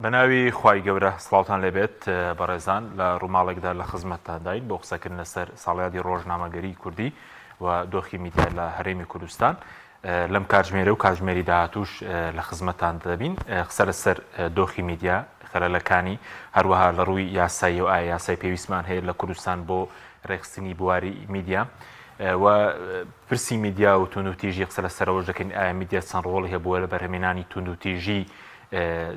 بەناوی خوای گەورە سڵاوتان لێبێت بەڕێزان لە ڕووماڵێکدا لە خزمەتتانداین بۆ قسەکردن لەسەر ساڵیادی ڕۆژنامەگەری کوردی و دۆخی میدیا لە هەرێمی کوردستان لەم کاتژمێرە و کاتژمێری داهاتوش لە خزمەتتان دەبین قسە لەسەر دۆخی میدیا خەلەلەکانی هەروەها لە ڕووی یاسایی و ئایا یاسای پێویستمان هەیە لە کوردستان بۆ ڕێکخستنی بواری میدیا و پرسی میدیا و توندوتیژی قسە لەسەرەوەش دەکەین ئایا میدیا چەند ڕۆڵی هەبووە لە بەرهەمێنانی توندوتیژی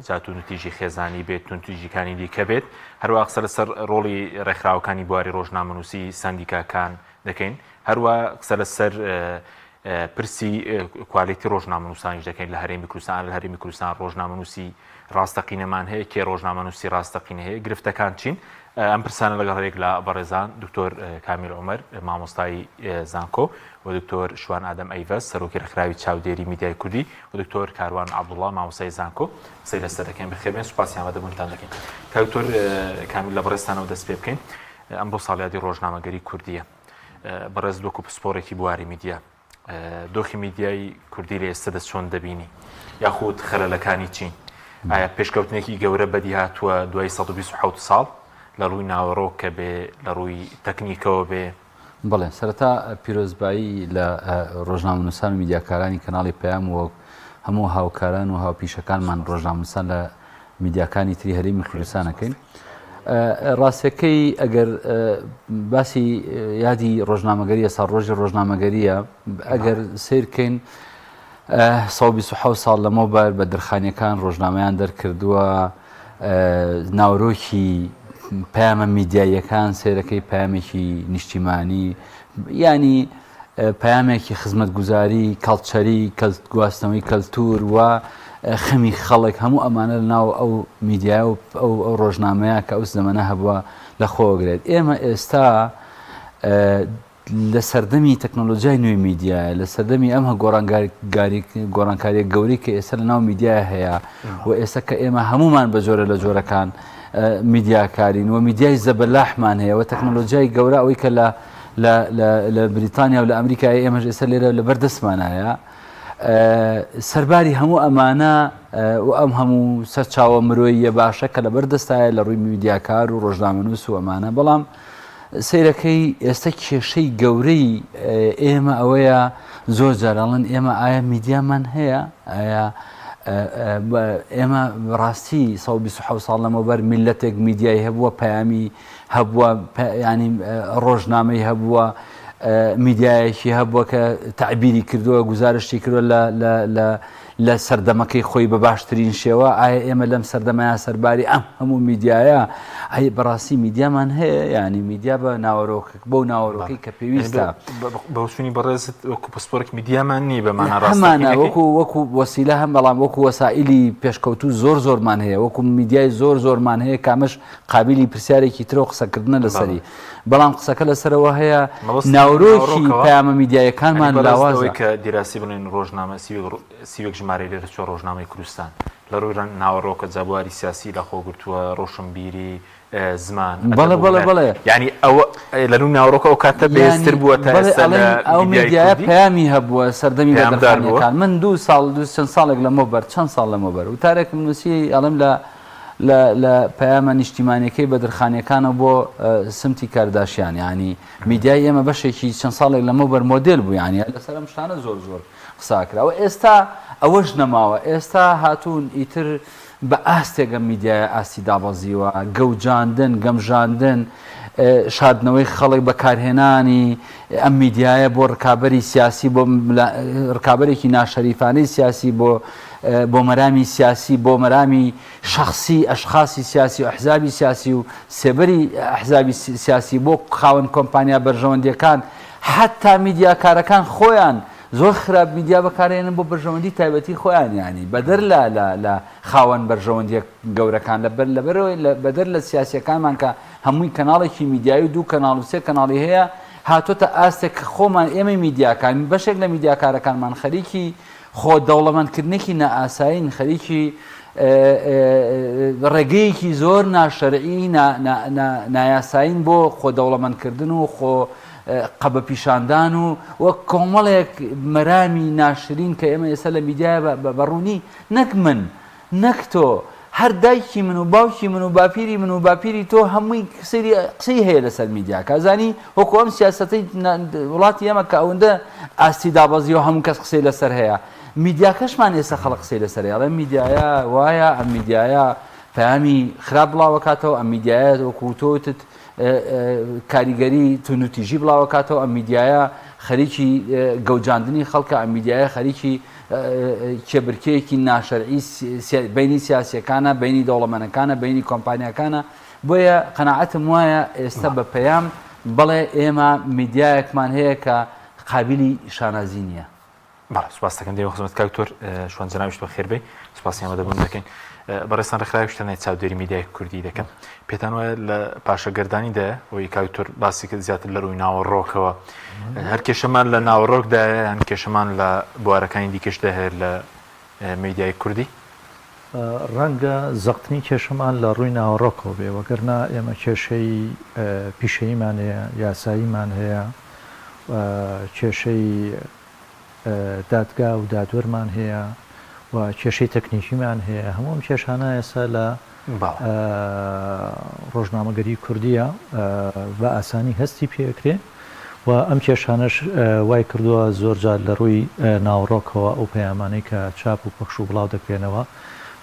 جا توندوتیژی خێزانی بێت توندوتیژیکانی دیکە بێت هەروە قسە لەسەر ڕۆڵی ڕێکخراوەکانی بواری ڕۆژنامەنووسی سەندیکاکان دەکەین هەروە قسە لەسەر پرسی کوالێتی ڕۆژنامەنووسانیش دەکەین لە هەرێمی کوردستان لە هەرێمی کوردستان ڕۆژنامەنووسی ڕاستەقینەمان هەیە کێ ڕۆژنامەنووسی ڕاستەقینە هەیە گرفتەکان چین ئەم پرسانە لەگەڵ هەرێک لە بەڕێزان دکتۆر کامیل عومەر مامۆستای زانکۆ و دکتۆر شوان ئادەم ئەیڤەز سەرۆکی ڕێکخراوی چاودێری میدیای کوردی و دکتۆر کاروان عەبدوڵڵا مامۆستای زانکۆ قسەی لەسەر دەکەین. بەخێربێن سوپاسی ئامادەبوونتان دەکەین. کاک دکتۆر کامیل لە بەڕێزتانەوە دەست پێ بکەین. ئەمڕۆ ساڵیادی ڕۆژنامەگەری کوردییە. بەڕێزت وەکو پسپۆڕێکی بواری میدیا دۆخی میدیای کوردی لە ئێستەدا چۆن دەبینی؟ یاخود خەلەلەکانی چین؟ ئایا پێشکەوتنێکی گەورە بەدی هاتووە دوای 127 ساڵ لە ڕووی ناوەڕۆک کە بێ لە ڕووی تەکنیکەوە بێ؟ بەڵێ سەرەتا پیرۆزبایی لە ڕۆژنامەنووسان و میدیاکارانی کەناڵی پەیام و هەموو هاوکاران و هاوپیشەکانمان ڕۆژنامەنووسان لە میدیاکانی تری هەرێمی کوردستان ئەکەین. ڕاستەکەی ئەگەر باسی یادی ڕۆژنامەگەریە ساڵ ڕۆژی ڕۆژنامەگەریە ئەگەر سیرکەین 127 ساڵ لەمەوبەر بە درخانیەکان ڕۆژنامەیان دەرکردووە ناورۆکی پەیامە میدیاییەکان سەیرەکەی پەیامێکی نیشتیمانی ینی پەیامێکی خزمەتگوزاری کەڵچەری گواستنەوەی کەلتور و خەمی خەڵک هەموو ئەمانە لە ناو ئەو میدیا و ئەو ئەو ڕۆژنامەیە کە ئەو زەمەنە هەبووە لە خۆگرێت ئێمە ئێستا لە سەردەمی تەکنۆلۆجیای نوێی میدیایە، لە سەردەمی ئەم گۆڕانکاریە گەورەی کە ئێستا لە ناو میدیای هەیە و ئێستا کە ئێمە هەمومان بە جۆرە لە جۆرەکان میدیاکارین و میدیای زەبەلاحمان هەیە و تەکنۆلۆجیای گەورە ئەوەی کە لە لە بریتانیا و لە ئەمریکای ئێمەش ئێستا لێرە لەبەر دەستمانایە سەرباری هەموو ئەمانە و ئەم هەموو سەرچاوە مرۆییە باشە کە لەبەر دەستایە لە ڕووی میدیاکار و ڕۆژنامەنووس و ئەمانە بەڵام سەیرەکەی ئێستا کێشەی گەورەی ئێمە ئەوەیە زۆر جار ئەڵێن ئێمە ئایا میدیامان هەیە ئایا ئێمە ڕاستی 127 ساڵ لەمەوبەر میلەتێک میدیای هەبووە پەیامی هەبووە ینی ڕۆژنامەی هەبووە میدیایەکی هەبووە کە تعبیری کردووە گزارشتی کردووە لە لە لە سەردەمەکەی خۆی بە باشترین شێوە، ئایا ئێمە لەم سەردەمەیا سەرباری ئەم هەموو میدیایە، ئەی بەڕاستی میدیامان هەیە؟ یانی میدیا بە ناوەرۆک بەو ناوەرۆکەی کە پێویستە. بە بۆچوونی بەڕێزت وەکو پسپۆرێک میدیامان نییە بە مانا هەمانە ڕاستەقینەکەی؟ وەکو وەکو وەسیلە هەم بەڵام وەکو وەسائیلی پێشکەوتوو زۆر زۆرمان هەیە، وەکو میدیای زۆر زۆرمان هەیە کە ئەمەش قابیلی پرسیارێکی ترە و قسەکردنە لەسەری. بەڵام قسەکە لەسەرەوە هەیە ناورۆکی پەیامە میدیایەکانمان لاوازە. کە دیراسی بڵێن ڕۆژنامە سیوێک ژمارەی لێرە چوە ڕۆژنامەی کوردستان لە ڕووی ڕەنگ ناوەڕۆکە جا بواری سیاسی لە خۆ گرتووە ڕۆشنبیری زمان بەڵێ بەڵێ بەڵێ یعنی ئەوە لە ڕووی ناوەڕۆکە ئەو کاتە بەهێزتر بووە تا ئێستا لە ئەو میدیایە پەیامی هەبووە سەردەمی بەدرخانیەکان من دوو ساڵ دوو چەند ساڵێک لەمەوبەر چەند ساڵ لەمەوبەر وتارێکم نووسی ئەڵێم لە لە لە پەیامە نیشتیمانیەکەی بەدرخانیەکانەوە بۆ سمتی کارداشیان یانی میدیای ئێمە بەشێکی چەند ساڵێک لەمەوبەر مۆدێل بوو یانی لەسەر ئەم شتانە زۆر زۆر قسە کرا و ئێستا ئەوەش نەماوە ئێستا هاتوون ئیتر بە ئاستێک ئەم میدیایە ئاستی دابەزیوە گەوجاندن گەمژاندن شاردنەوەی خەڵک بەکارهێنانی ئەم میدیایە بۆ ڕکابەری سیاسی بۆ ڕکابەرێکی ناشەریفانەی سیاسی بۆ بۆ مەرامی سیاسی، بۆ مەرامی شەخسی ئەشخاسی سیاسی و ئەحزابی سیاسی و سێبەری ئەحزابی سیاسی، بۆ خاوەن کۆمپانیا بەرژەوەندیەکان، حەتا میدیاکارەکان خۆیان زۆر خراپ میدیا بەکارئێنن بۆ بەرژەوەندی تایبەتی خۆیان یانی بەدەر لە لە لە خاوەن بەرژەوەندیە گەورەکان لە بەر لەبەرەوەی بەدەر لە سیاسیەکانمان کە هەمووی کەناڵێکی میدیایی و دوو کەناڵ و سێ کەناڵی هەیە هاتۆتە ئاستێک کە خۆمان ئێمەی میدیاکان بەشێک لە میدیاکارەکانمان خەریکی خۆ دەوڵەمەندکردنێکی نائاسایین، خەریکی ڕێگەیەکی زۆر ناشەرعی نایاسایین بۆ خۆ دەوڵەمەندکردن و خۆ قەبە پیشاندان و وەک کۆمەڵێک مەرامی ناشرین کە ئێمە ئێستا لە میدیای بەڕوونی نەک من نەک تۆ. هەر دایکی من و باوکی من و باپیری من و باپیری تۆ هەمووی سەیری قسەی هەیە لەسەر میدیاکە زانی وەکو ئەم سیاسەتەی وڵاتی ئێمە کە ئەوەندە ئاستی دابەزیوە هەموو کەس قسەی لەسەر هەیە میدیاکەشمان ئێستا خەڵک قسەی لەسەر هەیە ئەڵێ میدیایە وایە ئەم میدیایە پەیامی خراپ بڵاوەکاتەوە ئەم میدیایە وەکو تۆ وتت کاریگەری توندوتیژی بڵاوەکاتەوە ئەم میدیایە خەریکی گەوجاندنی خەڵکە ئەم میدیایە خەریکی کێبرکێیەکی ناشەرعی بینی سیاسیەکانە بینی دەوڵەمەنەکانە بینی کۆمپانیاکانە بۆیە قەناعەتم وایە ئێستا بە پەیام بەڵێ ئێمە میدیایەکمان هەیە کە قابلی شانازی نییە. بەڵێ سوپاس دەکەم دێمە خزمەت کاک دکتۆر شوان جەنابیشت بەخێر بێی سوپاسی ئامادەبوون دەکەین بەڕێزتان ڕێکخراوی شتەنای چاودێری میدیای کوردی دەکەن پێتان وایە لە پاشەگەردانیدایە ئەوەی کاک دکتۆر باسی کرد زیاتر لە ڕووی ناوەڕۆکەوە هەر کێشەمان لە ناوەڕۆکدایە یان کێشەمان لە بوارەکانی دیکەشدا هەیە لە میدیای کوردی؟ ڕەنگە زەقترین کێشەمان لە ڕووی ناوەڕۆکەوە بێ، وەگەرنا ئێمە کێشەی پیشەییمان هەیە، یاساییمان هەیە، کێشەی دادگا و دادوەرمان هەیە و کێشەی تەکنیکیمان هەیە، هەموو ئەم کێشانە ئێستا لە ڕۆژنامەگەری کوردییە بە ئاسانی هەستی پێکرێ و ئەم کێشانەش وای کردووە زۆر جار لە ڕووی ناوەڕۆکەوە ئەو پەیامانەی کە چاپ و پەخش و بڵاو دەکرێنەوە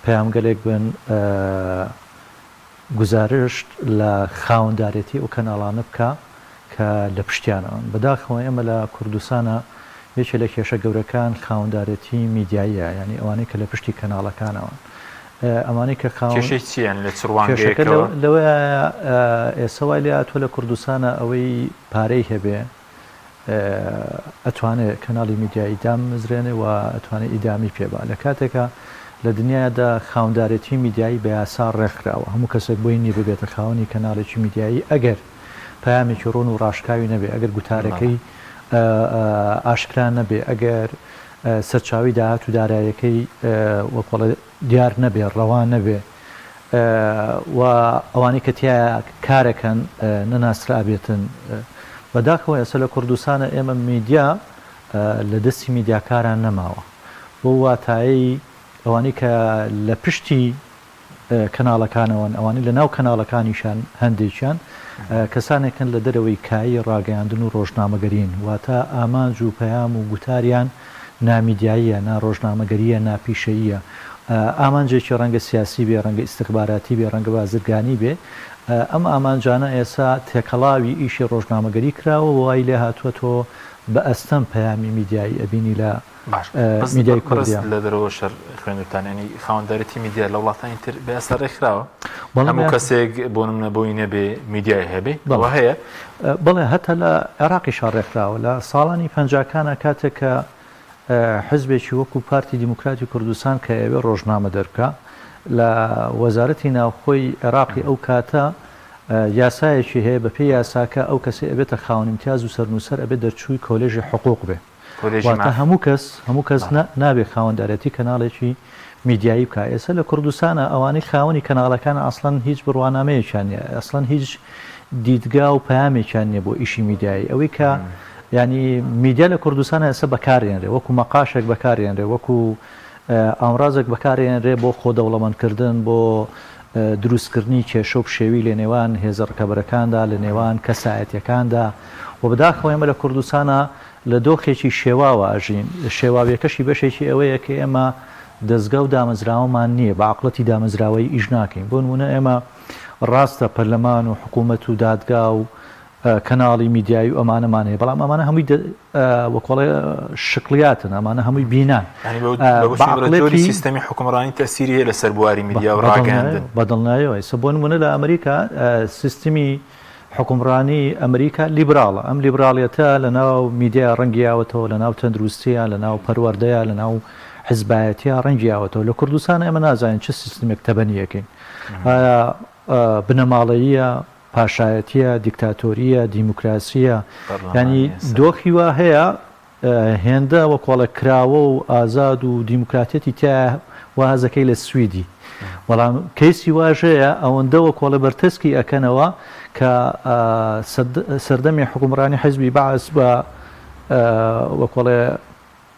پەیامگەلێک بن گوزارشت لە خاوەندارێتی ئەو کەناڵانە بکا کە لە پشتیانەوەن. بەداخەوە ئێمە لە کوردستانا یەکێ لە کێشە گەورەکان خاوەندارێتی میدیاییە، یانی ئەوانەی کە لە پشتی کەناڵەکانەوەن. ئەمانەی کە خاوەن. کێشەی چییە؟ یانی لە چ کێشەکە ڕوانگەیەکەوە؟ لەوەیایە ئێستا وای لێهاتووە لە کوردستانا ئەوەی پارەی هەبێ ئەتوانێ کەناڵی میدیایی داممزرێنێ و ئەتوانێ ئیدامی پێ با. لە کاتێکا لە دنیادا خاوەندارێتی میدیایی بە یاسا ڕێکخراوە. هەموو کەسێک بۆی نییە ببێتە خاوەنی کەناڵێکی میدیایی ئەگەر پەیامێکی ڕوون و ڕاشکاوی نەبێ، ئەگەر گوتارەکەی ئاشکرا نەبێ، ئەگەر سەرچاوەی داهات و دارایەکەی وەک بەڵێ دیار نەبێ، ڕەوا نەبێ و ئەوانەی کە تیایا کارەکەن نەناسرابێتن. بەداخەوە ئێستا لە کوردستانە ئێمە میدیا لە دەستی میدیاکاران نەماوە. بەو واتایەی ئەوانەی کە لە پشتی کەناڵەکانەوەن، ئەوانەی لە ناو کەناڵەکانیشان هەندێکیان کەسانێکن لە دەرەوەی کایەی ڕاگەیاندن و ڕۆژنامەگەرین، واتە ئامانج و پەیام و گوتاریان نامیدیاییە، ناڕۆژنامەگەرییە، ناپیشەییە. ئامانجێکی ڕەنگە سیاسی بێ، ڕەنگە ئیستخباراتی بێ، ڕەنگە بازرگانی بێ. ئەم ئامانجانە ئێستا تێکەڵاوی ئیشی ڕۆژنامەگەری کراوە و وای لێهاتووە تۆ بە ئەستەم پەیامی میدیایی ئەبینی لە باش بەس میدیای بەڕێز کوردیە. لە دەرەوە شەر خوێندوتان یانی خاوەندارێتی میدیا لە وڵاتانی تر بە یاسا ڕێکخراوە بەڵێ هەموو بە کەسێک بۆ نمونە بۆی نەبێ میدیای هەبێ بەڵێ ئەوە هەیە؟ بەڵێ هەتا لە عێراقیشا ڕێکخراوە لە ساڵانی پەنجاکانا کاتێک کە حزبێکی وەکو پارتی دیموکراتی کوردستان کە ئەیەوێ ڕۆژنامە دەربکا لە وەزارەتی ناوخۆی عێراقی ئەو کاتە یاسایەکی هەیە بەپێی یاساکە ئەو کەسەی ئەبێتە خاوەن ئیمتیاز و سەرنووسەر ئەبێ دەرچووی کۆلێژی حقوق بێ. کۆلێژی واتە ماف. هەموو کەس هەموو کەس بەڵێ. نابێ خاوەندارێتی کەناڵێکی میدیایی بکا ئێستا لە کوردستانا ئەوانەی خاوەنی کەناڵەکان ئەسڵەن هیچ بڕوانامەیەکیان نیە ئەسڵەن هیچ دیدگا و پەیامێکیان نیە بۆ ئیشی میدیایی ئەوەی کە یانی میدیا لە کوردستانا ئێستا بەکارێنرێ وەکو مەقاشێک بەکارێنرێ وەکو ئامرازێک بەکارێنرێ بۆ خۆ دەوڵەمەندکردن بۆ دروستکردنی کێشە و پشێوی لە نێوان هێزە ڕکەبەرەکاندا لە نێوان کەسایەتیەکاندا و بەداخەوە ئێمە لە کوردستانا لە دۆخێکی شێواوە ئەژین، شێواویەکەشی بەشێکی ئەوەیە کە ئێمە دەزگا و دامەزراوەمان نییە، بە عەقڵەتی دامەزراوەیی ئیش ناکەین. بۆ نموونە ئێمە ڕاستە پەرلەمان و حکوومەت و دادگا و کەناڵی میدیایی و ئەمانەمان هەیە، بەڵام ئەمانە هەمووی وەکۆڵێ شکڵیاتن، ئەمانە هەمووی بینان. یانی بە بە بۆچوونی بەڕێز جۆری عەقڵێتی سیستەمی حوکمڕانی تەئسیری هەیە لەسەر بواری میدیا و ڕاگەیاندن؟ بە دڵنیایەوە. ئێستا بۆ نموونە لە ئەمریکا سیستمی حوکمڕانی ئەمریکا لیبراڵە، ئەم لیبراڵیەتە لە ناو میدیا ڕەنگی یاوەتەوە، لە ناو تەندروستیا، لە ناو پەروەردەیا، لە ناو حزبایەتیا ڕەنگی یاوەتەوە. لە کوردستان ئێمە نازانین چ سیستمێک تەبەنی ئەکەین. ئایا بنەماڵەییە، پاشایەتیە، دیکتاتۆریە، دیموکراسیە، یانی دۆخی وا هەیە هێندە وەکۆڵە کراوە و ئازاد و دیموکراتیەتی تیایە وا هەزەکەی لە سویدی بەڵام کەیسی واش هەیە ئەوەندە وەکۆڵە بەرتەسکی ئەکەنەوە کە سەردەمی حکومڕانی حزبی بەعس بە وەکۆڵێ.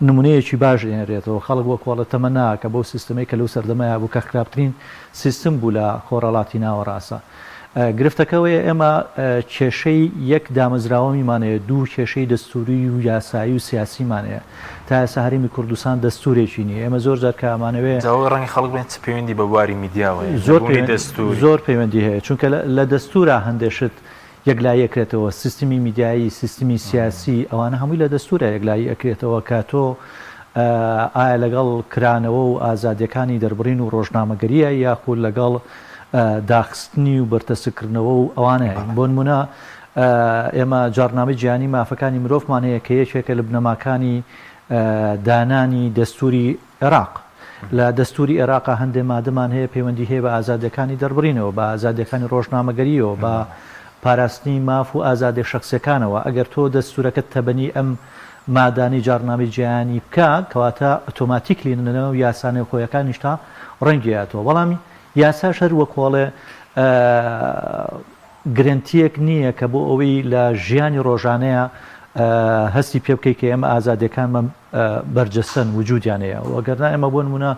نمونەیەکی باش ئێنرێتەوە خەڵک وەک وەڵە تەمەنا کە بەو سیستمەی کە لەو سەردەمەیا بوو کە خراپترین سیستم بوو لە خۆرهەڵاتی ناوەڕاستە. گرفتەکە ئەوەیە ئێمە کێشەی یەک دامەزراوەمیمان هەیە، دوو کێشەی دەستووری و یاسایی و سیاسیمان هەیە. تا ئێستا هەرێمی کوردستان دەستوورێکی نییە. ئێمە زۆر جار کە ئەمانەوێ. جا ئەوەی ڕەنگە خەڵک بڵێن چ پەیوەندی بە بواری میدیاوە هەیە، زۆر نەبوونی دەستوور؟ زۆر پەیوەندی هەیە، چونکە لە دەستوورا هەندێ شت یەکلایی ئەکرێتەوە، سیستمی میدیایی، سیستمی سیاسی، ئەوانە هەمووی لە دەستوورا یەکلایی ئەکرێتەوە کە تۆ ئایا لەگەڵ کرانەوە و ئازادیەکانی دەربڕین و ڕۆژنامەگەریە یاخود لەگەڵ داخستنی و بەرتەسککردنەوە و ئەوانەیە. بۆ نمونە ئێمە جاڕنامەی جیهانی مافەکانی مرۆڤمان هەیە کە یەکێکە لە بنەماکانی دانانی دەستوری عێراق. لە دەستوری عێراقا هەندێ مادەمان هەیە پەیوەندی هەیە بە ئازادیەکانی دەربڕینەوە، بە ئازادیەکانی ڕۆژنامەگەریەوە، بە پاراستنی ماف و ئازادیە شەخسیەکانەوە. ئەگەر تۆ دەستورەکەت تەبەنی ئەم مادانەی جاڕنامەی جیهانی بکا، کەواتە ئۆتۆماتیکلی لەناو یاسا نێوخۆیەکانیشتا ڕەنگی ئەیاتەوە. بەڵام یاساش هەر وەکۆڵێ گرەنتییەک نییە کە بۆ ئەوەی لە ژیانی ڕۆژانەیا هەستی پێ بکەی کە ئێمە ئازادیەکانمان بەرجەستەن، وجودیان هەیە. وەگەرنا ئێمە بۆ نموونە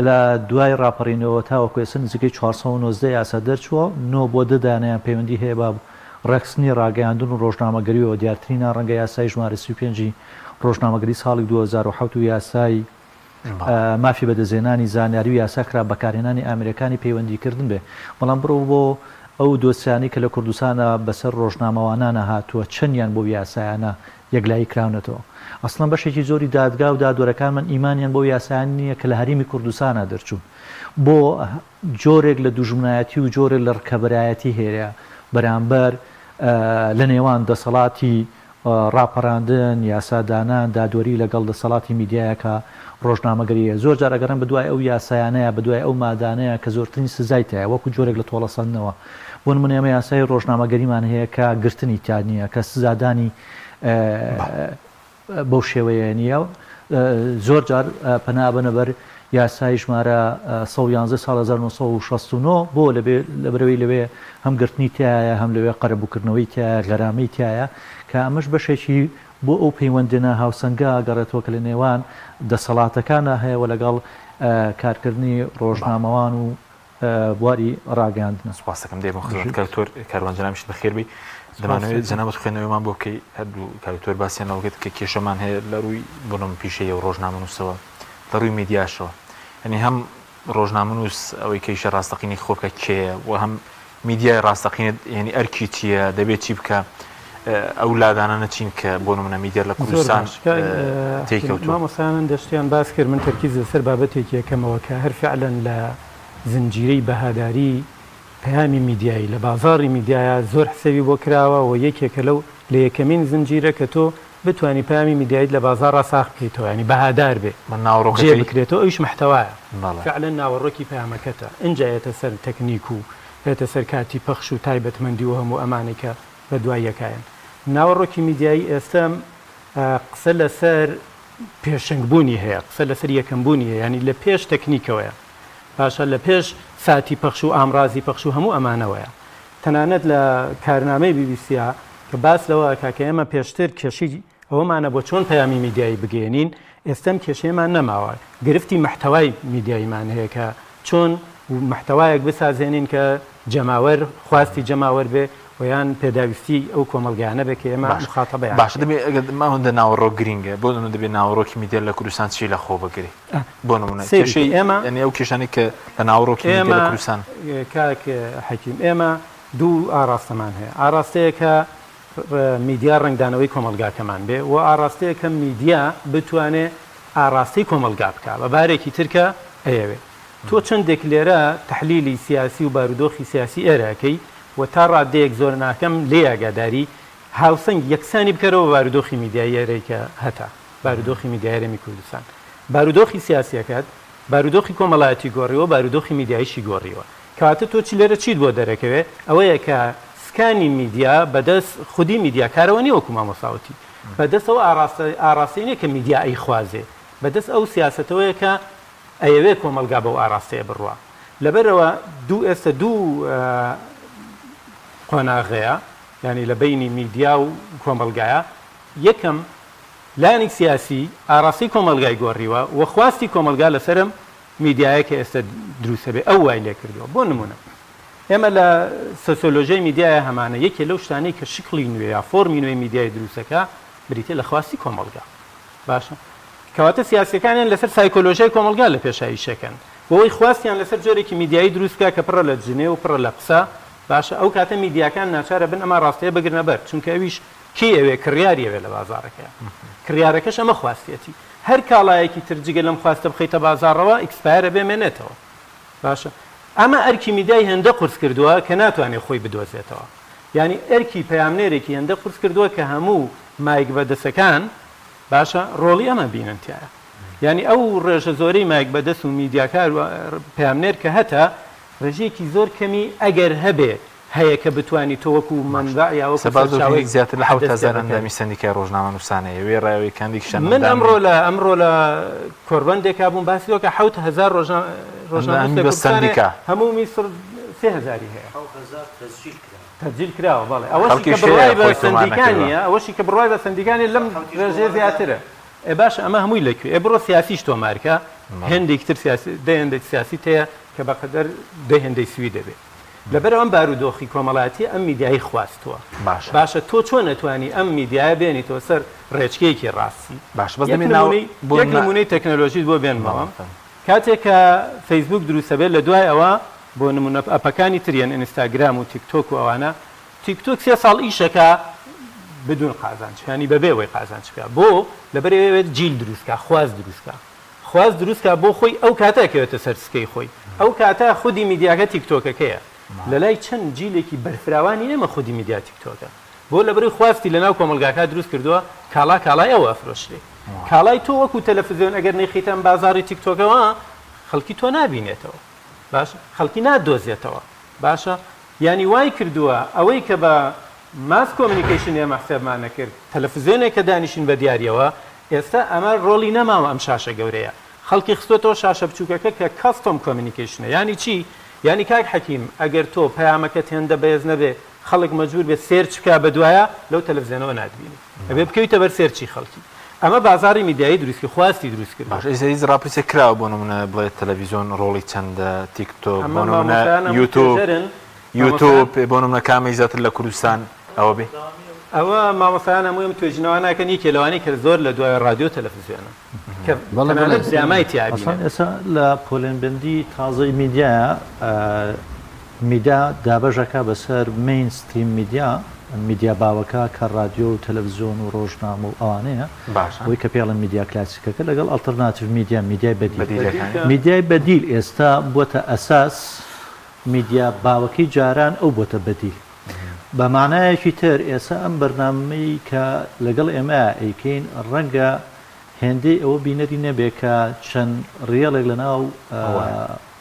لە دوای ڕاپەڕینەوە تاوەکو ئێستا نزیکەی 419 یاسا دەرچووە، نۆ بۆ دە دانەیان پەیوەندی هەیە بە ڕێکخستنی ڕاگەیاندن و ڕۆژنامەگەریەوە، دیارترینیان ڕەنگە یاسای ژمارە 35 ی ڕۆژنامەگەری ساڵی 2007 و یاسای مافی بەدەستهێنانی زانیاری و یاسای خراپ بەکارهێنانی ئامێرەکانی پەیوەندیکردن بێ، بەڵام بڕۆ بۆ ئەو دۆسیانەی کە لە کوردستانا بەسەر ڕۆژنامەوانانا هاتووە چەندیان بەو یاسایانە یەکلایی کراونەتەوە؟ ئەسڵەن بەشێکی زۆری دادگا و دادوەرەکانمان ئیمانیان بەو یاسایانە نییە کە لە هەرێمی کوردستانا دەرچوون. بۆ جۆرێک لە دوژمنایەتی و جۆرێک لە ڕکەبەرایەتی هەیە بەرامبەر لە نێوان دەسەڵاتی ڕاپەراندن، یاسادانان، دادوەری لەگەڵ دەسەڵاتی میدیایە کە ڕۆژنامەگەرییە. زۆر جار ئەگەڕێن بەدوای ئەو یاسایانەیا، بەدوای ئەو مادانەیا کە زۆرترین سزای تیایە، وەکو جۆرێک لە تۆڵەسەندنەوە. بۆ نموونە ئێمە یاسای ڕۆژنامەگەریمان هەیە کە گرتنی تیا نییە، کە سزادانی بەو شێوەیە نییە. زۆر جار پەنا ئەبەنە بەر یاسای ژمارە 111 ساڵ 1969 بۆ لەبێ لەبەرئەوەی لەوێ هەم گرتنی تیایە هەم لەوێ قەرەبووکردنەوەی تیایە غەرامەی تیایە کە ئەمەش بەشێکی بۆ ئەو پەیوەندیە ناهاوسەنگە ئەگەڕێتەوە کە لە نێوان دەسەڵاتەکانا هەیە و لەگەڵ کارکردنی ڕۆژنامەوان و بواری ڕاگەیاندنە. سوپاست دەکەم دێمە خزمەت کاک دکتۆر کاروان جەنابیشت بەخێر بێی دەمانەوێت جەنابت خوێندنەوەمان بۆ بکەی هەردوو کاک دکتۆر باسیان لەوە کرد کە کێشەمان هەیە لە ڕووی بڵێم پیشەیی و ڕۆژنامەنووسەوە لە ڕووی میدیاشەوە یعنی هەم ڕۆژنامەنووس ئەوەی کە ئیشە ڕاستەقینەی خۆ بکە کێیە و هەم میدیای ڕاستەقینە یعنی ئەرکی چییە دەبێت چی بکە ئەو لادانە نەچین کە بۆ نمونە میدیا لە زۆر کوردستان باش کاک تێی حەکیم کەوتووە. مامۆستایانن دەشتیان باس کرد من تەرکیز لەسەر بابەتێکی ئەکەمەوە کە هەر فعلەن لە زنجیرەی بەهاداری پەیامی میدیایی لە بازاڕی میدیایا زۆر حسێبی بۆ کراوە و یەکێکە لەو لە یەکەمین زنجیرە کە تۆ بتوانی پەیامی میدیاییت لە بازاڕا ساغ بکەیتەوە یانی بەهادار بێ بە جێ ناوەڕۆکەکەی بکرێتەوە ئەویش مەحتەوایە بەڵێ. فعلەن ناوەڕۆکی پەیامەکەتە ئینجا یەتە سەر تەکنیک و یەتە سەر کاتی پەخش و تایبەتمەندی و هەموو ئەمانەی کە بە دوای یەکایەن. ناوەڕۆکی میدیایی ئێستە قسە لەسەر پێشەنگ بوونی هەیە، قسە لەسەر یەکەم بوونی هەیە، یانی لە پێش تەکنیکەوەیە، باشە لە پێش ساتی پەخش و ئامڕازی پەخش و هەموو ئەمانەوەیە. تەنانەت لە کارنامەی بی بی سیا کە باس لەوە ئەکا کە ئێمە پێشتر کێشەی ئەوەمان هەبووە چۆن پەیامی میدیایی بگەیەنین، ئێستە ئەم کێشەیەمان نەماوە، گرفتی مەحتەوای میدیاییمان هەیە کە چۆن مەحتەوایەک بسازێنین کە جەماوەر خواستی جەماوەر بێ و یان پێداویستی ئەو کۆمەڵگایانە بێ کە ئێمە باشە مخاتەبەیان باشە ئەکەین. دەبێ ئەگەر ئەوەندە ناوەڕۆک گرینگە بۆ نمونە دەبێ ناوەڕۆکی میدیا لە کوردستان چی لە خۆ بگرێ بۆ نمونە سەیری کە کێشەی ئێمە یانی ئەو کێشانەی کە لە ناوەڕۆکی میدیا لە ئێمە کوردستان کاک حەکیم ئێمە دوو ئاڕاستەمان هەیە ئاڕاستەیەکە میدیا ڕەنگدانەوەی کۆمەڵگاکەمان بێ و ئاڕاستەیەکە میدیا بتوانێ ئاڕاستەی کۆمەڵگا بکا بە بارێکی تر کە ئەیەوێ. تۆ چەندێک لێرە تەحلیلی سیاسی و بارودۆخی سیاسی ئێرە ئەکەی و تا ڕاددەیەک زۆر ناکەم لێی ئاگاداری، هاوسەنگ یەکسانی بکەرەوە بە بارودۆخی میدیایی ئێرەی کە هەتە، بارودۆخی میدیای هەرێمی کوردستان. بارودۆخی سیاسیەکەت، بارودۆخی کۆمەڵایەتی گۆڕیوە، بارودۆخی میدیاییشی گۆڕیوە. کەواتە تۆ چ لێرە چیت بۆ دەرەکەوێ؟ ئەوەیە کە سکانی میدیا بەدەست خودی میدیاکارەوە نیە وەکو مامۆستا وتی، بەدەست ئەو ئاڕاستە ئاڕاستەی نیە کە میدیا ئەیخوازێ، بەدەست ئەو سیاسەتەوەیە کە ئەیەوێ کۆمەڵگا بەو ئاراستەیە بڕوا. لەبەرئەوە دوو ئێستە دوو قۆناغەیە یانی لە بەینی میدیا و کۆمەڵگایە. یەکەم. لایەنی سیاسی ئاڕاستەی کۆمەڵگای گۆڕیوە و خواستی کۆمەڵگا لەسەر ئەم میدیایە کە ئێستا دروست ئەبێ ئەو وای لێکردووە. بۆ نموونە ئێمە لە سۆسیۆلۆژیای میدیایا هەمانە یەکێ لەو شتانەی کە شکڵی نوێ یا فۆرمی نوێی میدیای دروست ئەکا بریتیە لە خواستی کۆمەڵگا. باشە کەواتە سیاسیەکانیان لەسەر سایکۆلۆژیای کۆمەڵگا لە پێشا ئیشەکەن بۆ ئەوەی خواستیان لەسەر جۆرێکی میدیایی دروست بکا کە پڕە لە جنێو و پڕە لە قسە باشە ئەو کاتە میدیاکان ناچارە بن ئەما ڕاستەیە بگرنە بەر چونکە ئەویش کێی ئەوێ کڕیاری ئەوێ لە بازاڕەکەیا کڕیارەکەش ئەمە خواستیەتی هەر کاڵایەکی تر جگە لەم خواستە بخەیتە بازاڕەوە expire ئەبێ مێنێتەوە باشە ئەمە ئەرکی میدیای هێندە قورس کردووە کە ناتوانێ خۆی بدۆزێتەوە یانی ئەرکی پەیامنێرێکی هێندە قورس کردووە کە هەموو مایک بەدەسەکان باشە ڕۆڵی ئەمە بینن تیایا یانی ئەو ڕێژە زۆرەی مایک بەدەست و میدیاکار و پەیامنێر کە هەتە ڕێژەیەکی زۆر کەمی ئەگەر هەبێ هەیە کە بتوانی تۆ وەکو مەنبەع یا وەکو سەباز سەرچاوەیەک زیاتر لە دەست 7000 پێ بکەوی. ئەندامی سەندیکای ڕۆژنامەنووسان هەیە وێڕای ئەوەی کە هەندێکیشیان من ئەندام ئەمڕۆ نین. لە ئەمڕۆ لە کۆڕبەندێکا بووم باسی لەوە کە 7000 ڕۆژنا ڕۆژنامەنووس ئەندامی لە بە کوردستان هەیە سەندیکا. هەموو میسڕ 3000 ی هەیە. 7000 تەسجیل کراوە. تەسجیل کراوە بەڵێ ئەوەشی کە خەڵکیش هەیە بڕوای بە خۆی تۆمار سەندیکا نەکردووە. نییە ئەوەشی کە بڕوای بە سەندیکا نییە لەم ڕێژەیە زیاترە. ئێ باشە ئەمە هەمووی لە کوێ؟ ئێ بڕۆ سیاسیش تۆمار کە هێندێکی تر سیاسی دە هێندەی سیاسیت هەیە کە بەقەدەر دە هێندەی سوید دەبێ. لەبەر ئەم بارودۆخی کۆمەڵایەتیە ئەم میدیای خواستووە. باشە. باشە تۆ چۆن ئەتوانی ئەم میدیایە بێنیتەوە سەر ڕێچکەیەکی ڕاستی؟ باشە بەس یەک دەمێ ناو نموونەی بۆ یەک نموونە نموونەی تەکنەلۆژیت بۆ بێنمەوە. بەڵێ فەرموو. کاتێک کە فەیسبووک دروست ئەبێت لە دوای ئەوە بۆ نموونە ئەپەکانی تر یەن ئینستاگرام و تیک تۆک و ئەوانە تیک تۆک سێ ساڵ ئیشەکا بدون قازانج یانی بەبێ ئەوەی قازانج بکا بۆ؟ لەبەر ئەوەی ئەوێت جیل دروست کا خواست دروست کا خواست دروست کا بۆ خۆی ئەو کاتە ئەکەوێتە سەر سکەی خۆی ئەو کاتە خودی میدیاکە تیک تۆکەکەیە لەلای چەند جیلێکی بەرفراوانی ئێمە خودی میدیا تیک تۆکە بۆ لەبەرەی خواستی لەناو کۆمەڵگاکە دروست کردووە کاڵا کاڵای ئەو ئەفرۆشرێ کاڵای تۆ وەکو تەلەفزیۆن ئەگەر نەیخەیتە ئەم بازاڕی تیک تۆکەوە خەڵکی تۆ نابینێتەوە باشە خەڵکی نادۆزێتەوە باشە یانی وای کردووە ئەوەی کە بە mass communication ئێمە حسێبمان نەکرد تەلەفزیۆنێک کە دانیشین بە دیاریەوە ئێستا ئەمە ڕۆڵی نەماوە ئەم شاشە گەورەیە خەڵکی خستۆتەوە شاشە بچوکەکە کە custom communication ە یانی چی یانی کاک حەکیم ئەگەر تۆ پەیامەکەت هێندە بەهێز نەبێ خەڵک مەجبور بێ search بکا بەدوایا لەو تەلەفزیۆنەوە ناتبینی ئەبێ بکەویتە بەر search ی خەڵکی ئەمە بازاڕی میدیایی دروست کرد خواستی دروست کردووە. باشە ئیستا هیچ ڕاپرسیەک کراوە بۆ نمونە بڵێ تەلەڤیزۆن ڕۆڵی چەندە تیک تۆک ئەمە بۆ نمونە مامۆستایان هەموو یوتوب توێژەرن یوتوب مامۆستایان بۆ نمونە کامەی زیاتر لە کوردستان ئەوە بێ؟ ئەوە مامۆستایان هەمووی ئەم توێژینەوە ناکەن یەکێ لەوانەی کە زۆر لە دوای ڕادیۆ تەلەفزیۆنە کە بەڵێ بەڵێ تەنانەت درامای تیا ئەسڵەن بینن. ئێستا لە پۆلێنبەندی تازەی میدیایە میدیا دابەش ئەکا بەسەر mainstream media، میدیا باوەکە کە ڕادیۆ و تەلەفزیۆن و ڕۆژنامە و ئەوانەیە، باشە. ئەوەی کە پێی ئەڵێن میدیا کلاسیکەکە، لەگەڵ alternative media، میدیای بەدیل. بەدیلەکانی. میدیای بەدیل ئێستا بووەتە ئەساس، میدیا باوەکەی جاران ئەو بۆتە بەدیل. بە مانایەکی تر ئێستا ئەم بەرنامەی کە لەگەڵ ئێمەیا ئەیکەین ڕەنگە هێندەی ئەوە بینەری نەبێ کە چەند reel ێک لەناو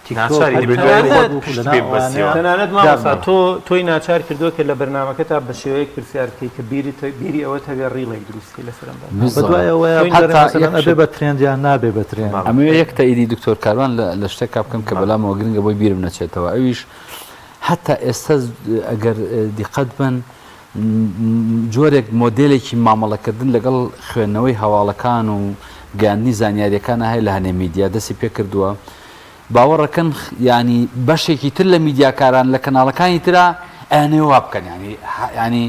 تیک تۆک ناچاری و دەبێت دوای لەناو خۆت فەیسبووک و پشت لەناو پێ ئەوانەیا ببەستیەوە. تەنانەت مامۆستا دابنێ. تۆ تۆی ناچار کردووە کە لە بەرنامەکەتا بە شێوەیەک پرسیار بکەی کە بیرت بیری ئەوەت هەبێ reel ێک دروست بکەی لەسەر ئەم بابەتە. بەدوای بالضبط ئەوەیا تۆی بگەڕێ حتا مەسەلەن یەک ئەبێ شت بە trend یان نابێ بە trend. بەڵێ. ئەمەوێ یەک تەئیدی دکتۆر کاروان لە لە شتێکا بکەم کە بەڵێ. بەلامەوە گرنگە بۆی بیرم نەچێتەوە ئەویش حتا ئێستا ئەگەر دیقەت بەن جۆرێک مۆدێلێکی مامەڵەکردن لەگەڵ خوێندنەوەی هەواڵەکان و گەیاندنی زانیاریەکانە هەیە لە هەنێ میدیا دەستی پێکردووە باوەڕەکەن ینی بەشێکی تر لە میدیاکاران لە کەناڵەکانی ترا ئەیانەوێ وا بکەن ینی ینی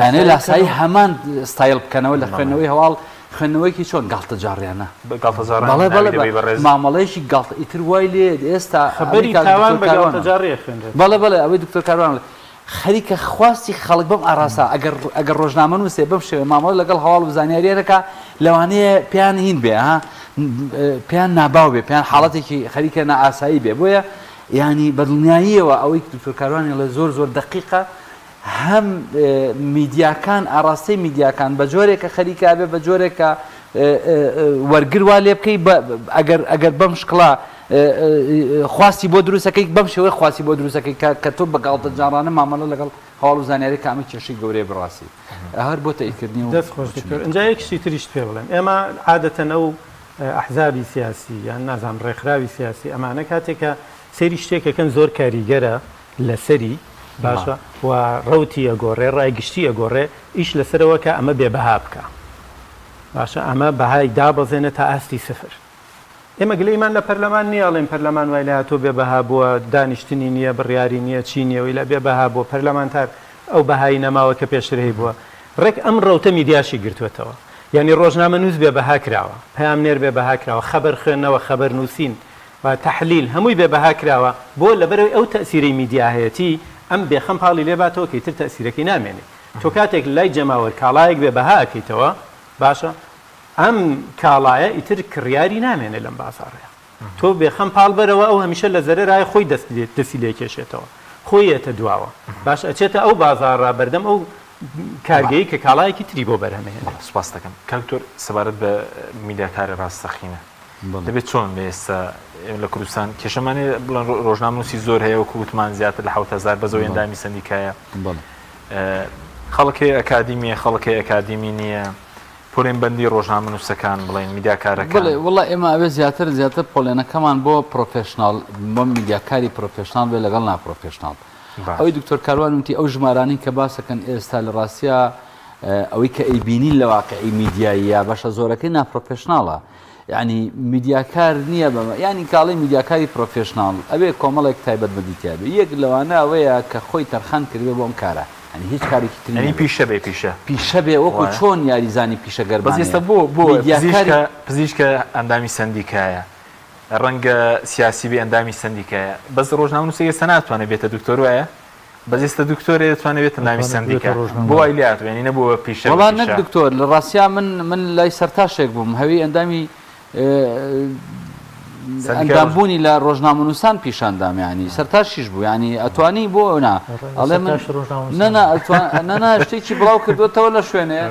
ئەیانەوێ لاسایی هەمان ستایل بکەنەوە لە خوێندنەوەی هەواڵ خوێندنەوەیەکی چۆن گاڵتەجاڕیانە گاڵتەجاڕانە بەڵێ ناوی بەڵێ دەبەی بەڕێز. مامەڵەیەکی گاڵتە ئیتر وای لێ ئێستا خەبەری ئەوەی کاک تاوان دکتۆر بە کاروانە گاڵتەجاڕی ئەخوێنرێت. بەڵێ بەڵێ ئەوەی دکتۆر کاروان ئەڵێ خەریکە خواستی خەڵک بەم ئاڕاستە ئەگەر ئەگەر ڕۆژنامەنووسێ بەم شێوەیە مامەڵە لەگەڵ هەواڵ و زانیارییە نەکا لەوانەیە پێیان هین بێ ها پێیان ناباو بێ پێیان حاڵەتێکی خەریکە نائاسایی بێ بۆیە یانی بەدڵنیاییەوە ئەوەی دکتۆر کاروانی ئەڵێ زۆر زۆر دەقیقە هەم میدیاکان ئاڕاستەی میدیاکان بە جۆرێکە خەریکە ئەبێ بە جۆرێکە وەرگر وا لێ بکەی ئەگەر ئەگەر بەم شکڵە خواستی بۆ دروستەکەی بەم شێوەی خواستی بۆ دروستەکەی کە تۆ بە گاڵتەجاڕانە مامەڵە لەگەڵ هەواڵ و زانیاری کە ئەمە کێشەی گەورەیە بەڕاستی هەر بۆ تەئیدکردنی و دەست خۆش دکتۆر ئینجا یەک شتی تریشت پێ بڵێم ئێمە عادەتەن ئەو ئەحزابی سیاسی یان نازانم ڕێکخراوی سیاسی ئەمانە کاتێک کە سەیری شتێک ئەکەن زۆر کاریگەرە لەسەری باشە و ڕەوتی ئەگۆڕێ ڕای گشتی ئەگۆڕێ ئیش لەسەرەوە کە ئەمە بێ بەها بکا. باشە ئەمە بەهای دابەزێنێ تا ئاستی سفر. ئێمە گلەیمان لە پەرلەمان نییە ئەڵێین پەرلەمان وای لێهاتووە بێ بەها بووە، دانیشتنی نییە، بڕیاری نییە، چی نییە ویلا بێ بەها بووە، پەرلەمانتار ئەو بەهای نەماوە کە پێشتر هەیبووە. ڕێک ئەم ڕەوتە میدیاشی گرتووەتەوە. یانی ڕۆژنامەنووس بێ بەها کراوە، پەیامنێر بێ بەها کراوە، خەبەر خوێندنەوە، خەبەر نووسین و تەحلیل هەمووی بێ بەها کراوە. بۆ؟ لەبەرئەوەی ئەو تەئسیرەی میدیا هەیەتی ئەم بێخەم پاڵی لێ باتەوە کە ئیتر تەئسیرەکەی نامێنێ. تۆ کاتێک لای جەماوەر کاڵایەک بێ بەها ئەکەیتەوە، باشە ئەم کاڵایە ئیتر کڕیاری نامێنێ لەم بازاڕەیا. تۆ بێخەم پاڵ بەرەوە ئەو هەمیشە لە زەرەرایە خۆی دەست دەستی لێ کێشێتەوە. خۆی یەتە دواوە. باش ئەچێتە ئەو بازاڕە بەردەم ئەو کارگەی کە کاڵایەکی تری بۆ بەرهەم ئەهێنێ. بەڵێ سوپاست دەکەم. کاک دکتۆر سەبارەت بە میدیاکاری ڕاستەقینە دەبێت چۆن بێ ئێستا ئێمە لە کوردستان کێشەمان هەیە بڵێن ڕۆژنامەنووسی زۆر هەیە وەکو وتمان زیاتر لە 7000 بەس ئەوەی ئەندامی سەندیکایە خەڵک هەیە ئەکادیمیە خەڵک هەیە ئەکادیمی نییە پۆلێن بەندی ڕۆژنامەنووسەکان بڵێن میدیاکارەکان. بەڵێ وەڵا ئێمە ئەوێ زیاتر زیاتر پۆلێنەکەمان بۆ professional بۆ میدیاکاری professional بێ لەگەڵ نا professional ئەوەی دکتۆر کاروان وتی ئەو ژمارانەی کە باسەکەن ئێستا لە ڕاستیا ئەوەی کە ئەیبینین لە واقعی میدیاییە بەشە زۆرەکەی نا professional ە یعنی میدیاکار نییە بەمە یعنی کاڵی میدیاکاری professional ئەبێ کۆمەڵێک تایبەتمەندی تیابێ یەک لەوانە ئەوەیە کە خۆی تەرخان کردبێ بۆ ئەم کارە یعنی هیچ کارێکی تری یعنی نەبێ. پیشە بێ پیشە. پیشە بێ وەکو وایە. چۆن یاریزانی پیشەگەرمان بەس ئێستا هەیە بۆ بۆ میدیاکاری. پزیشکە پزیشکە ئەندامی سەندیکایە ڕەنگە سیاسی بێ ئەندامی سەندیکایە بەس ڕۆژنامەنووسێک ئێستا ناتوانێت بێتە دکتۆر وایە؟ بەس ئێستا دکتۆرێ دەتوانێت بێتە ئەندامی دەتوانێت ببێتە سەندیکا بۆ ڕۆژنامەنووس. وای لێهاتووە یعنی نەبووە بە پیشە بە وەڵا نەک پیشە. دکتۆر لە ڕاستیا من من لای سەرتاشێک بووم هەوی ئەندامی سەندیکای ڕۆژ ئەندامبوونی لە ڕۆژنامەنووسان پیشاندام یانی سەرتاشیش بوو یانی ئەتوانی بۆ نا ئەڵێ من سەرتاش ڕۆژنامەنووسان نەنا نەنا شتێکی بڵاو کردوێتەوە لە شوێنێ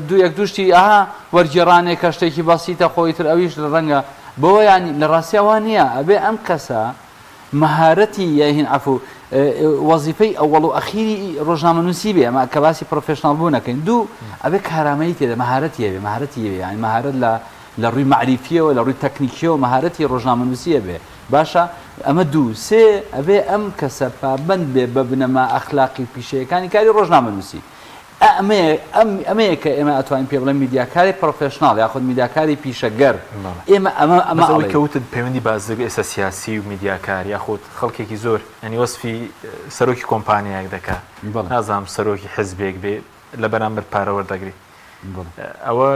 دوو یەک دووشتی ئەها وەرگێڕانێکە شتێکی بەسیتە خۆی تر ئەویش لە ڕەنگە بۆ ینی لە ڕاستیا وا نییە ئەبێ ئەم کەسە مەهارەتی یاهین عەفو وەزیفەی ئەوەڵ و ئەخیری ڕۆژنامەنووسی بێ ئەمە کە باسی professional بوون ئەکەین دوو ئەبێ کارامەیی تێدا مەهارەتی هەبێ مەهارەتی هەبێ یانی مەهارەت لە لە ڕووی مەعریفیەوە لە ڕووی تەکنیکیەوە مەهارەتی ڕۆژنامەنووسی هەبێ باشە ئەمە دوو سێ ئەبێ ئەم کەسە پابەند بێ بە بنەما ئەخلاقی و پیشەیەکانی کاری ڕۆژنامەنووسی ئەمەیە ئەم ئەمەیە کە ئێمە ئەتوانین پێ بڵێین میدیاکاری professional یاخود میدیاکاری پیشەگەر بەڵێ. ئێمە ئەمە ئەمە بەس ئەوەی ئەڵێین. کە وتت پەیوەندی بازرگ ئێستا سیاسی و میدیاکار یاخود خەڵکێکی زۆر یانی وەسفی سەرۆکی کۆمپانیایەک دەکا بەڵێ. نازانم سەرۆکی حزبێک بێ لە بەرامبەر پارە وەردەگری بەڵێ. ئەوە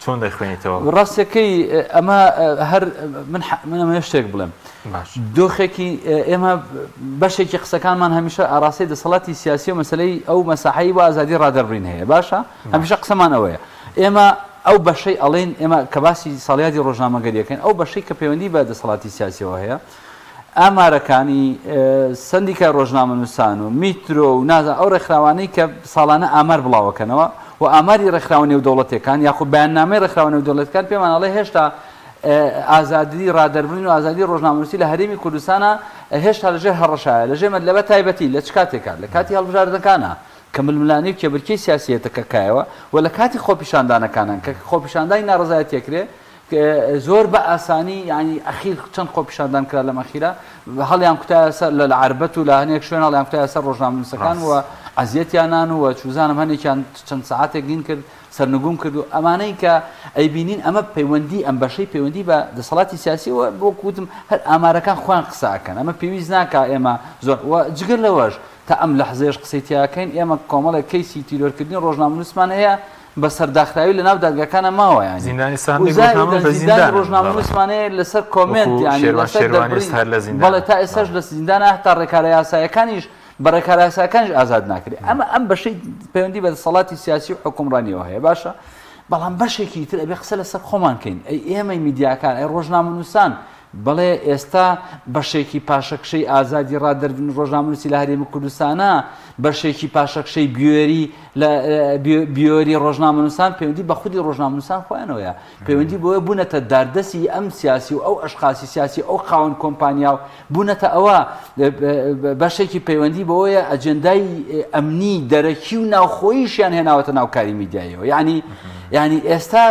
چۆن دەخوێنیتەوە؟ ڕاستەکەی ئەمە هەر من من ئەمەوێ شتێک بڵێم باش. دۆخێکی ئێمە بەشێکی قسەکانمان هەمیشە ئاراستەی دەسەڵاتی سیاسی و مەسلەی ئەو مەساحەی بۆ ئازادی ڕادەربڕین هەیە باشە هەمیشە قسەمان ئەوەیە ئێمە ئەو بەشەی ئەڵێن ئێمە کە باسی ساڵیادی ڕۆژنامەگەریەکەین ئەو بەشەی کە پەیوەندی بە دەسەڵاتی سیاسیەوە هەیە ئامارەکانی سەندیکای ڕۆژنامەنووسان و میترۆ و نازانم ئەو ڕێکخراوانەی کە ساڵانە ئامار بڵاوەکەنەوە و ئاماری ڕێکخراوە نێودەوڵەتیەکان یاخود بەیاننامەی ڕێکخراوە نێودەوڵەتیەکان پێمان ئەڵێ هێشتا ئازادی ڕادەربڕین و ئازادی ڕۆژنامەنووسی لە هەرێمی کوردستانە هێشتا لەژێر هەڕەشایە لەژێر مەد لە بە تایبەتی لە چ کاتێکا لە کاتی هەڵبژاردنەکانە کە ململانێ و کێبرکێی سیاسی یەتە کایەوە و لە کاتی خۆپیشاندانەکانە کە خۆپیشاندانی ناڕەزایەتی ئەکرێ زۆر بە ئاسانی یانی ئەخیر چەند خۆپیشاندان کرا لەم ئەخیرە هەڵیان کوتایە سەر لە لە عەربەت و لە هەنێک شوێن هەڵیان کوتایە سەر ڕۆژنامەنووسەکان و ئەزیەتیانان و چوزانم هەنێکیان چەند سەعاتێک گین کرد سەرنگوم کرد و ئەمانەی کە ئەیبینین ئەمە پەیوەندی ئەم بەشەی پەیوەندی بە دەسەڵاتی سیاسیەوە وەک وتم هەر ئامارەکان خۆیان قسە ئەکەن ئەمە پێویست ناکا ئێمە زۆر و جگە لەوەش تا ئەم لەحزەیەش قسەی تیاکەین ئێمە کۆمەڵێک کەیسی تیرۆرکردنی ڕۆژنامەنووسمان هەیە بە سەرداخراوی لە ناو دادگاکانە ماوە یانی زیندانی و ساندێک زائیدەن ڕۆژنامەنووس لە زیندانی زیندانن بەڵێ ڕۆژنامەنووسمان هەیە لەسەر comment وەکو یانی شێروان لەسەر شێروانی دەربڕین ئێستا هەر لە بەڵێ زیندانە تا ئێستاش بەڵێ لە زیندانە هەتا ڕێکارە یاسایەکانیش بە ڕێکارە یاسایەکانیش ئازاد ناکرێ ئەمە ئەم بەشەی پەیوەندی بە دەسەڵاتی سیاسی و حوکمڕانیەوە هەیە باشە بەڵام بەشێکی تر ئەبێ قسە لەسەر خۆمان کەین ئەی ئێمەی میدیاکان ئەی ڕۆژنامەنووسان بەڵێ ئێستا بەشێکی پاشەکشەی ئازادی ڕادەربرین ڕۆژنامەنووسی لە هەرێمی کوردستانە، بەشێکی پاشەکشەی بوێری لە بوێری ڕۆژنامەنووسان پەیوەندی بە خودی ڕۆژنامەنووسان خۆیانەوەیە، پەیوەندی بەوەیە بوونەتە داردەستی ئەم سیاسی و ئەو ئەشخاسی سیاسی ئەو خاوەن کۆمپانیا و بوونەتە ئەوە بەشێکی پەیوەندی بەوەیە ئەجێندای ئەمنی دەرەکی و ناوخۆییشیان هێناوەتە ناو کاری میدیاییەوە یعنی. یانی ئێستا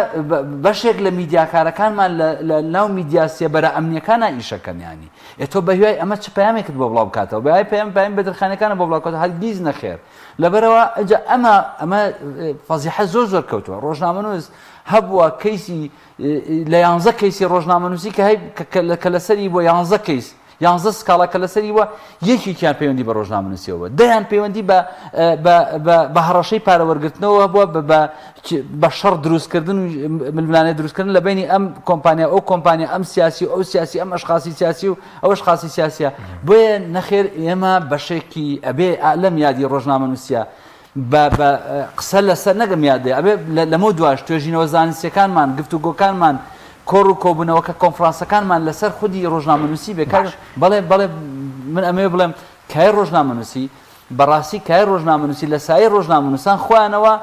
بەشێک لە میدیاکارەکانمان لە ناو میدیا سێبەرە ئەمنیەکانە ئیشەکەن یانی ئێ تۆ بەهیوای ئەمە چ پەیامێکت بۆ بڵاو بکاتەوە بەهای پەیام پەیام بەدرخانەکانە بۆ بڵاو کاتەوە هەرگیز نەخێر لەبەرەوە ئەجا ئەمە ئەمە فەزیحە زۆر زۆر کەوتووە ڕۆژنامەنووس هەبووە کەیسی لە یانزە کەیسی ڕۆژنامەنووسی کە هەی کە لەسەری بۆ یانزە کەیس یانزە سکاڵا کە لەسەری بووە یەکێکیان پەیوەندی بە ڕۆژنامەنووسیەوە بووە، دەیان پەیوەندی بە بە بە بە هەڕەشەی پارە وەرگرتنەوە هەبووە، بە بە بە شەڕ دروستکردن و ململانێ دروستکردن لە بەینی ئەم کۆمپانیا ئەو کۆمپانیا ئەم سیاسی و ئەو سیاسی ئەم ئەشخاسی سیاسی و ئەو ئەشخاسی سیاسیە بۆیە نەخێر ئێمە بەشێکی ئەبێ لەم یادی ڕۆژنامەنووسیە بە بە قسە لەسەر نەگەم یادێ ئەبێ لەمە دواش توێژینەوە زانستیەکانمان گفتوگۆکانمان کۆڕ و کۆبوونەوەکە کۆنفرانسەکانمان لەسەر خودی ڕۆژنامەنووسی بێ کاک بەڵێ بەڵێ من ئەمەوێ بڵێم کای ڕۆژنامەنووسی بەڕاستی کای ڕۆژنامەنووسی لە سایەی ڕۆژنامەنووسان خۆیانەوە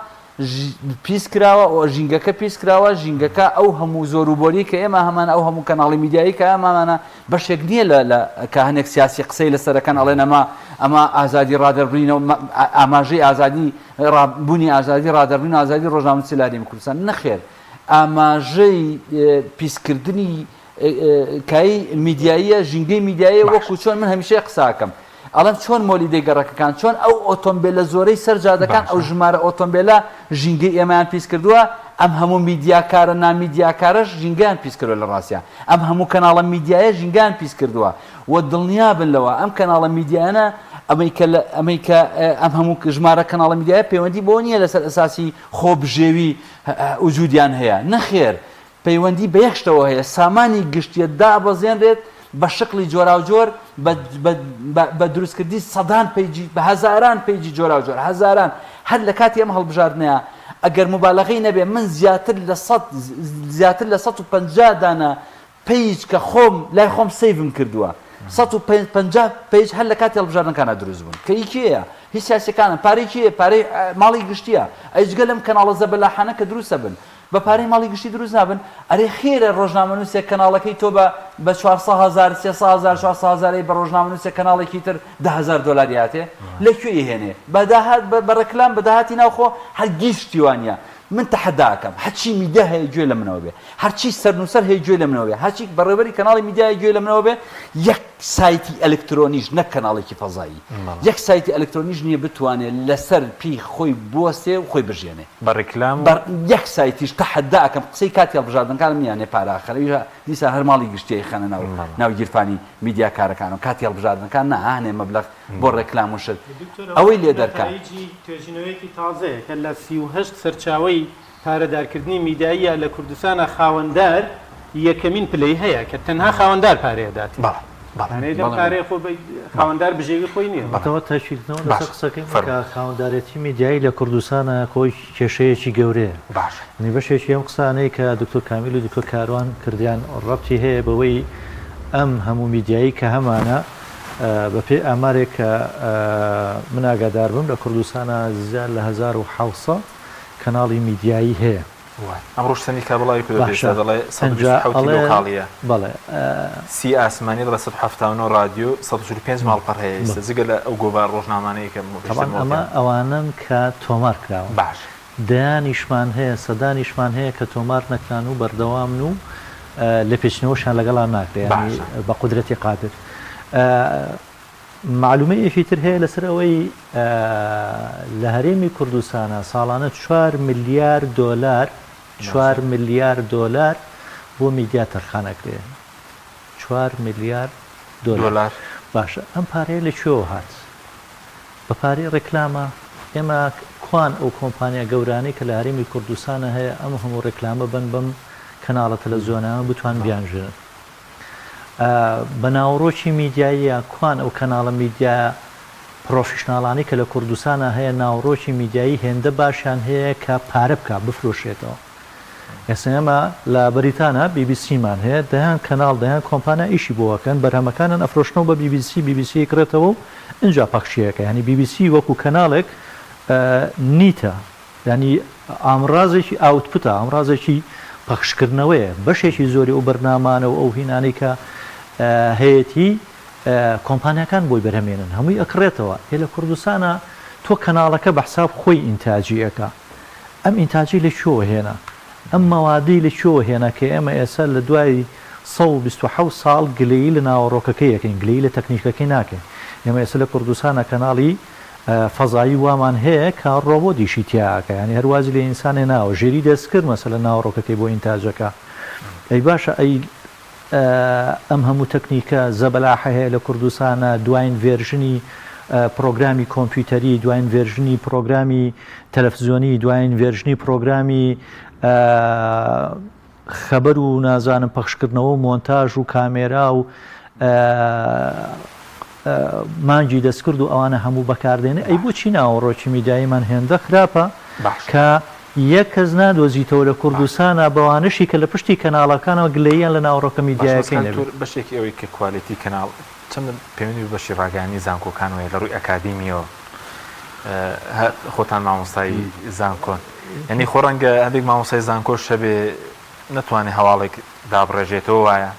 پیس کراوە و ژینگەکە پیس کراوە ژینگەکە ئەو هەموو زۆر و بۆری کە ئێمە هەمان ئەو هەموو کەناڵی میدیایی کە ئەمانە بەشێک نییە لە لە کە هەنێک سیاسی قسەی لەسەرەکەن ئەڵێن ئەمە ئەمە ئازادی ڕادەربڕینە و ئاماژەی ئازادی بوونی ئازادی ڕادەربڕین و ئازادی ڕۆژنامەنووسی لە هەرێمی کوردستان نەخێر ئاماژەی پیسکردنی کای میدیاییە ژینگەی میدیاییە وەکو چۆن من هەمیشە قساکەم ئەڵێم چۆن مۆلیدەی گەڕەکەکان چۆن ئەو ئۆتۆمبێلە زۆرەی سەر جادەکان ئەو ژمارە ئۆتۆمبێلە ژینگەی ئێمەیان پیس کردووە ئەم هەموو میدیاکارە نامیدیاکارەش ژینگەیان پیس کردووە لە ڕاستیا ئەم هەموو کەناڵە میدیایە ژینگەیان پیس کردووە و دڵنیابن لەوە ئەم کەناڵە میدیایانە ئەمەی کە ئەمەی کە ئەم هەموو ژمارە کەناڵە میدیایە پەیوەندی بۆ نییە لەسەر ئەساسی خۆبژێوی وجودیان هەیە نەخێر پەیوەندی بە یەک شتەوە هەیە، سامانی گشتیە دابەزێنرێت بە شکڵی جۆراوجۆر بە بە بە دروستکردنی سەدان page ی بە هەزاران page ی جۆراوجۆر هەزاران هەر لە کاتی ئەم هەڵبژاردنەیا ئەگەر موبالەغەی نەبێ من زیاتر لە سەد زیاتر لە 150 دانە page کە خۆم لای خۆم save م کردووە 150 page هەر لە کاتی هەڵبژاردنەکانا دروست بوون کە ئی کێیە هی سیاسیەکانن پارەی کێیە پارەی ماڵی گشتیە ئەی جگە لەم کەناڵە زەبەلاحانە کە دروستە بن بە پارەی ماڵی گشتی دروست نابن؟ ئەرێ خێرە ڕۆژنامەنووسێک کەناڵەکەی تۆ بە بە چوارسە هەزار سێسە هەزار چوارسە هەزارەی بە ڕۆژنامەنووسێک کەناڵێکی تر 10 هەزار دۆلاری هاتێ لە کوێ ئیهێنێ بە داهات بە ڕێکلام بە داهاتی ناوخۆ هەرگیز شتی وا نییە من تەحەدا ئەکەم هەرچی میدیا هەیە گوێ لە منەوە بێ هەرچی سەرنووسەر هەیە گوێ لە منەوە بێ هەرچی بەڕێوەبەری کەناڵی میدیا هەیە گوێ لە منەوە بێ یەک سایتی ئەلکترۆنیش نەک کەناڵێکی فەزایی یەک سایتی ئەلکترۆنیش نییە بتوانێ لەسەر پێی خۆی بوەستێ و خۆی بژێنێ. بە ڕیکلام و. بە یەک سایتیش تەحەدا ئەکەم قسەی کاتی هەڵبژاردنەکانم نییە نێ پارە ئەخەن ئەویش دیسان هەر ماڵی گشتی ئەیخەنە ناو ناو گیرفانی میدیاکارەکانەوە کاتی هەڵبژاردنەکان نا هەنێ مەبلەغ بۆ ڕێکلام و شت دکتۆر ئەوە ئەوەی لێ دەرکا. نەتایجی توێژینەوەیەکی تازەیە کە لە 38 سەرچاوەی پارەدارکردنی میداییە لە کوردستانا خاوەندار یەکەمین پلەی هەیە کە تەنها خاوەندار پارەی ئەداتێ بەڵێ بەڵێ یانێ لەم بەڵێ پارەیە خۆ بە خاوەندار بژێوی خۆی نییە. بەڵێ تاکیدکردنەوە لەسەر باشە قسەکەی من کە فەرموو. خاوەندارێتی میدیایی لە کوردستانا خۆی کێشەیەکی گەورەیە. باشە. یانی بەشێکی ئەم قسانەی کە دکتۆر کامیل و دکتۆر کاروان کردیان ڕەبتی هەیە بەوەی ئەم هەموو میدیایی کە هەمانە بە پێی ئامارێک کە من ئاگادار بم لە کوردستانا زیاد لە 1700 کەناڵی میدیایی هەیە. وای. ئەمڕۆش سەندیکا بڵاوی کردۆتەوە باشە ئێستا دەڵێ ئەنجا 127 ئەڵێ لۆکاڵیە بەڵێ. سی ئاسمانی دەڵێ 179 ڕادیۆ 145 ماڵپەڕ هەیە ئێستا جگە لە ئەو گۆڤار ڕۆژنامانەی کە پێشتر تەبعەن ئەمە مۆڵەتیان ئەوانەن کە تۆمار کراون. باشە. دەیانیشمان هەیە سەدانیشمان هەیە کە تۆمار نەکران و بەردەوامن و لێپێچینەوەشیان لەگەڵا ناکرێ یانی باشە. بە قودرەتی قادر. مەعلومەیەکی تر هەیە لەسەر ئەوەی لە هەرێمی کوردستانا ساڵانە چوار ملیار دۆلار چوار ملیار دۆلار بۆ میدیا تەرخان ئەکرێ چوار ملیار دۆلار باشە ئەم پارەیە لە کوێوە هات بە پارەی ڕێکلامە ئێمە کوان ئەو کۆمپانیا گەورانەی کە لە هەرێمی کوردستانە هەیە ئەم هەموو ڕێکلامە بن بەم کەناڵە تەلەڤزیۆنانە بتوان بیانژێنن بە ناوەڕۆکی میدیاییە، کوان ئەو کەناڵە میدیایە پڕۆفیشناڵانەی کە لە کوردستانا هەیە ناوەڕۆکی میدیایی هێندە باشیان هەیە کە پارە بکا بفرۆشرێتەوە؟ ئێستا ئێمە لە بەریتانا بی بی سی مان هەیە دەیان کەناڵ دەیان کۆمپانیا ئیشی بۆ ئەکەن بەرهەمەکانیان ئەفرۆشنەوە بە بی بی سی بی بی سی ئەیکڕێتەوە و ئینجا پەخشی ئەکا یانی بی بی سی وەکو کەناڵێک نیتە یانی ئامڕازێکی output ە، ئامڕازێکی پەخشکردنەوەیە، بەشێکی زۆری ئەو بەرنامانە و ئەو هینانەی کە هەیەتی کۆمپانیاکان بۆی بەرهەمێنن هەمووی ئەکڕێتەوە، ئێ لە کوردستانا تۆ کەناڵەکە بە حساب خۆی ئینتاجی ئەکا، ئەم ئینتاجەی لە کوێوە هێنا؟ ئەم مەوادەی لە کوێوە هێنا کە ئێمە ئێستا لە دوای 127 ساڵ گلەیی لە ناوەڕۆکەکەی ئەکەین، گلەیی لە تەکنیکەکەی ناکەین. ئێمە ئێستا لە کوردستانا کەناڵی فەزایی وامان هەیە کە ڕۆبۆت ئیشی تیا ئەکا، یانی هەر وازی لە ئینسان هێناوە، ژیری دەستکرد مەسەلەن ناوەڕۆکەکەی بۆ ئینتاج ئەکا. ئەی باشە ئەی ئەم هەموو تەکنیکە زەبەلاحە هەیە لە کوردستانا، دواین version ی پڕۆگرامی کۆمپیوتەری، دواین version ی پڕۆگرامی تەلەفزیۆنی، دواین version ی پڕۆگرامی خەبەر و نازانم پەخشکردنەوە و مۆنتاژ و کامێرا و مانگی دەستکرد و ئەوانە هەموو بەکاردێنێ، ئەی بۆچی ناوەڕۆکی میدیاییمان هێندە خراپە کە یەک کەس نادۆزیتەوە لە کوردستانا بەوانەشی کە لە پشتی کەناڵەکانەوە گلەییان لە ناوەڕۆکە باشە بەس میدیایەکەی کاک نەبێ. دکتۆر بەشێکی ئەوەی کە quality کەناڵ چەندە پەیوەندی بە بەشی ڕاگەیاندنی زانکۆکانەوە هەیە لە ڕووی ئەکادیمیەوە هەر خۆتان مامۆستای زانکۆن یعنی خۆ ڕەنگە هەندێک مامۆستای زانکۆش هەبێ نەتوانێ هەواڵێک دابڕێژێتەوە وایە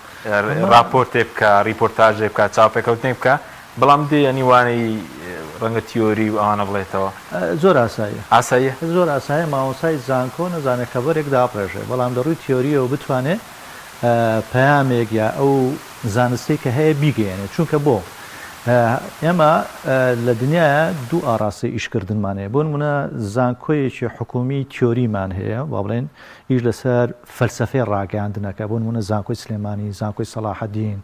ڕاپۆرتێک بکا ڕیپۆرتاژێک بکا چاوپێکەوتنێک بکا بەڵام دێ یانی وانەی ڕەنگە تیۆری و ئەوانە بڵێتەوە. زۆر ئاساییە. ئاساییە؟ زۆر ئاسایە مامۆستای زانکۆ نەزانێ خەبەرێک دابڕێژێ بەڵام لە ڕووی تیۆرییەوە بتوانێ پەیامێک یا ئەو زانستەی کە هەیە بیگەیەنێ چونکە بۆ ئێمە لە دنیایا دوو ئاڕاستەی ئیشکردنمان هەیە بۆ نمونە زانکۆیەکی حکومی تیۆریمان هەیە با بڵێن ئیش لەسەر فەلسەفەی ڕاگەیاندن ئەکا، بۆ نموونە زانکۆی سلێمانی، زانکۆی سەڵاحەدین،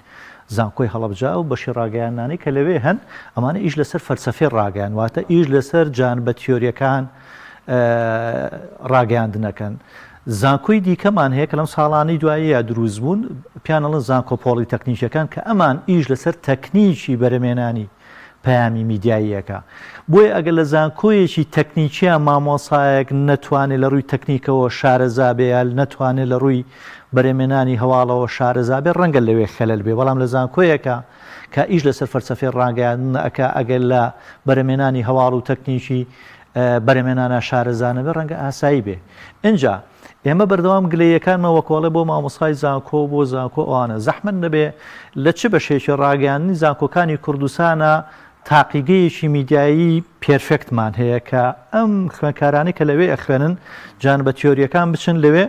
زانکۆی هەڵەبجە، ئەو بەشی ڕاگەیاندنانەی کە لەوێ هەن، ئەمانە ئیش لەسەر فەلسەفەی ڕاگەیاند، واتە ئیش لەسەر جانبە تیۆرییەکان ڕاگەیاندن ئەکەن. زانکۆی دیکەمان هەیە کە لەم ساڵانەی دواییە دروست بوون، پێیان ئەڵێن زانکۆ پۆڵیتەکنیکییەکان کە ئەمان ئیش لەسەر تەکنیکی بەرهەمهێنانی پەیامی میدیاییەکە. بۆیە ئەگەر لە زانکۆیەکی تەکنیکییا مامۆسایەک نەتوانێ لە ڕووی تەکنیکەوە شارەزا بێ یا نەتوانێ لە ڕووی بەرێمێنانی هەواڵەوە شارەزا بێ ڕەنگە لەوێ خەلەل بێ بەڵام لە زانکۆیەکا کە ئیش لەسەر فەلسەفەی ڕاگەیاندن ئەکا ئەگەر لە بەرەمێنانی هەواڵ و تەکنیکی بەرەمێنانا شارەزا نەبێ ڕەنگە ئاسایی بێ. ئینجا ئێمە بەردەوام گلەییەکانمان وەکۆڵێ بۆ مامۆستای زانکۆ و بۆ زانکۆ ئەوانە زەحمەت نەبێ لە چ بەشێکی ڕاگەیاندنی زانکۆکانی کوردستانا تاقیگەیەکی میدیایی perfect مان هەیە کە ئەم خوێندکارانەی کە لەوێ ئەخوێنن جانبە تیۆریەکان بچن لەوێ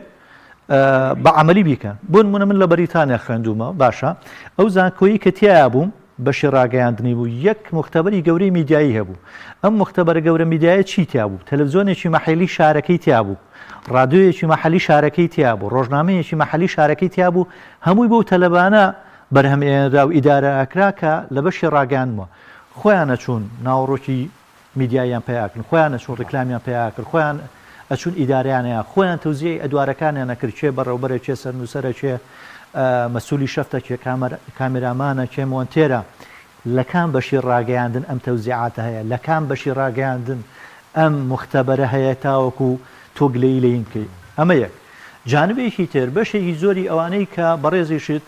بە عەمەلی بیکەن بۆ نمونە من لە بەریتانیا خوێندوومە باشە ئەو زانکۆیی کە تیایا بووم بەشی ڕاگەیاندنی بوو، یەک موختەبەری گەورەی میدیایی هەبوو. ئەم موختەبەرە گەورە میدیایە چی تیا بوو؟ تەلەفزیۆنێکی مەحەلی شارەکەی تیا بوو، ڕادیۆیەکی مەحەلی شارەکەی تیا بوو، ڕۆژنامەیەکی مەحەلی شارەکەی تیا بوو، هەمووی بەو تەلەبانە بەرهەم ئێنرا و ئیدارە ئەکرا کە لە بەشی ڕاگەیاندن بووە. خۆیان ئەچوون ناوەڕۆکی میدیاییان پەیا ئەکرد، خۆیان ئەچوون ڕیکلامیان پەیا ئەکرد، خۆیان ئەچوون ئیدارەیان ئەیا، خۆیان تەوزیعی ئەدوارەکانیان ئەکرد، کێ بەڕێوبەرە، کێ سەرنووسەرە، کێ مەسولی شەفتە، کێ کامێرامانە، کێ مۆنتێرە. لە کام بەشی ڕاگەیاندن ئەم تەوزیعاتە هەیە؟ لە کام بەشی ڕاگەیاندن ئەم موختەبەرە هەیە تاوەکو تۆ گلەیی لێین بکەی؟ ئەمە یەک. جانبێکی تر، بەشێکی زۆری ئەوانەی کە بەڕێزیشت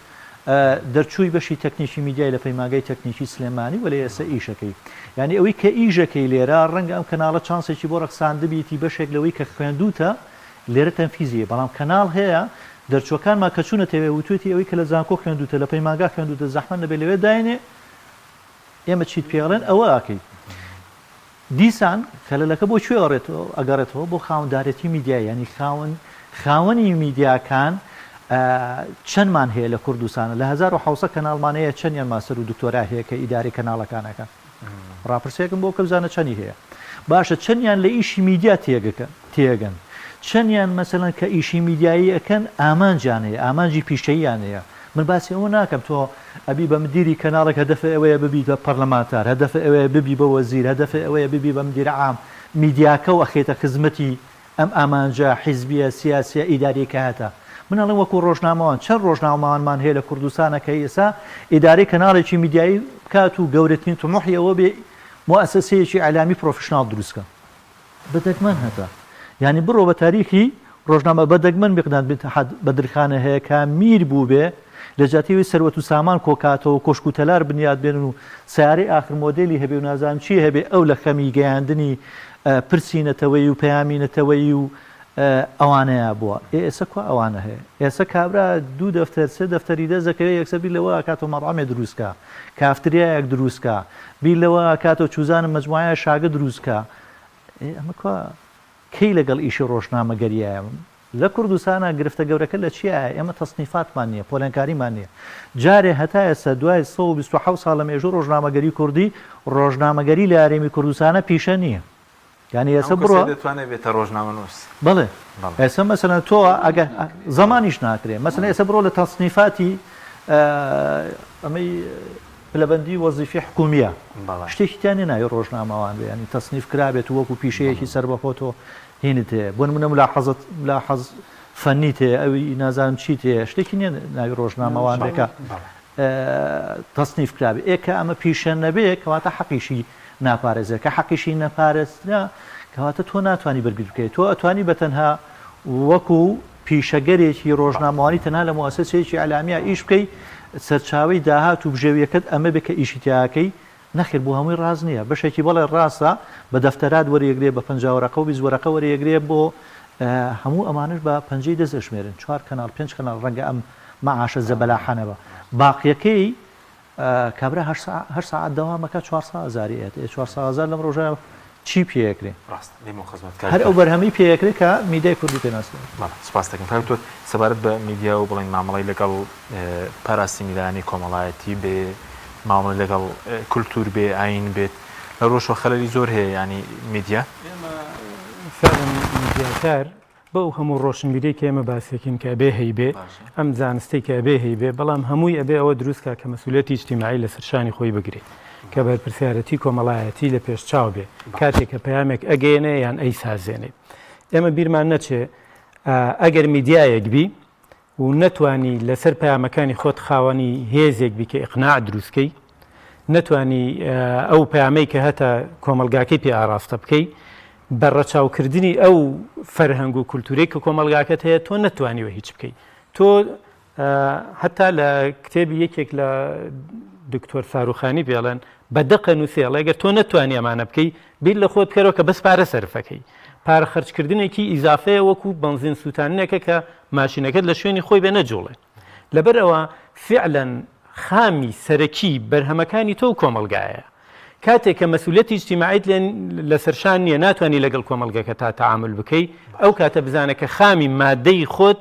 دەرچووی بەشی تەکنیکی میدیای لە پەیمانگای تەکنیکی سلێمانی وەلێ ئێستا ئیشەکەی یانی ئەوەی کە ئیشەکەی لێرە ڕەنگە ئەم کەناڵە چانسێکی بۆ ڕەخساندبیتی بەشێک لەوەی کە خوێندووتە لێرە تەنفیزیە بەڵام کەناڵ هەیە دەرچووەکانمان کە چوونەتەوێ وتوێتی ئەوەی کە لە زانکۆ خوێندووتە لە پەیمانگا خوێندووتە زەحمەت نەبێ لەوێ داینێ ئێمە چیت پێڵێن ئەوە ئەکەی. دیسان خەلەلەکە بۆ کوێ ئەگەڕێتەوە؟ بۆ خاوەندارێتی میدیایی، یانی خاوەن خاوەنی میدیاکان چەندمان هەیە لە کوردستانە؟ لە 1700 کەناڵمان هەیە چەندیان ماستەر و دکتۆرا هەیە کە ئیدارەی کەناڵەکان ئەکەن؟ ڕاپرسیەکم بۆ بکە بزانە چەنی هەیە؟ باشە چەندیان لە ئیشی میدیا تێگەن؟ چەندیان مەسەلەن کە ئیشی میدیایی ئەکەن ئامانجیان هەیە، ئامانجی پیشەییان هەیە؟ من باسی ئەوە ناکەم تۆ ئەبی بە مدیری کەناڵێک هەدەفە ئەوەیە ببی بە پەرلەمانتار هەدەفە ئەوەیە ببی بە وەزیر هەدەفە ئەوەیە ببی بە مدیر عام میدیاکە و ئەخەیتە خزمەتی ئەم ئامانجە حیزبیە سیاسیە ئیداریەی کە هەتە من ئەڵێم وەکو ڕۆژنامەوان چەند ڕۆژنامەوانمان هەیە لە کوردستانە کە ئێسا ئیدارەی کەناڵێکی میدیایی بکات و گەورەترین تموحی ئەوە بێ موئەسەسەیەکی ئیعلامی professional دروست کە. بە دەگمەن هەتە یانی بڕۆ بە تاریخی ڕۆژنامە بە دەگمەن میقداد میدحەت بەدرخانە هەیە کە میر بووبێ لە جیاتی ئەوەی سەروەت و سامان کۆکاتەوە کۆشک و تەلار بنیات بێنن و سەیارەی ئاخر مۆدێلی هەبێ و نازانم چی هەبێ ئەو لە خەمی گەیاندنی پرسی نەتەوەیی و پەیامی نەتەوەیی و ئەوانەیا بووە ئێ ئێسە کوا ئەوانە هەیە ئێسە کابرا دوو دەفتەر سێ دەفتەری دەست دەکەوێ یەکسەر بیر لەوە ئەکاتەوە مەتعەمێ دروست کا کافتریایەک دروست کا بیر لەوە ئەکاتەوە چوزانم مەجموعەیە شاگە دروست کا ئێ ئەمە کوا کەی لەگەڵ ئیشی ڕۆژنامەگەریایە؟ لە کوردستانا گرفتە گەورەکە لە چیایە ئێمە تەسنیفاتمان نییە پۆلێنکاریمان نییە جارێ هەتا ئێستا دوای 127 ساڵ لە مێژوو ڕۆژنامەگەری کوردی ڕۆژنامەگەری لە هەرێمی کوردستانە پیشە نییە یانی ئێستا هەموو بڕۆ کەسێک دەتوانێت بێتە ڕۆژنامەنووس. بەڵێ بەڵێ. ئێستا مەسەلەن تۆ ئەگەر زەمانیش ناکرێ مەسەلەن ئێستا بڕۆ لە تەسنیفاتی ئەمەی پلەبەندی وەزیفی حکومیە بەڵێ. شتێکی تیا نیە ناوی ڕۆژنامەوان بێ یانی تەسنیف کرابێت و وەکو پیشەیەکی سەربەخۆ تۆ هینت هەیە بۆ نمونە ملاحەزەت ملاحەز فەنیت هەیە ئەوی نازانم چیت هەیە شتێکی نیە ناوی ڕۆژنامەوان بێ کە تەسنیف کرابێ ئێ کە ئەمە پیشە نەبێ کەواتە حەقیشی ناپارێزێ کە حەقیشی نەپارێزرا کەواتە تۆ ناتوانی بەرگری بکەیت تۆ ئەتوانی بە تەنها وەکو پیشەگەرێکی ڕۆژنامەوانی تەنها لە موئەسەسەیەکی ئیعلامییا ئیش بکەی سەرچاوەی داهات و بژێویەکەت ئەمە بێ کە ئیشی تیاکەی نەخێر بۆ هەمووی ڕاست نییە بەشێکی بەڵێ ڕاستە بە دەفتەرات وەریەگرێ بە 50 وەرەقە و 20 وەرەقە وەریەگرێ بۆ هەموو ئەمانەش بە پەنجەی دەست ئەژمێرن چوار کەناڵ پێنج کەناڵ ڕەنگە ئەم مەعاشە زەبەلاحە نەبا باقیەکەی کابرا هەشت سەعات دەوام ئەکا چوارسەد هەزاری ئەیەت ئێ چوارسەد هەزار لەم ڕۆژە چی پێ ئەکرێ؟ ڕاستە دێمەوە خزمەت کاک هەر ئەو بەرهەمەی پێ ئەکرێ کە میدیای کوردی پێ ناسراوە. بەڵێ سوپاست دەکەم کاک دکتۆر سەبارەت بە میدیا و بڵێین مامەڵەی لەگەڵ پاراستنی لایەنی کۆمەڵایەتی بێ مامەڵەی لەگەڵ کولتوور بێ ئایین بێت لە ڕۆژەوە خەلەلی زۆر هەیە یانی میدیا. ئێمە فعلا میدیاکار بەو هەموو ڕۆشنبیرەی کە ئێمە باسیەکەین کە ئەبێ هەیبێ، ئەم زانستەی کە ئەبێ هەیبێ، بەڵام هەمووی ئەبێ ئەوە دروست کا کە مەسئولیەتی ئیجتیماعی لەسەر شانی خۆی بگرێ، کە بەرپرسیارەتی کۆمەڵایەتی لە پێش چاو بێ، کاتێ کە پەیامێک ئەگەیەنێ یان ئەیسازێنێ. ئێمە بیرمان نەچێ ئەگەر میدیایەک بی و نەتوانی لەسەر پەیامەکانی خۆت خاوەنی هێزێک بی کە ئیقناع دروست کەی، نەتوانی ئەو پەیامەی کە هەتە کۆمەڵگاکەی پێ ئاراستە بکەی، بە ڕەچاوکردنی ئەو فەرهەنگ و کولتوورەی کە کۆمەڵگاکەت هەیە تۆ نەتوانیوە هیچ بکەی. تۆ هەتا لە کتێبی یەکێک لە دکتۆر ساروخانی پێڵێن بە دەقە نووسێ ئەڵێ گەر تۆ نەتوانی ئەمانە بکەی بیر لە خۆت بکەرەوە کە بەس پارە سەرفەکەی پارە خەرجکردنێکی ئیزافەیە وەکو بەنزین سووتاندنێکە کە ماشینەکەت لە شوێنی خۆی بێ نەجوڵێ لەبەر ئەوە فعلەن خامی سەرەکی بەرهەمەکانی تۆ و کۆمەڵگایە کاتێک کە مەسئولیەتی ئیجتیماعیت لێ لەسەر شان نییە ناتوانانی لەگەڵ کۆمەڵگەکە تا تەعامل بکەی ئەو کاتە بزانە کە خامی مادەی خۆت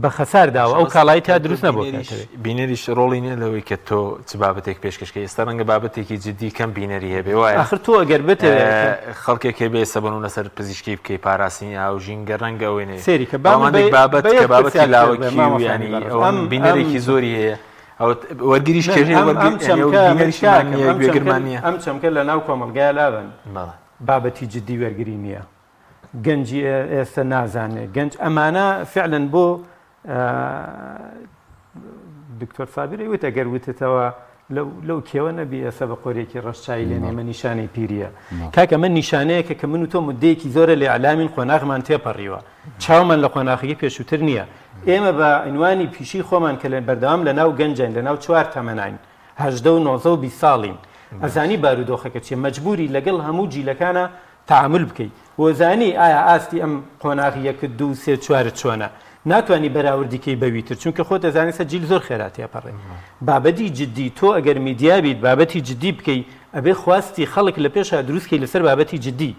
بە خەسار داوە ئەو کاڵای تا دروست نەبووە کاتەوێ. بینەریش ڕۆڵی نیە لەوەی کە تۆ چ بابەتێک پێشکەش کەی ئێستا ڕەنگە بابەتێکی جدی کەم بینەری هەبێ وایە ئاخر تۆ ئەگەر بتەوێ خەڵکێک هەبێ ئێستا بۆ نموونە سەر پزیشکی بکەی پاراستنی ئاو ژینگە ڕەنگە ئەوەی نەوێ سەیری کە با بەڵام من هەندێک بابەت بە کە یەک بابەتی پرسیار پێ بڵێم لاوەکی و مامۆستا یانی بەڕێز ئەوە ئەم ئەم بینەرێکی زۆری هەیە ئەوە وەرگریش من کێشەی ئەم وەرگر ئەم یانی ئەو چەمکە من بینەریشمان تکاکەم نییە ئەم چەمکە گوێگرمان نییە ئەم چەمکە لە ناو کۆمەڵگایە لابەن بەڵێ بابەتی جدی وەرگری نییە گەنجی ئێستا نازانێ گەنج ئەمانە فعلەن بۆ دکتۆر سابیری وت ئەگەر وتتەوە لەو کێوە نەبی ئێستا بە قۆرێکی ڕەش چای لێ نێمە نیشانەی پیریە کاکە من نیشانەیەکە کە من و تۆ مدەیەکی زۆرە لە ئەلامین قۆناغمان تێپەڕیوە چاومان لە قۆناغەکەی پێشووتر نییە ئێمە بە عنوانی پیشی خۆمان کە لە بەردەوام لە ناو گەنجین لە ناو چوار تەمەنین هەژدە و نۆزە و 20 ساڵین ئەزانی بارودۆخەکە چیە مەجبوری لەگەڵ هەموو جیلەکانە تەعامول بکەی و زانی ئایا ئاستی ئەم قۆناغی یەک دوو سێ چوارت چۆنە ناتوانی بەراوردی کەی بەوی تر چونکە خۆت ئەزانی سە جیل زۆر خێرا تێپەڕێ بابەتی جدی تۆ ئەگەر میدیا بیت بابەتی جدی بکەی ئەبێ خواستی خەڵک لە پێشا دروست کەی لەسەر بابەتی جدی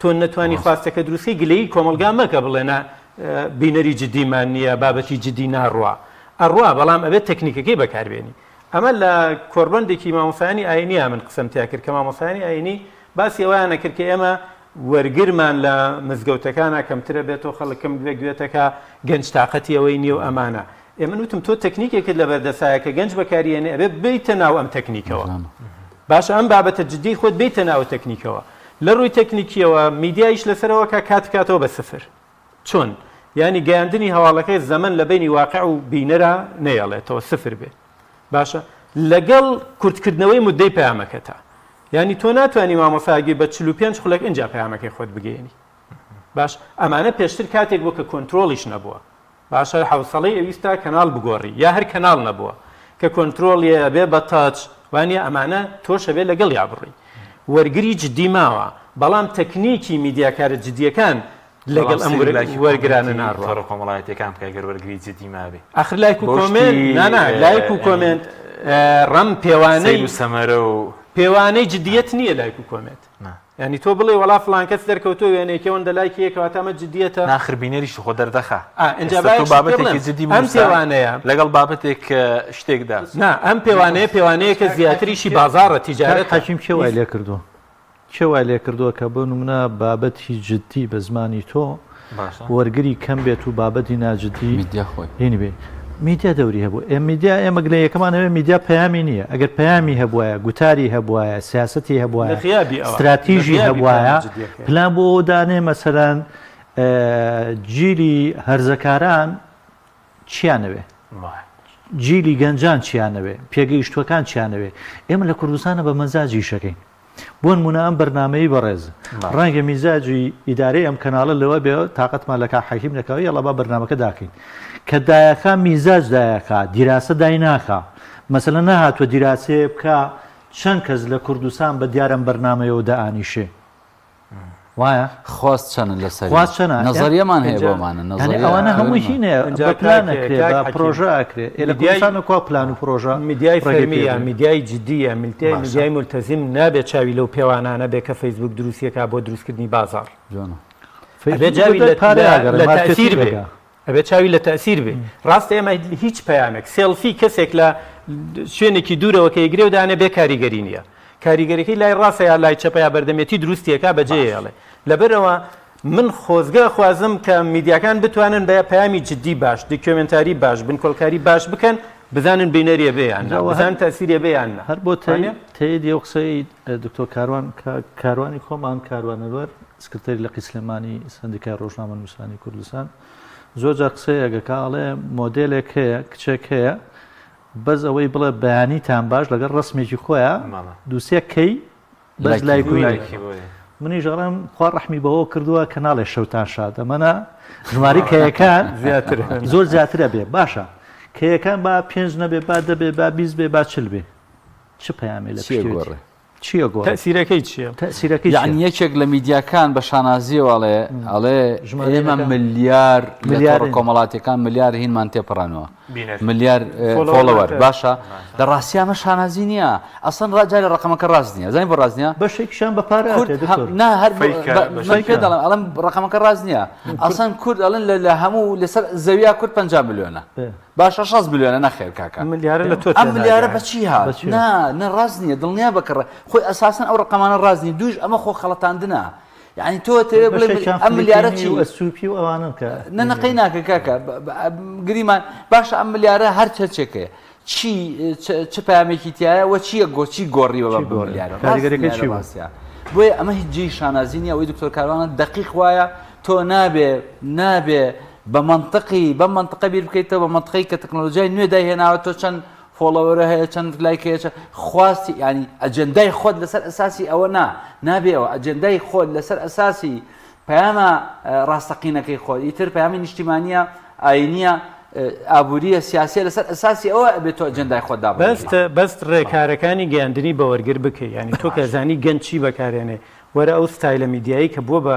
تۆ نەتوانی خواستەکە دروست کەی گلەیی کۆمەڵگا مەکە بڵێ نا بینەری جدیمان نییە بابەتی جدی ناڕوا ئەڕوا بەڵام ئەبێت تەکنیکەکەی بەکاربێنی ئەمە لە کۆڕبەندێکی مامۆستایانی ئاینییا من قسەم تیا کرد کە مامۆستایانی ئاینی باسی ئەوەیان ئەکرد کە ئێمە وەرگرمان لە مزگەوتەکانا کەمترە بێتەوە خەڵک کەم گوێ گوێتەکا گەنج تاقەتی ئەوەی نییە و ئەمانە ئێ من وتم تۆ تەکنیکێکت لەبەردەسایە کە گەنج بەکاری ئێنێ ئەبێ بێیتە ناو ئەم تەکنیکەوە باشە ئەم بابەتە جدیەی خۆت بێیتە ناو تەکنیکەوە لە ڕووی تەکنیکیەوە میدیا ئیش لەسەرەوە کە کات بکاتەوە بە سفر چۆن؟ یانی گەیاندنی هەواڵەکەی زەمەن لە بەینی واقع و بینەرا نەیەڵێتەوە سفر بێ باشە لەگەڵ کورتکردنەوەی مدەی پەیامەکەتا یانی تۆ ناتوانی مامۆستا گوێ بە 45 خولەک ئینجا پەیامەکەی خۆت بگەیەنی باش ئەمانە پێشتر کاتێک بوو کە کۆنترۆڵیش نەبووە باشە حەوسەڵەی ئەویستا کەناڵ بگۆڕی یا هەر کەناڵ نەبووە کە کۆنترۆڵیە ئەبێ بە touch وانە ئەمانە تۆش ئەبێ لەگەڵیا بڕۆی وەرگری جدی ماوە بەڵام تەکنیکی میدیاکارە جدیەکان لەگەڵ ئەم وەرگرانە ناڕوا. تۆڕە کۆمەڵایەتیەکان بکە گەر وەرگری جدی مابێ. ئاخر لایک و کۆمێنت نا نا لایک و کۆمێنت ڕەم پێوانەی سەیر و سەمەرە و. پێوانەی جدیەت نییە لایک و comment. یانی تۆ بڵێ وەڵا فڵان کەس دەرکەوتووە وێنەیەکی ئەوەندە لایکی هەیە کەواتە ئەمە جدیەتە. ناخر بینەریش خۆ دەردەخا. ئا ئینجا ئێستا با تۆ یەک شت پێ بابەتێکی بڵێم جدی ئەم بنووسە پێوانەیە. لەگەڵ بابەتێک شتێکدا. نا ئەم پێوانەیە پێوانەیەکە زیاتریشی بازاڕە کاک تیجارەتە. حەکیم کێ وای لێ کردووە؟ کێ وای لێ کردووە کە بۆ نمونە بابەتی جدی بە زمانی تۆ باشە. وەرگری کەم بێت و بابەتی ناجدی میدیا خۆی. هینی بێ؟ میدیا دەوری هەبوو. ئێ میدیا ئێمە گلەییەکەمان ئەوەیە میدیا پەیامی نییە. ئەگەر پەیامی هەبوایە، گوتاری هەبوایە، سیاسەتی لە هەبوایە، غیابی ئەوە، لە ستراتیژی غیابی هەبوایە، پەیامە جدییەکەی. پلان بۆ ئەوە دانێ مەسەلەن جیلی هەرزەکاران چیان ئەوێ؟ جیلی گەنجان چیان ئەوێ؟ پێگەیشتووەکان چیان ئەوێ؟ ئێمە لە کوردستانە بە مەزاج ئیشەکەین. بۆنمونە ئەم بەرنامەی بەڕێز ڕەنگە میزاجی ئیدارەی ئەم کەناڵە لەوە بێ تاقەتمان لە کاک حەکیم نەکەوە یەڵا با بەرنامەکە داکەین کە دایەکا میزاج دایەکا دیراسە دای ناکا مەسەلەن نەهاتوە دیراسەیە بکا چەند کەس لە کوردستان بە دیار ئەم بەرنامەیەوە دائانیشێ وایە؟ خواست چەنە لەسەری؟ خواست چەنە؟ نەزەریەمان هەیە بۆمانە یانی ئەوانە هەمووی هینە بە پلان ئەکرێ بە پرۆژە ئەکرێ ئێ لە کوردستان کوا پلان و پرۆژە میدیای فەرمی یا میدیای جدی یا میدیای میدیای مولتەزیم نابێ چاوی لەو پێوانانە بێ کە فەیسبوک دروستیەکا بۆ دروستکردنی بازاڕ ئەبێ چاوی لە تەئسیر بێ ئەبێ چاوی لە تەئسیر بێ. ڕاستە ئێمە هیچ پەیامێک، سێڵفی کەسێک لە شوێنێکی دوورەوە کە یگرێ و دانێ بێ کاریگەری نییە. کاریگەریەکەی لای ڕاستە یا لای چەپە یا بەردەمێتی دروستیەکە بەجێ ئەڵێ. لەبەرئەوە من خۆزگە ئەخوازم کە میدیاکان بتوانن بە پەیامی جدی باش، دیکیۆمێنتاری باش، بنکۆڵکاری باش بکەن، بزانن بینەریە بێ یان نا، بزانن تەئسیریە بێ یان نا. هەر بۆ تەئیدی ئەو قسەی دکتۆر کاروان، کاک کاروانی خۆمان، کاروان ئەنوەر، سکرتێری لقی سلێمانی سەندیکای ڕۆژنامەنووسانی کوردستان زۆر جار قسەیەک ئەکا ئەڵێ مۆدێلێک هەیە کچێک هەیە بەس ئەوەی بڵێ بەیانیتان باش لەگەڵ ڕسمێکی خۆیان دووسێ کەی بەس لایک منیش ئەڵێم خوا ڕەحمی بەوە کردووە کە ناڵێ شەوتان شاد ئەمەە ژماری کەیەکان زیاتر زۆر زیاترە بێ باشە کەیەکان با پێنج نەبێ با دەبێ با 20 بێ با چل بێ چ پەیامێ لە پشتێ چیە گۆڕێ؟ تەئسیرەکەی چیە؟ تەئسیرەکەی چیە؟ یەعنی یەکێک لە میدیاکان بە شانازیەوە ئەڵێ ئەڵێ ئێمە ملیار لە تۆڕە کۆمەڵاتیەکان ملیار هینمان تێپەڕانەوە ملیار follower باشە لە ڕاستیا ئەمە شانازی نییە ئەسڵەن ڕا جارێ ڕقەمەکە ڕاست نییە زانی بۆ ڕاست نییە بەشێکیشان بە پارە کورد نا هەر من پێ دەڵێم ئەڵێم ڕقەمەکە ڕاست نییە ئەسڵەن کورد ئەڵێن لە هەموو لەسەر زەویا کورد 50 ملیۆنە باشە 60 ملیۆنە نەخێر کاکە ئەم ملیارە لە تۆ ئەم ملیارە بە چی هات نا نە ڕاست نییە دڵنیا بە کەڕ خۆی ئەساسەن ئەو ڕقەمانە ڕاست نیە دووش ئەمە خۆ خەڵەتاندنە یعنی تۆ تەوێ بڵێ ئەم ملیارە چی و ئەسوپی و ئەوانن کە نە نەقەی ناکە کاکە گریمان باشە ئەم ملیارە هەر چەچێکەیە چی چ پامێکی تایە وە چییە گۆچی گۆڕیوە بە ملیارە کاریگەرەکە چی بۆیە ئەمە هیچ جێی شانازی نییە ئەوەی دکتۆر کاروانە دەقیق وایە تۆ نابێ نابێ بە مەنتقی بەم مەنتقە بیر بکەیتەوە بە مەنتقەی کە تەکنۆلۆژیای نوێ دایهێناوە تۆ چەند follower ە هەیە چەند لایک هەیە چەند خواستی ینی ئەجندای خۆت لەسەر ئەساسی ئەوە نا نابێ ئەوە ئەجندای خۆت لەسەر ئەساسی پەیامە ڕاستەقینەکەی خۆت ئیتر پەیامی نیشتیمانیە ئاینیە ئابووریە سیاسیە لەسەر ئەساسی ئەوە ئەبێت تۆ ئەجندای خۆت دابڕێژی. بەست بەست ڕێکارەکانی گەیاندنی بە وەرگر بکەی یانی تۆ کە زانی گەنج چی بەکارێنێ وەرە ئەو ستایلە میدیایی کە بووە بە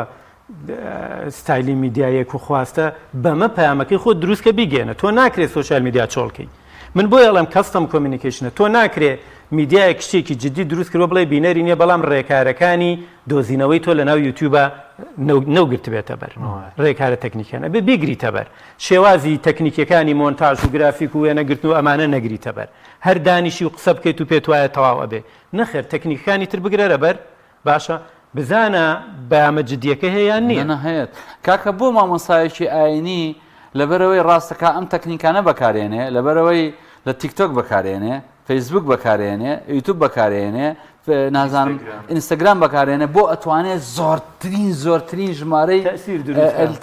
ستایلی میدیایەک و خواستە بەمە پەیامەکەی خۆت دروست کە بیگەێنە تۆ ناکرێت social media چۆڵکەی من بۆی ئەڵێم custom communication ە تۆ ناکرێ میدیایەک شتێکی جدی دروست کردوە بڵێ بینەری نییە بەڵام ڕێکارەکانی دۆزینەوەی تۆ لەناو یوتیوبە نەوگرتبێتە بەر ڕێکارە تەکنیکیان ئەبێ بیگریتە بەر شێوازی تەکنیکیەکانی مۆنتاژ و گرافیک و وێنەگرتن و ئەمانە نەگریتە بەر هەر دانیشی و قسە بکەیت و پێت وایە تەواو ئەبێ نەخێر تەکنیکەکانی تر بگرەرە بەر باشە بزانە بەیامە جدیەکە هەیە یان نییە؟ نا هەیە کاکە بۆ مامۆستایەکی ئاینی لەبەرئەوەی ڕاستەکا ئەم تەکنیکانە بەکارێنێ لەبەرئەوەی لە تیکتۆک بەکارێنێ فەیسبوک بەکارێنێ یوتوب بەکارێنێ نازانم ئینستاگرام بەکارێنێ بۆ ئەتوانێ زۆرترین زۆرترین ژمارەی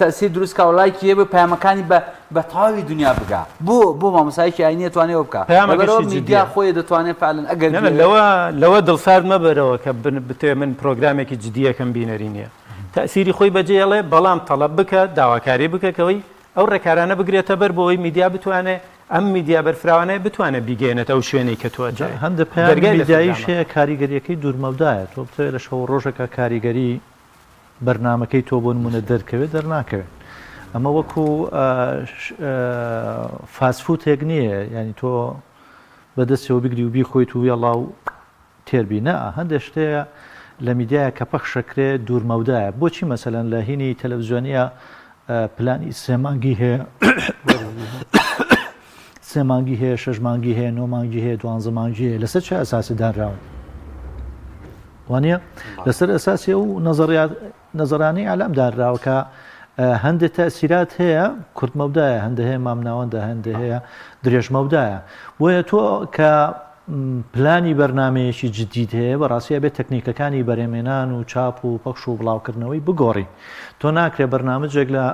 تەسیر دروست کا و لایکی هەبێ پەیامەکانی بە بە تەواوی دنیا بگا بۆ بۆ مامۆستایەکی ئاینی ئەتوانێ ئەوە بکا لەبەرئەوە میدیا خۆی دەتوانێ فعلا ئەگەر لەوە لەوە دڵسارد مەبەرەوە کە بتەوێ من پرۆگرامێکی جدیەکەم بینەری نییە تەسیری خۆی بەجێڵێ بەڵام تەڵەب بکە داواکاری بکە کەەوەی ئەو ڕێکارانە بگرێتە بەر بۆ ئەوەی میدیا بتوانێت ئەم میدیا بەرفراوانەیە بتوانێت بیگەیەنێتە ئەو شوێنەی کە تۆ ئەتەوێ. هەندێک پەیامی میدیاییش هەیە کاریگەرییەکەی دوورمەودایە، تۆ بتەوێت لە شەو و ڕۆژێکا کاریگەری بەرنامەکەی تۆ بۆ نموونە دەرکەوێت دەرناکەوێت. ئەمە وەکو فاست فوتێک نییە یانی تۆ بەدەستەوە بگری و بیخۆیت و یەڵا و. تێر بی نا هەندێ شت هەیە لە میدیایە کە پەخشەکرێ دوور مەودایە بۆچی مەسەلەن لە هینی تەلەفزیۆنیە پلانی سێ مانگی هەیە سێ مانگی هەیە شەش مانگی هەیە نۆ مانگی هەیە دوانزە مانگی هەیە لەسەر چه ئەساسی دانراون وانە لەسەر ئەساسی ئەو نەزەریات نەزەرانی ئەلام دانراوە کە هەندێک تەسیرات هەیە کورت مەودایە هەندە هەیە مامناوەندە هەندە هەیە درێژ مەودایە بۆیە تۆ کە پلانی بەرنمەیەکی جدیت هەیە بەڕاستی ئەبێت تەکنیکەکانی بەرێمێنان و چاپ و پەخش و بڵاوکردنەوەی بگۆڕی تۆ ناکرێ بەرنامەجێک لە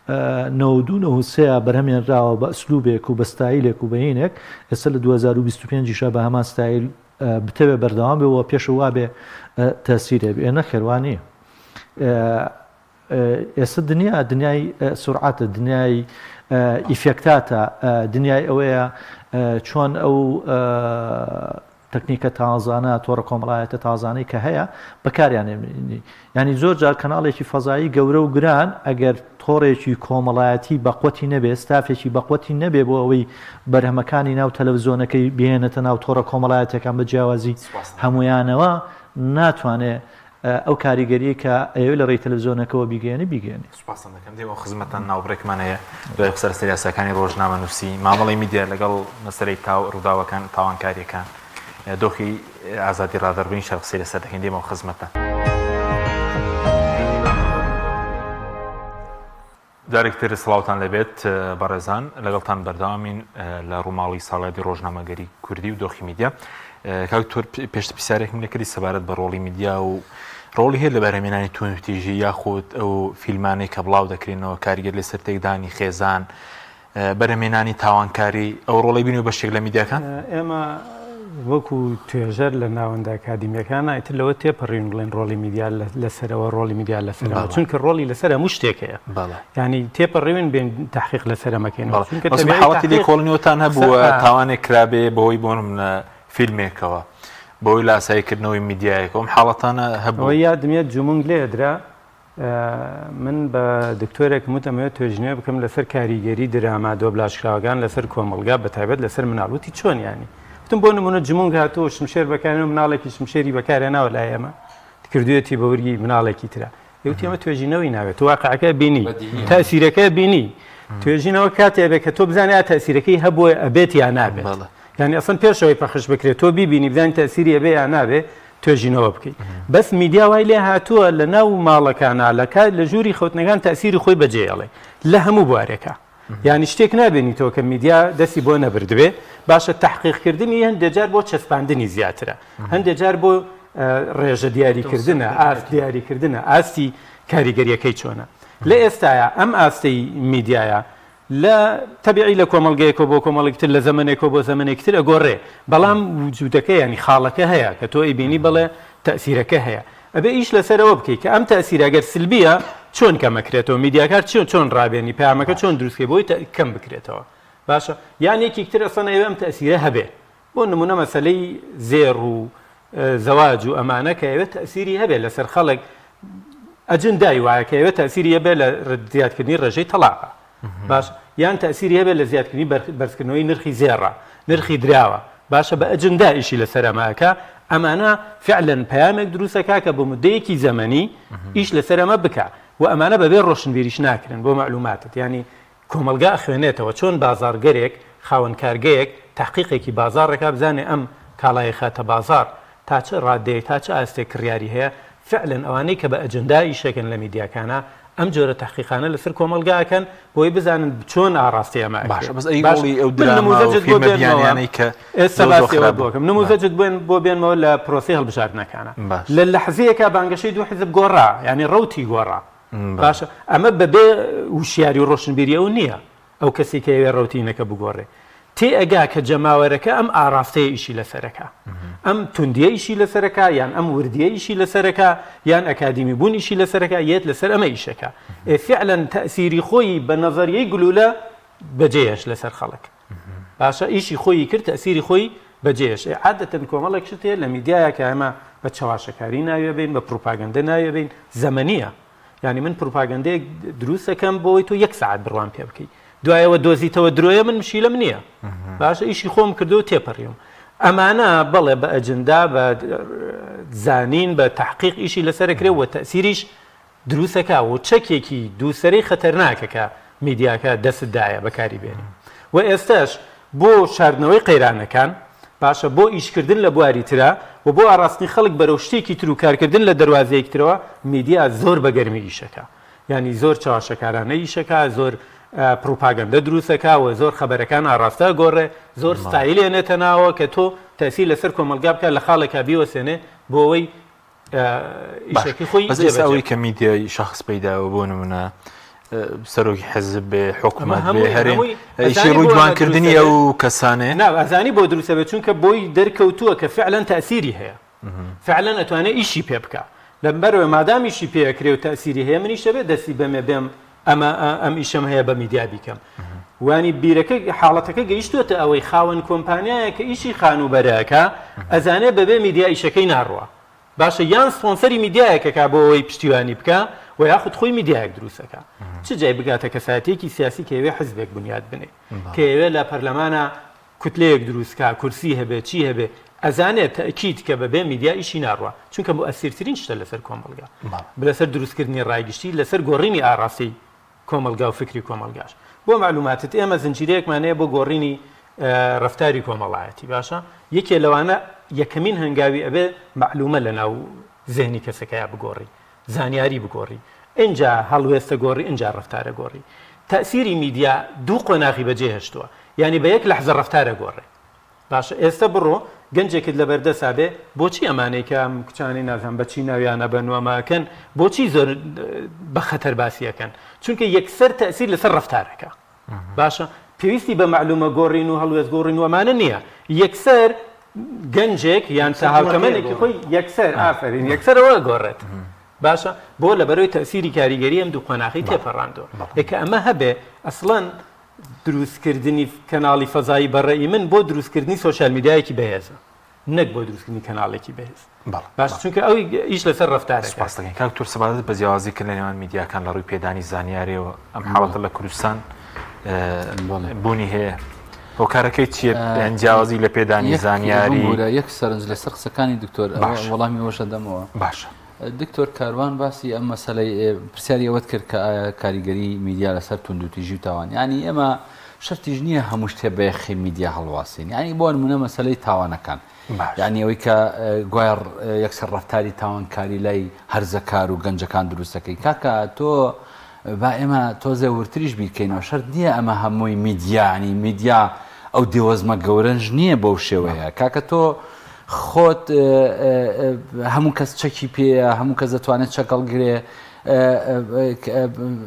92 93 بەرهەمێنراوە بە ئەسلوبێک و بە ستایلێک و بەینێک ئێستا لە 2025 شە بە هەمان ستایل بتەوێ بەردەوام بێ و پێش وابێ تەسیرێ بێ نەخێر وا نییە ئێستا دنیا دنیای سورعەتە دنیای ئیفێکتاتە دنیای ئەوەیە چۆن ئەو تەکنیکە تازانە تۆڕە کۆمەڵایەتە تازانەی کە هەیە بەکاریان ینی زۆر جار کەناڵێکی فەزایی گەورە و گران ئەگەر تۆڕێکی کۆمەڵایەتی بەقوەتی نەبێ ستافێکی بەقوەتی نەبێ بۆ ئەوەی بەرهەمەکانی ناو تەلەڤزیۆنەکەی بهێنێتە ناو تۆڕە کۆمەڵایەتیەکان بە جیاوازی هەموویانەوە ناتوانێ ئەو کاریگەریەی کە ئەیەوێ لە ڕێی تەلەڤزیۆنەکەوە بیگەیەنێ بیگەیەنێ. سوپاستان دەکەم دێمەوە خزمەتتان ناوبڕێکمان هەیە دوای قسە لەسەر یاساکانی ڕۆژنامەنووسی مامەڵەی میدیا لەگەڵ مەسەلەی تاو ڕووداوەکان تاوانکاریەکان دۆخی ئازادی ڕادەربڕین شەر قسەی لەسەر دەکەین دێمەوە خزمەتتان. جارێکی تر سڵاوتان لێبێت بەڕێزان لەگەڵتان بەردەوامین لە ڕووماڵی ساڵیادی ڕۆژنامەگەری کوردی و دۆخی میدیا کاک تۆر پێشتر پرسیارێکم لێکردی سەبارەت بە ڕۆڵی میدیا و ڕۆڵی هەیە لە بەرهەمێنانی توندوتیژی یاخود ئەو فیلمانەی کە بڵاو دەکرێنەوە کاریگەر لەسەر تێکدانی خێزان بەرهەمێنانی تاوانکاری ئەو ڕۆڵەی بینیوە بەشێک لە میدیاکان؟ ئێمە وەکو توێژەر لە ناوەندە ئەکادیمیەکان ئیتر لەوە تێپەڕین بڵێن ڕۆڵی میدیا لەسەرەوە ڕۆڵی میدیا لەسەرەوە چونکە ڕۆڵی لەسەر هەموو شتێک هەیە ینی تێپەڕیون بێن تحقیق لەسەر ئەمەکەین چونکە حاڵەتی لێکۆڵینەوەتان هەبووە تاوانێک کرابێ بەهۆی بۆ نمونە فیلمێکەوە بەهۆی لاساییکردنەوەی میدیایەکەوە ئەم حاڵەتانە هەبوو؟ یادم یەت جومونگ لێدرا من بە دکتۆرێکم وت ئەمەوێت توێژینەوە بکەم لەسەر کاریگەری دراما دۆبلاژکراوەکان لەسەر کۆمەڵگا بە تایبەت لەسەر مناڵ وتی چۆن یانی وتم بۆ نمونە جمونگ هاتووە شمشێر بەکارێنەوە مناڵێکی شمشێری بەکارهێناوە لای ئێمە کردوێتی بە ورگی مناڵێکی ترە وتی ئەمە توێژینەوەی ناوێت تو واقعەکە بینی تاسیرەکە بینی توێژینەوە کاتێ بێ کە تۆ بزانانی ئا تاسیرەکەی هەبووە ئەبێت یا نابێت یعنی ئەسڵەن پێشەوەی پەخش بکرێت تۆ بیبینی بزانانی تاسیری ئەبێ یا نابێ توێژینەوە بکەی بەس میدیا وای لێ هاتووە لە ناو ماڵەکانا لە کات لە ژووری خەوتنەکان تەسیری خۆی بەجێڵێ لە هەموو بوارێکە یعنی شتێک نابێنیتەوە کە میدیا دەستی بۆ نەبردبێ باشە تحقیقکردنی هەندێک جار بۆ چەسپاندنی زیاترە هەندێک جار بۆ ڕێژە دیاریکردنە ئاست دیاریکردنە ئاستی کاریگەریەکەی چۆنە لە ئێستاە ئەم ئاستەی میدیایە لە تەبیعی لە کۆمەڵگەیەکەوە بۆ کۆمەڵێکی تر لە زەمەنێکەوە بۆ زەمەنێکی تر ئەگۆڕێ بەڵام وجودەکە یانی خاڵەکە هەیە کە تۆ ئەیبینی بەڵێ تەئسیرەکە هەیە ئەبێ ئیش لەسەر ئەوە بکەی کە ئەم تەئسیرە گەر سلبیە چۆن کەم ئەکرێتەوە میدیاکار چۆن چۆن ڕابێنی پەیامەکە چۆن دروست کەی بۆی کەم بکرێتەوە باشە یان یەکیک تر ئەسڵەن ئەیەوێ ئەم تەئسیرە هەبێ بۆ نمونە مەسەلەی زێڕ و زەواج و ئەمانە کە ئەوێت تەسیری هەبێت لەسەر خەڵک ئەجندای وایە کە ئەوێت تەسیری هەبێت لە زیادکردنی ڕێژەی تەلاقە باش یان تەسیری هەبێت لە زیادکردنی بەرزکردنەوەی نرخی زێڕە نرخی دراوە باشە بە ئەجندا ئیشی لەسەر ئەمەکە ئەمانە فعلەن پەیامێک دروستەکە کە بۆ مدەیەکی زەمەنی ئیش لەسەر ئەمە بکە و ئەمانە بەبێ ڕۆشنبیریش ناکرن بۆ معلوماتت ینی کۆمەڵگا ئەخوێنێتەوە چۆن بازاڕگەرێک، خاوەن کارگەیەک تەحقیقێکی بازاڕێکا بزانێ ئەم کاڵایەی خاتە بازاڕ تا چ ڕادەیەک تا چ ئاستێک کڕیاری هەیە، فعلەن ئەوانەی کە بە ئەجندا ئیشەکەن لە میدیاکانا ئەم جۆرە تەحقیقانە لەسەر کۆمەڵگا ئەکەن بۆی بزانن چۆن ئاڕاستەی ئەمە ئەکرێ. باشە بەس ئەی باش ڕۆڵی ئەو من دراما و نموزەجت بۆ فیلمە بێنمەوە بیانیانەی کە ئێستا زۆر زۆر باسی ئەوەت خراپ بۆ بوون ئەکەم نموزەجت بۆ بۆ بێنمەوە لە پرۆسەی هەڵبژاردنەکانا باش لە لەحزەیەکا بانگەشەی دوو حزب گۆڕا یانی ڕەوتی گۆڕا باشە ئەمە بەبێ وشیاری و ڕۆشنبیری ئەو نییە ئەو کەسی کە ئەوێ ڕەوتینەکە بگۆڕێ تێ ئەگا کە جەماوەرەکە ئەم ئاراستەیە ئیشی لەسەرەکە ئەم توندیە ئیشی لەسەرەکە یان ئەم وردیە ئیشی لەسەرەکە یان ئەکادیمی بوون ئیشی لەسەرەکە یەت لەسەر ئەمە ئیشەکە ئێ فعلا تەسیری خۆی بە نەزەریەی گلولە بەجێیش لەسەر خەڵک باشە ئیشی خۆی کرد تەسیری خۆی بەجێش ئێ عادەتەن کۆمەڵێک شت هەیە لە میدیایە کە ئێمە بە چەواشەکاری ناوی بین بە پروپاگەندە ناوی بین زەمەنیە یعنی من پروپاگەندەیەک دروست ئەکەم بۆی تۆ یەک سەعات بڕوام پێ بکەی دوایەوە دۆزیتەوە درۆیە من مشیلەم نییە باشە ئیشی خۆم کردو تێپەڕیوم. ئەمانە بەڵێ بە ئەجندا بە زانین بە تەحقیق ئیشی لەسەر ئەکرێ و تەئسیریش دروست ئەکا و چەکێکی دووسەرەی خەتەرناکە کە میدیاکە دەستت دایە بەکاری بێنی و ئێستاش بۆ شاردنەوەی قەیرانەکان باشە بۆ ئیشکردن لە بواری ترا و بۆ ئاڕاستنی خەڵک بەرەو شتێکی تر و کارکردن لە دەروازەیەکی ترەوە میدیا زۆر بە گەرمی ئیشەکا یانی زۆر چەواشەکارانە ئیشەکا زۆر پڕوپاگەندە دروستەکا و زۆر خەبەرەکان ئاڕاستە گۆڕێ زۆر ستایل ێنێتە ناوە کە تۆ تەئسیر لەسەر کۆمەڵگا بکا لە خاڵێکا بیوەسێنێ بۆ ئەوەی ئیشەکەی خۆی بەس ئێستا ئەوەی کە میدیای شەخس پەیداوە بۆ نمونە سەرۆکی حزب بێ حکومەت بێ هەرێم ئیشی ڕووی جوانکردنی ئەو کەسانێ نا ئەزانی بۆ دروستە بێت چونکە بۆی دەرکەوتووە کە فعلەن تەئسیری هەیە فعلەن ئەتوانێ ئیشی پێ بکا لەبەرئەوەی مادام ئیشی پێ ئەکرێ و تەئسیری هەیە منیش ئەبێ دەستی بەمێ بێم ئەمە ئەم ئیشەم هەیە بە میدیا بیکەم وانی بیرەکە حاڵەتەکە گەیشتووەتە ئەوەی خاوەن کۆمپانیایە کە ئیشی خانووبەرە ئەکا ئەزانێ بەبێ میدیا ئیشەکەی ناڕوا باشە یان سپۆنسەری میدیایەک ئەکا بۆ ئەوەی پشتیوانی بکا و یاخود خۆی میدیایەک دروست ئەکا چ جای بگاتە کەسایەتیەکی سیاسی کە ئەیەوێ حزبێک بنیات بنێ کە ئەیەوێ لە پەرلەمانا کوتلەیەک دروست کا کورسی هەبێ چی هەبێ ئەزانێ تەئکید کە بەبێ میدیا ئیشی ناڕوا چونکە موئەسیرترین شتە لەسەر کۆمەڵگا لەسەر دروستکردنی ڕای گشتی لەسەر گۆڕینی ئاڕاستەی کۆمەڵگا و فکری کۆمەڵگاش. بۆ مەعلوماتت ئێمە زنجیرەیەکمان هەیە بۆ گۆڕینی ڕەفتاری کۆمەڵایەتی باشە یەکێ لەوانە یەکەمین هەنگاوی ئەبێ مەعلومە لە ناو زهنی کەسەکەیا بگۆڕی زانیاری بگۆڕی ئینجا هەڵوێستە گۆڕی ئینجا ڕەفتارە گۆڕی تەئسیری میدیا دوو قۆناغی بەجێ هێشتووە یانی بە یەک لەحزە ڕەفتارە گۆڕێ باشە ئێستە بڕۆ گەنجێکت لەبەردەسا بێ بۆچی ئەمانەی کە ئەم کچانەی نازانم بە چی ناویان ئەبەن و ئەمە ئەکەن بۆچی زۆر بە خەتەر باسی ئەکەن چونکە یەکسەر تەئسیر لەسەر ڕەفتارەکە باشە پێویستی بە مەعلومە گۆڕین و هەڵوێست گۆڕین و ئەمانە نییە یەکسەر گەنجێک یان تا هاوتەمەنێکی خۆی یەکسەر ئافرین یەکسەر ئەوە گۆڕێت باشە بۆ لەبەرەوەی تەئسیری کاریگەری ئەم دوو قۆناغی تێپەڕاندووە کە ئەمە هەبێ ئەسڵەن دروستکردنی کەناڵی فەزایی بە ڕەئی من بۆ دروستکردنی سۆشیال میدیایەکی بەهێزە نەک بۆ دروستکردنی کەناڵێکی بەهێز باش چونکە ئەو ئیش لەسەر ڕەفتارەکە. سوپاس دەکەین کاک دکتۆر سەبارەت بە جیاوازی کردن لە نێوان میدیاکان لە ڕووی پێدانی زانیاریەوە ئەم حاڵەتە لە کوردستان بوونی هەیە هۆکارەکەی چییە یان جیاوازی لە پێدانی زانیاری یەک سەرنج لەسەر قسەکانی دکتۆر وەڵامی ئەوەش دەدەمەوە باشە دکتۆر کاروان باسی ئەم مەسەلەی پرسیاری ئەوەت کرد کە ئایا کاریگەری میدیا لەسەر توندوتیژی و تاوان یانی ئێمە شەرتیش نییە هەموو شتێ بە یەخەی میدیا هەڵواسین یانی بۆ نمونە مەسەلەی تاوانەکان یانی ئەوەی کە گوایە یەکسەر ڕەفتاری تاوانکاری لای هەرزەکار و گەنجەکان دروستەکەی کاکە تۆ با ئێمە تۆزێ ورتریش بیرکەینەوە شەرت نییە ئەمە هەمووی میدیا ینی میدیا ئەو دێوەزمە گەورەش نییە بەو شێوەیە کاکە تۆ خۆت هەموو کەس چەکی پێیە، هەموو کەس دەتوانێت چەک هەڵگرێ،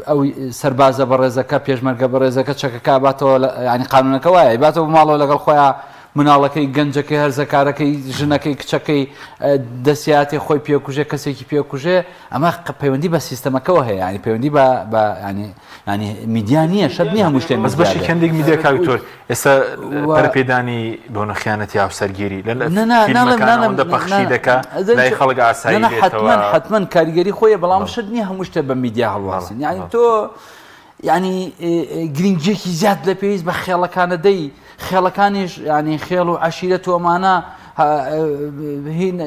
ئەو سەربازە بەڕێزەکە، پێشمەرگە بەڕێزەکە چەکەکە ئەباتەوە، یانی قانوونەکە وایە، ئەیباتەوە بۆ ماڵەوە لەگەڵ خۆیان مناڵەکەی، گەنجەکەی، هەرزەکارەکەی، ژنەکەی، کچەکەی دەستیاتێ خۆی پێکوژێ، کەسێکی پێکوژێ، ئەمە پەیوەندی بە سیستەمەکەوە هەیە، یانی پەیوەندی بە یانی یانی میدیا نییە شەرت نییە هەموو شتێک بەس بەشی هەندێک میدیا کاک دکتۆر ئێستا پەرەپێدانی بۆنە خیانەتی هاوسەرگیری لە فیلمەکان ئەوەندە پەخشی دەکا لای خەڵک ئاسایی بێتەوە حتمەن حتمەن کاریگەری خۆیە بەڵام شەرت نییە هەموو شتێک بە میدیا هەڵواسین یانی تۆ یانی گرنگیەکی زیاد لە پێویست بە خێڵەکانە دەی خێڵەکانیش ینی خێڵ و عشیرەت و ئەمانە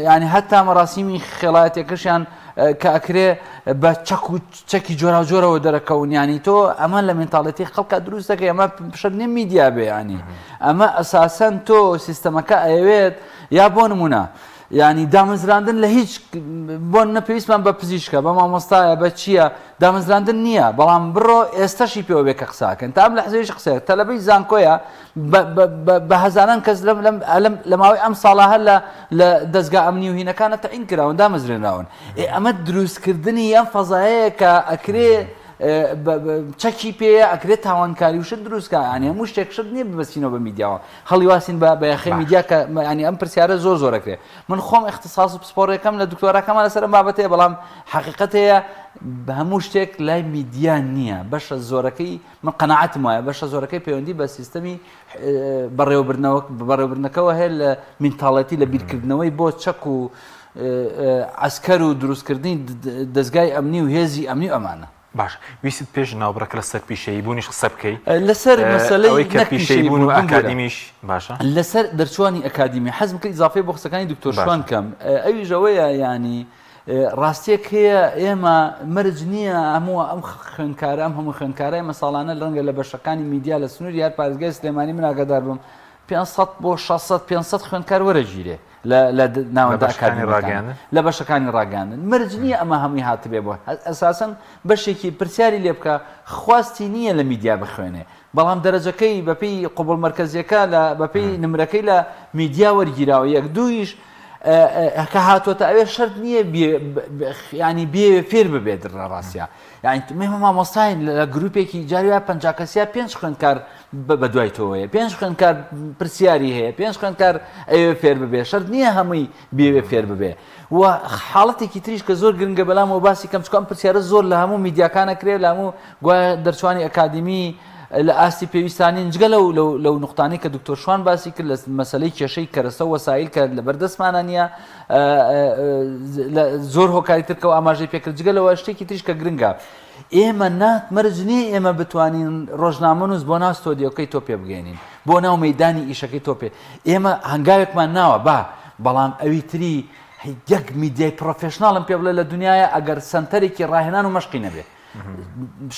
ینی هەتا مەراسیمی خێڵایەتەکەشیان کە ئەکرێ بە چەک و چەکی جۆراوجۆرەوە دەرەکەون یانی تۆ ئەمە لە mentality خەڵکا دروست دەکەی ئەمە شەرت نییە میدیا بێ ینی ئەمە ئەساسەن تۆ سیستەمەکە ئەیەوێت یا بۆ نمونە ینی دامەزراندن لە هیچ بۆ نە پێویستمان بە پزیشکە بە مامۆستایە بە چییە دامەزراندن نییە بەڵام بڕۆ ئێستەشی پێوە بێ کە قساکەن تا ئەم لەحزەیش قسەیە تەلەبەی زانکۆیە بە هەزاران کەس لەم لەم لە ماوەی ئەم ساڵە هەر لە لە دەستگا ئەمنی و هینەکانە تەعین کراون دامەزرێنراون ئێ ئەمە دروستکردنی ئەم فەزایەیە کە ئەکرێ چەکی پێیە ئەکرێت تاوانکاری و شت دروستکە ینی هەموو شتێک شت نییە ببەستینەوە بە میدیاوە هەڵیواسین بە بە یاخەی میدیا کە ینی ئەم پرسیارە زۆر زۆر ئەکرێ من خۆم اختصاص و پسپۆڕێکەم لە دکتۆراکەمە لەسەر ئەم بابەتەیە بەڵام حەقیقەت هەیە هەموو شتێک لای میدیا نییە بەشە زۆرەکەی من قەناعەتم وایە بەشە زۆرەکەی پەیوەندی بە سیستەمی بەڕێوەبردنەوە بەڕێوەبردنەکەوە هەیە لە mentality لە بیرکردنەوەی بۆ چەک و عەسکەر و دروستکردنی دەزگای ئەمنی و هێزی ئەمنی و ئەمانە. باشە ویستت پێش ناوبڕەکە لەسەر پیشەیی بوونیش قسە بکەی؟ لەسەر مەسەلەی ئەوەی کە نەک پیشەیی بوون و ببورە. ئەکادیمیش باشە. لەسەر دەرچووانی ئەکادیمی حەزم کرد ئیزافەی بۆ قسەکانی دکتۆر شوان باشە. کەم ئەویش ئەوەیە یانی ڕاستیەک هەیە ئێمە مەرج نییە هەموو ئەم خوێندکارە ئەم هەموو خوێندکارە ئێمە ساڵانە ڕەنگە لە بەشەکانی میدیا لە سنووری هەر پارێزگای سلێمانی من ئاگادار بم 500 بۆ 600 500 خوێندکار وەرەگیرێ لە لە ناوەندە ئەکادیمیەکان لە بەشەکانی ڕاگەیاندن مەرج نییە ئەمە هەمووی هاتبێ بۆ ئەساسەن بەشێکی پرسیاری لێ بکە خواستی نییە لە میدیا بخوێنێ بەڵام دەرەجەکەی بەپێی قبوڵ مەرکەزیەکە لە بەپێی نمرەکەی لە میدیا وەرگیراوە یەک دوویش کە هاتووەتە ئەوێ شەرت نییە ینی بێ فێر ببێت لە ڕاستە یانی ئێمە مامۆستاین لە گروپێکی جاری وایە 50 کەسیا پێنج خوێندکار بە دوای تۆوەیە پێنج خوێندکار پرسیاری هەیە پێنج خوێندکار ئەوێ فێر ببێ شەرت نییە هەمووی بێوێ فێر ببێ و حاڵەتێکی تریش کە زۆر گرنگە بەلامەوە باسی کەم چکە ئەم پرسیارە زۆر لە هەموو میدیاکانە کرێ لە هەموو گوایە دەرچوانی ئەکادیمی لە ئاستی پێویستانین جگە لەو لەو لەو نوقتانەی کە دکتۆر شوان باسی کرد لە مەسەلەی کێشەی کەرەسە و وەسایل کە لەبەردەستمانە نییە زۆر هۆکاری تر کە ئاماژەی پێکرد جگە لەوە شتێکی تریش کە گرنگە ئێمە نات مەرج نییە ئێمە بتوانین ڕۆژنامەنووس بۆ ناو ستۆدیۆکەی تۆ پێ بگەێنین بۆ ناو مەدانی ئیشەکەی تۆ پێ ئێمە هەنگاوێکمان ناوە با بەڵام ئەوی تری یەک میدیای professional م پێ بڵێ لە دنیاە ئەگەر سنتەرێکی ڕاهێنان و مەشقی نەبێ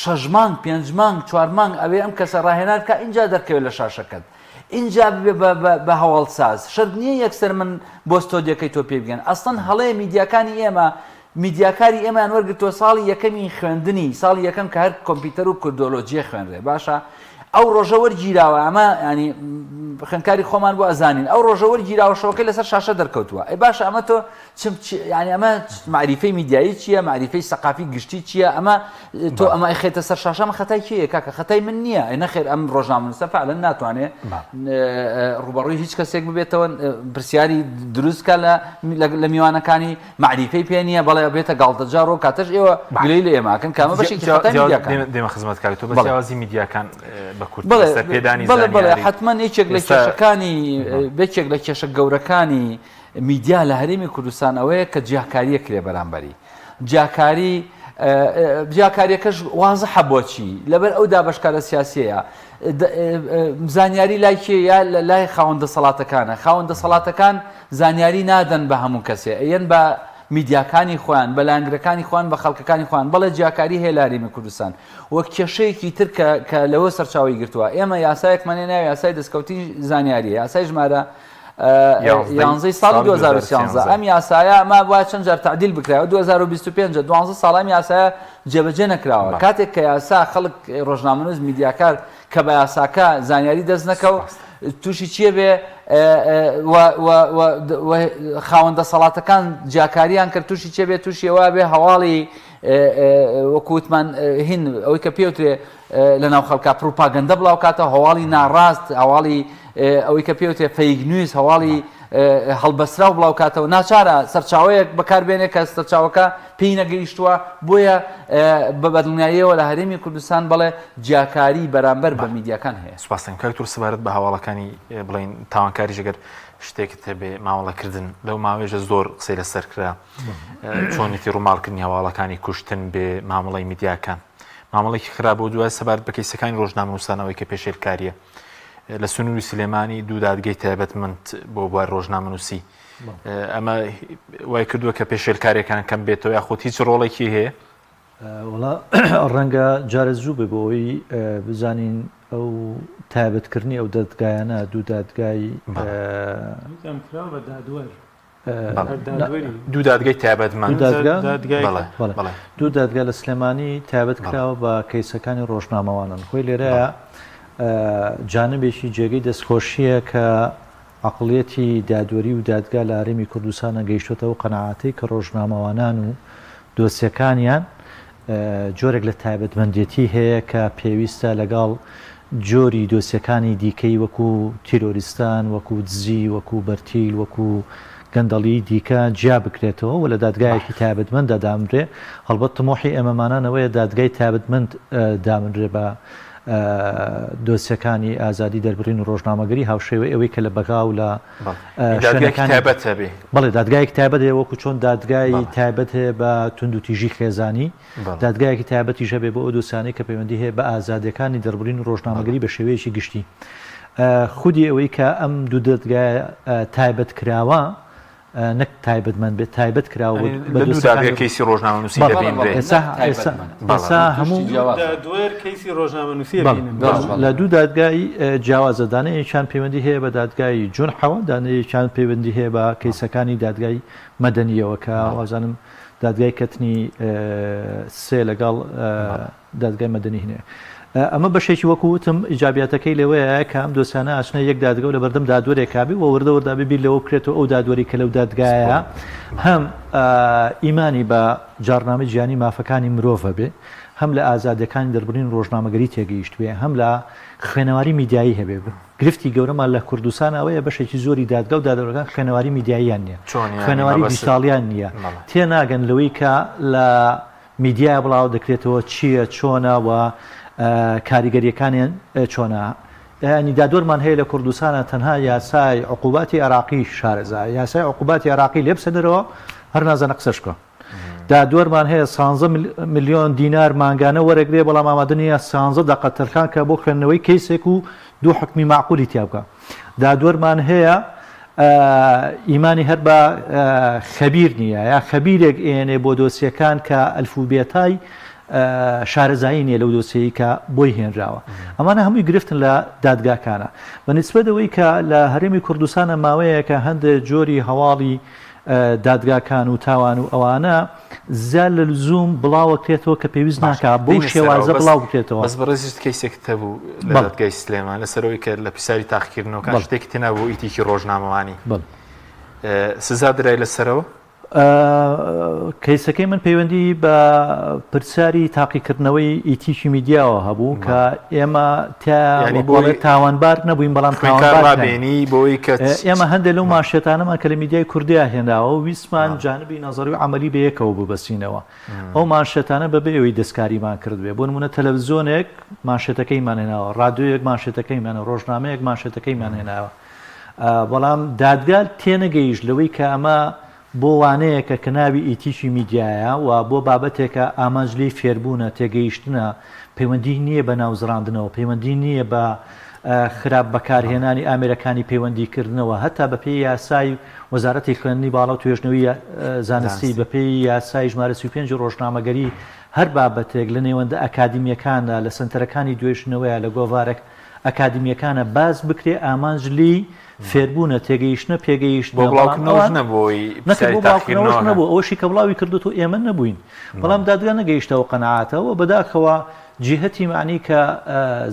شەش مانگ پێنج مانگ چوار مانگ ئەوێ ئەم کەسە ڕاهێنان بکە اینجا دەرکەوێت لە شاشەکەت ئینجا ببێ بە بە بە هەواڵساز شەرت نییە یەکسەر من بۆ ستۆدیۆکەی تۆ پێ بگەن ئەسڵەن هەڵەیە میدیاکانی ئێمە میدیاکاری ئێمەیان وەرگرتووە ساڵی یەکەمی خوێندنی ساڵی یەکەم کە هەر کۆمپیوتەر و کوردۆلۆجیە خوێنرێ باشە ئەو ڕۆژە وەرگیراوە ئەمە ینی خوێندکاری خۆمان بۆ ئەزانین ئەو ڕۆژە وەرگیراوە شەوەکەی لەسەر شاشە دەرکەوتووە ئەی باشە ئەمە تۆ چم ینی ئەمە مەعریفەی میدیایی چییە مەعریفەی سەقافی گشتی چییە ئەمە تۆ ئەمە ئەخێتە سەر شاشە ئەمە خەتای کێیە کاکە خەتای من نییە ئەی نەخێر ئەم ڕۆژنامەنووسە فعلا ناتوانێ ڕوبەڕووی هیچ کەسێک ببێتەوە پرسیاری دروست کا لە لە میوانەکانی مەعریفەی پێ نییە بەڵێ بێتە گاڵتەجاڕ و کاتەش ئێوە گلەیی لە ئێمە ئەکەن کە ئەمە بەشێکی خەتای میدیاکانە. دێمە خزمەت کاک تۆ بە جیاوازی میدیاکان بە کورتی بەڵێ لەسەر پێدانی بەڵێ بەڵێ زانیاری حەتمەن یەکێک لە ئێستا کێشەکانی یەکێک لە کێشە گەورەکانی میدیا لە هەرێمی کوردستان ئەوەیە کە جیاکارییە کرێ بەرامبەری جیاکاری جیاکاریەکەش وازحە بۆچی لەبەر ئەو دابەشکارە سیاسیەیە زانیاری لای کێ یا لای خاوەن دەسەڵاتەکانە خاوەن دەسەڵاتەکان زانیاری نادەن بە هەموو کەسێ ئەیەن بە میدیاکانی خۆیان بە لایەنگرەکانی خۆیان بە خەڵکەکانی خۆیان بەڵێ جیاکاری هەیە لە هەرێمی کوردستان و کێشەیەکی تر کە کە لەوە سەرچاوەی گرتووە ئێمە یاسایەکمان هەیە ناوی یاسای دەستکەوتی زانیاریە یاسای ژمارە یانزەی ساڵی 2013 ئەم یاسایە ئەمە وایە چەند جار تعدیل بکرایەوە 2025 دوانزە ساڵ ئەم یاسایە جێبەجێ نەکراوە کاتێک کە یاسا خەڵک ڕۆژنامەنووس میدیاکار کە بە یاساکە زانیاری دەست نەکەو تووشی چیە بێ خاوەن دەسەڵاتەکان جیاکاریان کرد تووشی چێ بێ تووشی ئەوە بێ هەواڵی وەکووتمان هین ئەوەی کە پێوترێ لەناو خەڵکا پڕوپاگەندە بڵاوکاتەوە، هەواڵی ناڕاست، هەواڵی ئەوەی کە پێوترێ fake news، هەواڵی هەڵبەستراو بڵاوکاتەوە، ناچارە سەرچاوەیەک بەکاربێنێ کە سەرچاوەکە پێی نەگەیشتووە، بۆیە بە بەدڵنیاییەوە لە هەرێمی کوردستان بەڵێ جیاکاری بەرامبەر بە میدیاکان هەیە. سوپاس دەکەم کاک تور سەبارەت بە هەواڵەکانی بڵێین تاوانکاریش ئەگەر شتێکت هەبێ مامەڵەکردن لەو ماوەیەشە زۆر قسەی لەسەر کرا چۆنێتی ڕووماڵکردنی هەواڵەکانی کوشتن بێ مامەڵەی میدیاکان مامەڵێکی خراپ بۆ دوای سەبارەت بە کەیسەکانی ڕۆژنامەنووسان ئەوەی کە پێشێلکارییە لە سنووری سلێمانی دوو دادگەی تایبەتمەند بۆ بوار ڕۆژنامەنووسی ئەمە وای کردووە کە پێشێلکاریەکان کەم بێتەوە یاخود هیچ ڕۆڵێکی هەیە؟ وەڵا ڕەنگە جارێ زوو بێ بۆ ئەوەی بزانین ئەو تایبەتکردنی ئەو دەدگایانە دوو دادگای کراوە بە دادوەر دوو دادگای تایبەتمەند دوو دادگا لە سلێمانی تایبەت کراوە بە کەیسەکانی ڕۆژنامەوانن خۆی لێرەیە جانبێکی جێگەی دەستخۆشیە کە عقلیەتی دادوەری و دادگا لە هەرێمی کوردستانە گەیشتۆتەوە قەنەعاتی کە ڕۆژنامەوانان و دۆسیەکانیان جۆرێک لە تایبەتمەندێتی هەیە کە پێویستە لەگەڵ جۆری دۆسیەکانی دیکەی وەکو تیرۆریستان، وەکو دزی، وەکو بەرتیل، وەکو گەندەڵیی دیکە جیا بکرێتەوە و لە دادگایەکی تایبەتمەنددا دابنرێ. هەڵبەت تموحی ئێمەمانان ئەوەیە دادگای تایبەتمەند دابنرێ بە. دۆسیەکانی ئازادی دەربڕین و ڕۆژنامەگەری هاوشێوەی ئەوەی کە لە بەغا و لە شوێنەکانی تایبەت هەبێ. بەڵێ دادگایەکی تایبەت هەیە وەکو چۆن دادگای تایبەت هەیە بە توندوتیژی خێزانی دادگایەکی تایبەتیش هەبێ بۆ ئەو دۆسیانەی کە پەیوەندی هەیە بە ئازادیەکانی دەربڕین و ڕۆژنامەگەری بە شێوەیەکی گشتی. خودی ئەوەی کە ئەم دوو دەدگایە تایبەت کراوە نەک تایبەتمەند بێت تایبەت کراوە بە دوو دادگا کەیسی ڕۆژنامەنووسی دەبینرێ. ئێستا هەموو دادوەر کەیسی ڕۆژنامەنووسی ئەبینن. لە دوو دادگای جیاوازە دانەیەکیان پەیوەندی هەیە بە دادگای جونحەوە دانەیەکیان پەیوەندی هەیە بە کەیسەکانی دادگای مەدەنیەوە کە وازانم دادگای کەتنی سێ لەگەڵ دادگای مەدەنی هەیە. ئەمە بەشێکی وەکو وتم ئیجابیاتەکەی لەوەیە کە ئەم دۆسیانە ئەچنە یەک دادگا و لەبەردەم دادوەرێکا بێ و وردە وردە بێ بیر لەوە بکرێتەوە ئەو دادوەری کە لەو دادگایە هەم ئیمانی بە جاڕنامەی جیهانی مافەکانی مرۆڤ هەبێ، هەم لە ئازادیەکانی دەربڕین و ڕۆژنامەگەری تێگەیشتبێ، هەم لە خوێنەواری میدیایی هەبێ. گرفتی گەورەمان لە کوردستان ئەوەیە بەشێکی زۆری دادگا و دادوەرەکان خوێنەواری میدیاییان نییە، خوێنەواری دیجتاڵیان نییە، تێناگەن لەوەی کە لە میدیایە بڵاو دەکرێتەوە چییە چۆنە و کاریگەریەکانیان چۆنە یانی دادوەرمان هەیە لە کوردستانە تەنها یاسای عقوباتی عێراقی شارەزایە یاسای عقوباتی عێراقی لێ بسەنەرەوە هەر نازانە قسەش بکە دادوەرمان هەیە سانزە ملیۆن دینار مانگانە وەرەگرێ بەڵام ئامادە نییە سانزە دەقە تەرخان کە بۆ خوێندنەوەی کەیسێک و دوو حکمی معقولی تیا بکە دادوەرمان هەیە ئیمانی هەر بە خەبیر نییە یا خەبیرێک ئێنێ بۆ دۆسیەکان کە ئەلفوبێتای شارەزایی نییە لەو دۆسیەی کە بۆی هێنراوە ئەمانە هەمووی گرفتن لە دادگاکانە بە نسبەت ئەوەی کە لە هەرێمی کوردستانە ماوەیەکە هەندێک جۆری هەواڵی دادگاکان و تاوان و ئەوانە زیاد لە لزوم بڵاوەکرێتەوە کە پێویست ناکا بەو شێوازە بڵاو بکرێتەوە. بەس بەڕێزیشت کەیسێکت هەبوو لە دادگای سلێمان لەسەر ئەوەی کە لە پرسیاری تاقیکردنەوەکان شتێکی تێ نابوو ئیتیکی ڕۆژنامەوانی سزا درای لەسەرەوە؟ کەیسەکەی من پەیوەندی بە پرسیاری تاقیکردنەوەی ئیتیکی میدیاوە هەبوو کە ئێمە تیاڵێ تاوانبار نەبووین بەڵام تاوانباربێنی بۆی کە ئێمە هەندێک لەو مانشێتانەمان کە لە میدیای کوردیا هێناوە ویستمان جانبی نەزەری و عەمەلی بەیەکەوە ببەستینەوە ئەو مانشێتانە بەبێ ئەوەی دەستکاریمان کردبێ بۆ نمونە تەلەڤزیۆنێک مانشێتەکەیمان هێناوە ڕادیۆیەک مانشێتەکەیمان ڕۆژنامەیەک مانشێتەکەیمان هێناوە بەڵام دادگا تێنەگەیشت لەوەی کە ئەمە بۆ وانەیەکە کە ناوی ئیتیکی میدیایە و بۆ بابەتێکە ئامانج لێی فێربوونە، تێگەیشتنە، پەیوەندیی نییە بە ناوزڕاندنەوە، پەیوەندیی نییە بە خراپ بەکارهێنانی ئامێرەکانی پەیوەندیکردنەوە، هەتا بەپێی یاسای وەزارەتی خوێندنی باڵا و توێژنەوەی زانستی، بەپێی یاسای ژمارە 35 ی ڕۆژنامەگەری هەر بابەتێک لە نێوەندە ئەکادیمییەکاندا، لە سەنتەرەکانی دوێژنەوەیە، لە گۆڤارە ئەکادیمییەکانە باس بکرێ ئامانج لێی فێربوونە، تێگەیشتنە، پێگەیشتنە، بۆ بڵاوکردنەوەش نەبوو ئەوەی نەخێر بۆ بڵاوکردنەوەش نەبوو، ئەوەشی کە بڵاوی کردۆتەوە ئێمە نەبووین، بەڵام دادگا نەگەیشتە ئەو قەناعەتە و بەداخەوە جیهەتی مەعنی کە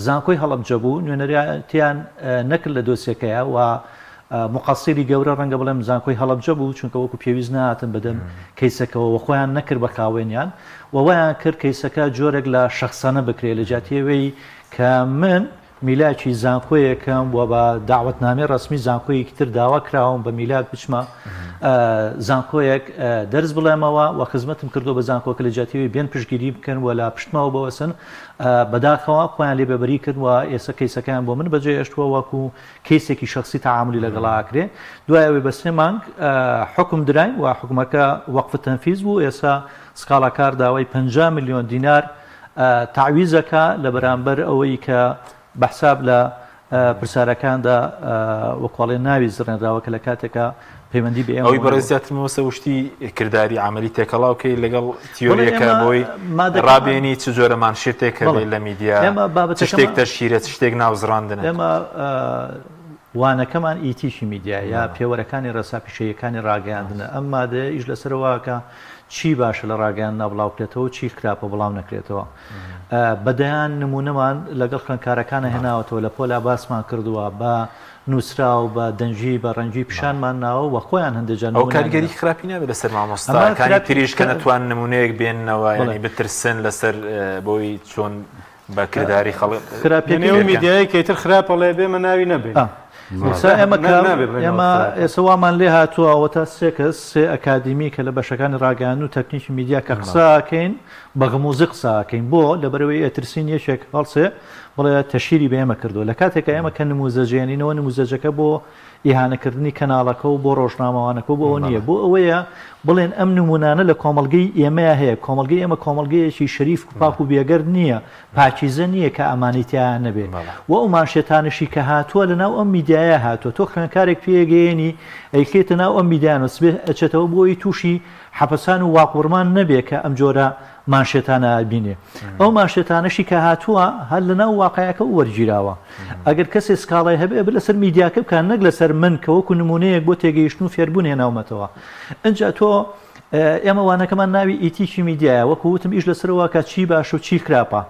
زانکۆی هەڵەبجە بوو نوێنەرایەتیان نەکرد لە دۆسیەکەیا و موقەسیری گەورە ڕەنگە بڵێم زانکۆی هەڵەبجە بوو چونکە وەکو پێویست نەهاتن بەدەم کەیسەکەوە و خۆیان نەکرد بە خاوەنیان و وایان کرد کەیسەکە جۆرێک لە شەخسانە بکرێت لە جیاتی ئەوەی کە من میلاکی زانکۆیەکم و بە داوەتنامەی ڕەسمی زانکۆیەکی تر داوا کراوم بە میلاک بچمە زانکۆیەک دەرس بڵێمەوە و خزمەتم کردو بە زانکۆکە لە جیاتیەوەی بێن پشتگیری بکەن و لە پشتمەوە بوەسن بەداخەوە خۆیان لێ بێبەری کرد و ئێستا کەیسەکەیان بۆ من بەجێ هێشتووە وەکو کەیسێکی شەخسی تەعامولی لەگەڵا ئەکرێ دوای ئەوەی بە سێ مانگ حوکم دراین و حوکمەکە وەقف تەنفیز بوو ئێستا سکاڵاکار داوای 50 ملیۆن دینار تەعویزەکە لە بەرامبەر ئەوەی کە بە حساب لە پرسیارەکاندا وەکواڵێ ناوی زڕێنراوە کە لە کاتێکا پەیوەندی بە ئێمەوە ئەوی بەڕێز زیاتر مەبەستە وشتی کرداری عەمەلی تێکەڵاو کەی لەگەڵ تیۆریەکە بۆی ڕابێنی چ جۆرە مانشێتێک هەبێ لە میدیا چ شتێک تەشهیرە چ شتێک ناوزڕاندنە. ئێمە وانەکەمان ئیتیکی میدیا یا پێوەرەکانی ڕێسا پیشەییەکانی ڕاگەیاندنە ئەم مادەیە ئیش لەسەرەوە کە چی باشە لە ڕاگەیاندنا بڵاوکرێتەوە و چی خراپە بڵاو نەکرێتەوە. بە دەیان نموونەمان لەگەڵ خوێندکارەکانە هێناوەتەوە لە پۆلا باسمان کردووە بە نووسراو بە دەنگی بە ڕەنگی پیشانمان ناوە و خۆیان هەندێک جار ئەو کاریگەری خراپی نابێت لەسەر مامۆستاکانی تریش کە نەتوان نموونەیەک بێننەوە یانی بترسن لەسەر بۆی چۆن بە کرداری خەڵک خراپیەکەی میدیایەکی تر خراپە ڵێ بێمە ناوی نەبەین. ئێستا ئێمە کە ئێمە ئێستا وامان لێ هاتووە ئەوەتا سێ کەس سێ ئەکادیمی کە لە بەشەکانی ڕاگەیاندن و تەکنیکی میدیا کە قسە ئەکەین بە غموزی قسە ئەکەین بۆ لەبەرئەوەی ئەترسین یەکێک هەڵسێ بڵێ تەشهیری بە ئێمە کردووە لە کاتێکا ئێمە کە نموزەجێنینەوە نموزەجەکە بۆ ئیهانەکردنی کەناڵەکە و بۆ ڕۆژنامەوانەکە و بۆ ئەوە نییە بۆ ئەوەیە بڵێن ئەم نمونانە لە کۆمەڵگەی ئێمەیا هەیە کۆمەڵگەی ئێمە کۆمەڵگەیەکی شەریف و پاک و بێگەرد نییە پاکیزە نییە کە ئەمانەی تیایا نەبێ و ئەو مانشێتانەشی کە هاتووە لە ناو ئەم میدیایە هاتووە تۆ خوێندکارێک پێگەیەنی ئەیخەیتە ناو ئەم میدیانەوە سبێ ئەچێتەوە بۆ ئەوەی تووشی حەپەسان و واقوڕمان نەبێ کە ئەم جۆرە مانشێتانە ئەبینێ ئەو مانشێتانەشی کە هاتووە هەر لە ناو واقعەکە وەرگیراوە ئەگەر کەسێ سکاڵای هەبێ ئەبێ لەسەر میدیاکە بکات نەک لەسەر من کە وەکو نمونەیەک بۆ تێگەیشتن و فێربوون هێناومەتەوە ئینجا تۆ ئێمە وانەکەمان ناوی ئیتیکی میدیایە وەکو وتم ئیش لەسەرەوە کە چی باش و چی خراپە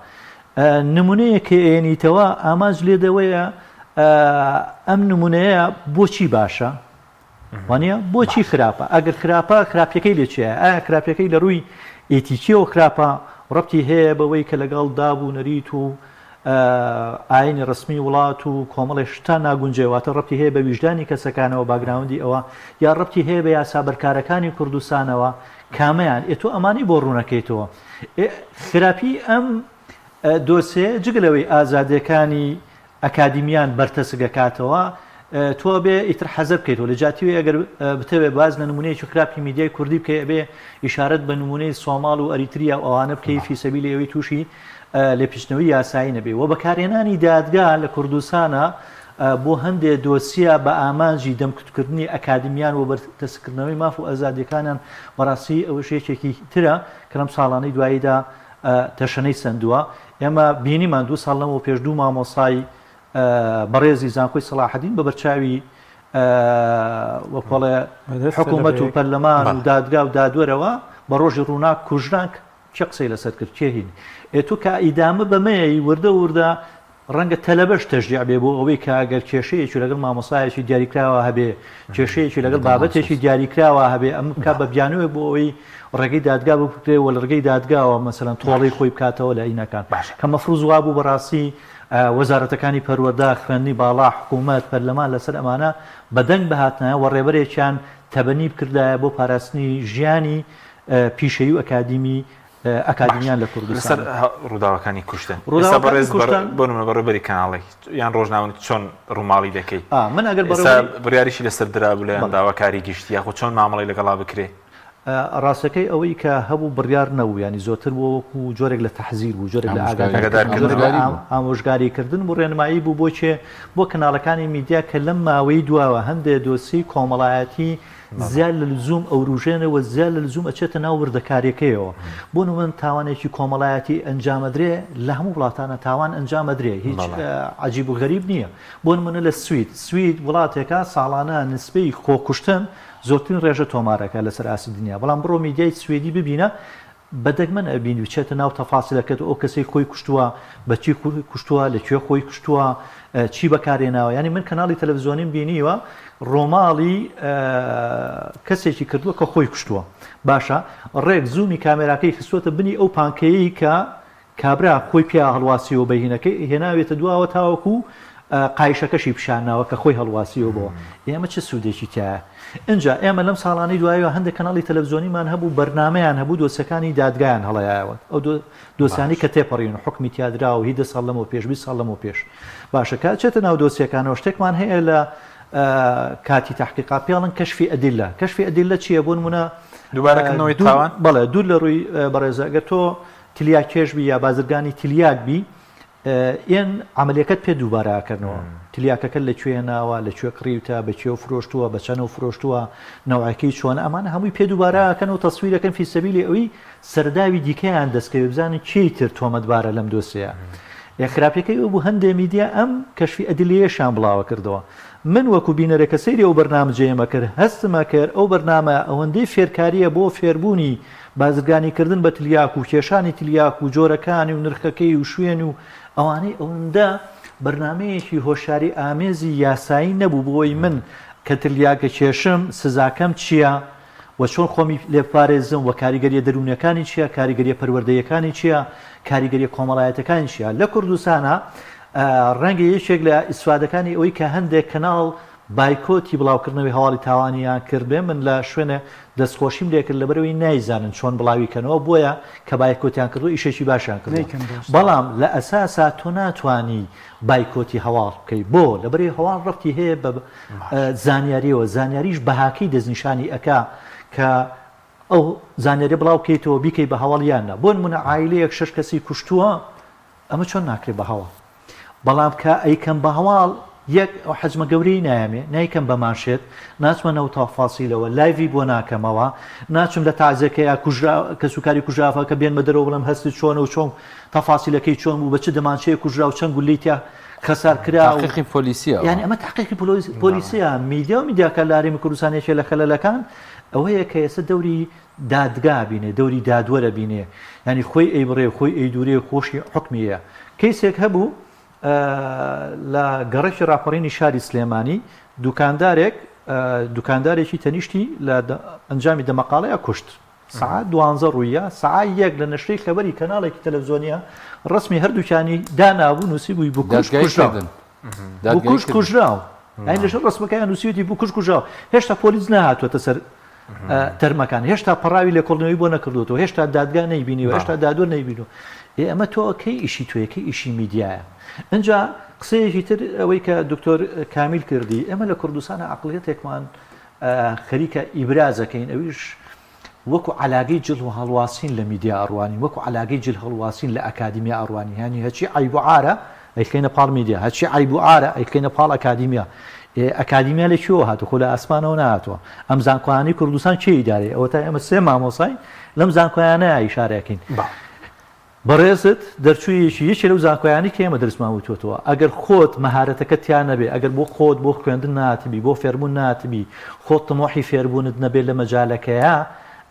نمونەیە کە ئێنیتەوە ئامانج لێدەوەیە ئەم نمونەیە بۆچی باشە وانە بۆچی خراپە ئەگەر خراپە خراپیەکەی لێ چیە ئایا خراپیەکەی لە ڕووی ئیتیکیەوە خراپە ڕەبتی هەیە بەوەی کە لەگەڵ داب و نەریت و ئاینی ڕسمی وڵات و کۆمەڵێ شتا ناگونجێ واتە ڕەبتی هەیە بە ویژدانی کەسەکانەوە باگراوندی ئەوە یا ڕەبتی هەیە بە یاسا بەرکارەکانی کوردستانەوە کامەیان ئێ تۆ ئەمانەی بۆ ڕوونەکەیتەوە خراپی ئەم دۆسێ جگە لەوەی ئازادیەکانی ئەکادیمیان بەرتەسک ئەکاتەوە تۆ ئەبێ ئیتر حەزەر بکەیتەوە لە جیاتی وەی ئەگەر بتەوێ باس لە نمونەیەکی خراپی میدیای کوردی بکەی ئەبێ ئیشارەت بە نمونەی سۆماڵ و ئەریتریا و ئەوانە بکەی فی سەبیلی ئەوەی تووشی لێپیچنەوەی یاسایی نەبێ و بەکارهێنانی دادگا لە کوردستانە بۆ هەندێ دۆسیە بە ئامانجی دەمکوتکردنی ئەکادیمیان و بەرتەسککردنەوەی ماف و ئازادیەکانیان بەڕاستی ئەوەش یەکێکی ترە کە لەم ساڵانەی دواییدا تەشەنەی سەندووە ئێمە بینیمان دوو ساڵ لەمەو پێش دوو مامۆسای بەڕێزی زانکۆی سەڵاحەدین بە بەرچاوی وەکۆڵێ حکوومەت و پەرلەمان و دادگا و دادوەرەوە بە ڕۆژی ڕووناک کوژران کێ قسەی لەسەر کرد کێ هین ئێ تۆ کە ئیدامە بەمەیە وردە وردە ڕەنگە تەلەبەش تەشجیع بێ بۆ ئەوەی کە ئەگەر کێشەیەکی لەگەڵ مامۆستایەکی دیاریکراوە هەبێ، کێشەیەکی لەگەڵ بابەتێکی دیاریکراوە هەبێ، ئەمە بکا بە بیانووێک بۆ ئەوەی ڕێگەی دادگا بکرێ و لە ڕێگەی دادگاوە مەسەلەن تۆڵەی خۆی بکاتەوە لە ئینەکان. کە مەفروز وابوو بەڕاستی وەزارەتەکانی پەروەردە، خوێندنی باڵا، حکوومەت، پەرلەمان لەسەر ئەمانە بەدەنگ بهاتنایە و ڕێبەرێکیان تەبەنی بکردایە بۆ پاراستنی ژیانی پیشەیی و ئەکادیمی ئەکادیمیان لە کوردستان. لەسەر ڕووداوەکانی کوشتن ئێستا بەڕێز بۆ نمونە بەڕێوەبەری کەناڵێک یان ڕۆژنامە چۆن ڕووماڵی دەکەی من ئەگەر ئێستا بڕیاریشی لەسەر درابوو لایەن داواکاری گشتی یاخود چۆن مامەڵەی لەگەڵا بکرێ؟ ڕاستەکەی ئەوەی کە هەبوو بڕیار نەبوو یانی زۆرتر بووە وەکو جۆرێک لە تەحزیر بوو جۆرێک لە ئامۆژگاری کردن بوو ڕێنمایی بوو بۆ کێ بۆ کەناڵەکانی میدیا کە لەم ماوەی دواوە هەندێ دۆسیەی کۆمەڵایەتی زیاد لە لزوم ئەوروژێنێ و زیاد لە لزوم ئەچێتە ناو وردەکاریەکەیەوە بۆ نمونە تاوانێکی کۆمەڵایەتی ئەنجامەدرێ لە هەموو وڵاتانە تاوان ئەنجامەدرێ هیچ عجیب و غەریب نییە بۆ نمونە لە سوید سوید وڵاتێکە ساڵانە نسبەی خۆکوشتن زۆرترین ڕێژە تۆمارەکە لەسەر ئاستی دنیا بەڵام بڕۆ میدیای سویدی ببینە بە دەگمەن ئەبینی بچێتە ناو تەفاسیلەکەت ئەو کەسەی خۆی کوشتووە بە چی کوشتووە لە کوێ خۆی کوشتووە چی بەکارێناوە یعنی من کەناڵی تەلەڤزیۆنیم بینیوە ڕۆماڵی کەسێکی کردووە کە خۆی کوشتووە باشە ڕێک زوومی کامێراکەی خستووەتە بنی ئەو پانکەیەی کە کابرا خۆی پیا هەڵواسیەوە بەهینەکەی هێناوێتە دواوە تاوەکو قایشەکەشی پیشان ناوە کە خۆی هەڵواسیوە بۆ ئێمە چ سوودێکی تایە ئینجا ئێمە لەم ساڵانەی دوایەوە هەندێک کەناڵی تەلەفزیۆنیمان هەبوو بەرنامەیان هەبوو دۆسیەکانی دادگایان هەڵەیایەوە ئەو دۆسیانەی کە تێپەڕیون حوکمی تیادراوە هی دە ساڵ لەمەو پێش 20 ساڵ لەمەو پێش باشە کە ئەچێتە ناو دۆسیەکانەوە شتێکمان هەیە لە کاتی تحقیقا پێڵن کەشفی ئەدلە کەشفی ئەدلە چییە بۆ نمونە دووبارەکردنەوەی تاوان بەڵێ دوور لە ڕووی بەڕێزە ئەگەر تۆ تلیاک کێش بی یا بازرگانی تلیاک بی ئێن عەمەلیەکەت پێ دووبارە ئەکەنەوە تلیاکەکەت لە کوێ هێناوە لە کوێ کڕیوتە بە کوێ فرۆشتووە بە چەنەوە فرۆشتووە نەوعەکەی چۆنە ئەمانە هەمووی پێ دووبارە ئەکەن و تەسویر ئەکەن فی سەبیلی ئەوی سەرداوی دیکەیان دەستکەوێ بزانن کێی تر تۆمەتبارە لەم دۆسیەیە ئێ خراپیەکەی ئەو بوو هەندێ میدیا ئەم کەشفی ئەدلیەیەشیان بڵاوە کردەوە من وەکو بینەرێک کە سەیری ئەو بەرنامجەیەمە کرد هەستمە کرد ئەو بەرنامە ئەوەندەی فێرکاریە بۆ فێربوونی بازرگانی کردن بە تلیاک و کێشانی تلیاک و جۆرەکانی و نرخەکەی و شوێن و ئەوانەی ئەوەندە بەرنامەیەکی هۆشیاری ئامێزی یاسایی نەبوو بۆی من کە تلیاکە کێشم سزاکەم چییە و چۆن خۆمی لێ بپارێزم و کاریگەریە دەروونیەکانی چییە کاریگەریە پەروەردەیەکانی چییە کاریگەریە کۆمەڵایەتەکانی چییە لە کوردستانە. ڕەنگە یەکێک لە ئیسفادەکانی ئەوەی کە هەندێک کەناڵ بایکۆتی بڵاوکردنەوەی هەواڵی تاوانیان کردبێ من لە شوێنێ دەستخۆشیم لێکرد لەبەرئەوەی نایزانن چۆن بڵاوی کەنەوە بۆیە کە بایکۆتیان کردوە ئیشێکی باشیان کردوە نەیکەن دۆست. بەڵام لە ئەساسا تۆ ناتوانی بایکۆتی هەواڵ بکەی بۆ لەبەرئەوەی هەواڵ ڕەبتی هەیە بە زانیاریەوە زانیاریش بەهاکەی دەستنیشانی ئەکا کە ئەو زانیاریە بڵاو بکەیتەوە بیکەی بە هەواڵ یان نا بۆ نمونە عایلەیەک شەش کەسی کوشتووە ئەمە چۆن ناکرێت بە هەواڵ بەڵام کە ئەیکەم بە هەواڵ یەک ئەو حەجمە گەورەی نایەمێ نایکەم بە مانشێت ناچمە نەو تافاسیلەوە live ی بۆ ناکەمەوە ناچم لە تازەکەیا کوژرا کەسوکاری کوژرافەکە بێنمە دەرەوە بڵێم هەستت چۆنە و چۆن تەفاسیلەکەی چۆن بوو بە چ دەمانچەیەک کوژرا و چەند گولەی تیا خەسار کرا و تحقیقی پۆلیسیە ئەوە. یانی ئەمە تحقیقی پۆلیسیە میدیا و میدیاکار لە هەرێمی کوردستان یەکێ لە خەلەلەکان ئەوەیە کە ئێستا دەوری دادگا ئەبینێ دەوری دادوەر ئەبینێ یانی خۆی ئەیبڕێ و خۆی ئەیدورێ و خۆشی حوکمی هەیە کەیسێک هەبوو لە گەڕەکی ڕاپەڕینی شاری سلێمانی دوکاندارێک دوکاندارێکی تەنیشتی لە ئەنجامی دەمەقاڵەیە کوشت سەعات دوانزە ڕوویە سەعات یەک لە نەشرەی خەبەری کەناڵێکی تەلەڤزیۆنیە ڕسمی هەردووکیانی دانابوو نووسیبووی بکوژ دادگایی کوژراو کردن دادگایی بکوژ کردن کوژراو یانی لەژێر ڕسمەکەیان نووسیویەتی بکوژ کوژراو هێشتا پۆلیس نەهاتووەتە سەر تەرمەکان هێشتا پەڕاوی لێکۆڵینەوەی بۆ نەکردووەتەوە هێشتا دادگا نەیبینیوە هێشتا دادوەر نەیبینیوە ئێ ئەمە تۆ کەی ئیشی تۆیە کەی ئیشی میدیایە ئینجا قسەیەکی تر ئەوەی کە دکتۆر کامیل کردی ئێمە لە کوردستانە عەقڵیەتێکمان خەریکە ئیبرازەکەین ئەویش وەکو عەلاگەی جل هەڵواسین لە میدیا ئەڕوانین، وەکو عەلاگەی جل هەڵواسین لە ئەکادیمیا ئەڕوانین، یانی هەرچی عەیب و عارە ئەیخەینە پاڵ میدیا، هەرچی عەیب و عارە ئەیخەینە پاڵ ئەکادیمیا. ئێ ئەکادیمیا لە کوێوە هاتووە؟ خۆ لە ئاسمانەوە نەهاتووە. ئەم زانکۆیانەی کوردستان کێ ئیدارەی؟ ئەوەتا ئێمە سێ مامۆستاین لەم زانکۆیانەیا ئیشارە ئەکەین. بەڕێزت دەرچوویەکی یەکێ لەو زانکۆیانەی کە ئێمە دەرسمان وتووەتەوە، ئەگەر خۆت مەهارەتەکەت تیا نەبێ، ئەگەر بۆ خۆت بۆ خوێندن نەهاتبی، بۆ فێربوون نەهاتبی، خۆت تموحی فێربوونت نەبێ لە مەجالەکەیا،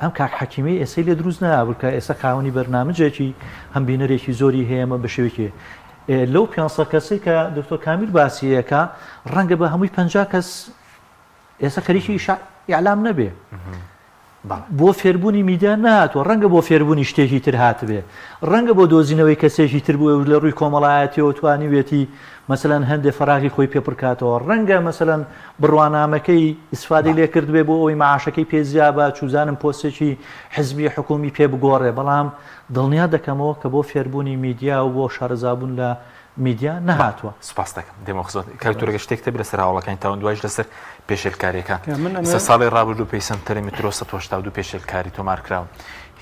ئەم کاک حەکیمەی ئێسەی لێ دروست نابوو کە ئێسە خاوەنی بەرنامجێکی هەم بینەرێکی زۆری هەیە ئەمە بە شێوەیەکی لەو 500 کەسەی کە دکتۆر کامیل باسی ئەکا ڕەنگە بە هەمووی 50 کەس ئێستا خەریکی ئیعلام نەبێ بۆ فێربوونی میدیا نەهاتووە ڕەنگە بۆ فێربوونی شتێکی تر هاتبێ ڕەنگە بۆ دۆزینەوەی کەسێکی تر بووە لە ڕووی کۆمەڵایەتیەوە توانیوێتی مەسەلەن هەندێ فەراغی خۆی پێ پڕکاتەوە ڕەنگە مەسەلەن بڕوانامەکەی ئیسفادەی لێ کردبێ بۆ ئەوەی معاشەکەی پێ زیا بە چوزانم پۆستێکی حزبی حکومی پێ بگۆڕێ بەڵام دڵنیا دەکەمەوە کە بۆ فێربوونی میدیا و بۆ شارەزابوون لە میدیا نەهاتووە. سوپاست دەکەم. دێمەوە خزمەت کاک تورەگە شتێک تەبی لەسەر هاوڵەکانی تاوان دوایش لەسەر پێشێلکاریەکان ئێستا ساڵی ڕابردوو پێی سەنتەری میترۆ 182 پێشێلکاری تۆمار کراوە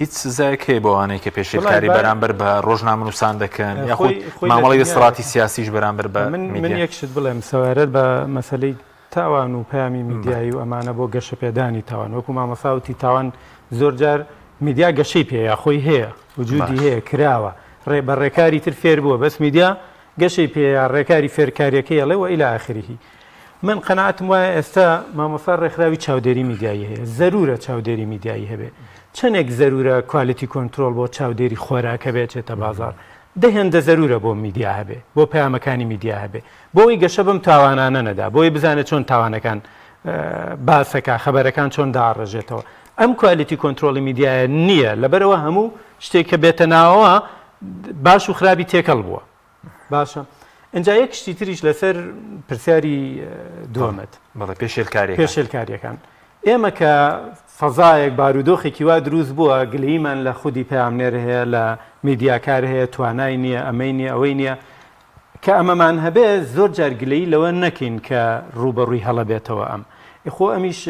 هیچ سزایەک هەیە بۆ ئەوانەی کە پێشێلکاری بەرامبەر بە ڕۆژنامەنووسان دەکەن یاخود مامەڵەی دەسەڵاتی سیاسیش بەرامبەر بە من من یەک شت بڵێم سەبارەت بە مەسەلەی تاوان و پەیامی میدیایی و ئەمانە بۆ گەشەپێدانی تاوان وەکو مامۆستا وتی تاوان زۆرجار میدیا گەشەی پێیە خۆی هەیە وجودی هەیە کراوە ڕێ بە ڕێکاری تر فێر بووە بەس میدیا گەشەی پێیە ڕێکاری فێرکاریەکەی ئەڵێ و إلى آخره من قەناعەتم وایە ئێستا مامۆستا ڕێکخراوی چاودێری میدیایی هەیە زەرورە چاودێری میدیایی هەبێ چەندێک زەرورە quality control بۆ چاودێری خۆراک هەبێ چێتە بازار دە هێندە زەرورە بۆ میدیا هەبێ بۆ پەیامەکانی میدیا هەبێ بۆی گەشە بەم تاوانانە نەدا بۆی بزانێت چۆن تاوانەکان باسەکە خەبەرەکان چۆن داڕێژێتەوە ئەم quality control ی میدیایە نییە لەبەرەوە هەموو شتێک کە بێتە ناوەوە باش و خراپی تێکەڵ بووە باشە ئینجا یەک شتی تریش لەسەر پرسیاری دووەمت بەڵێ پێشێلکاریەکان پێشێلکاریەکان ئێمە کە فەزایەک بارودۆخێکی وا دروست بووە گلەییمان لە خودی پەیامنێر هەیە لە میدیاکار هەیە توانای نییە ئەمەی نییە ئەوەی نییە کە ئەمەمان هەبێ زۆر جار گلەیی لەوە نەکەین کە ڕووبەڕووی هەڵە بێتەوە ئەم خۆ ئەمیش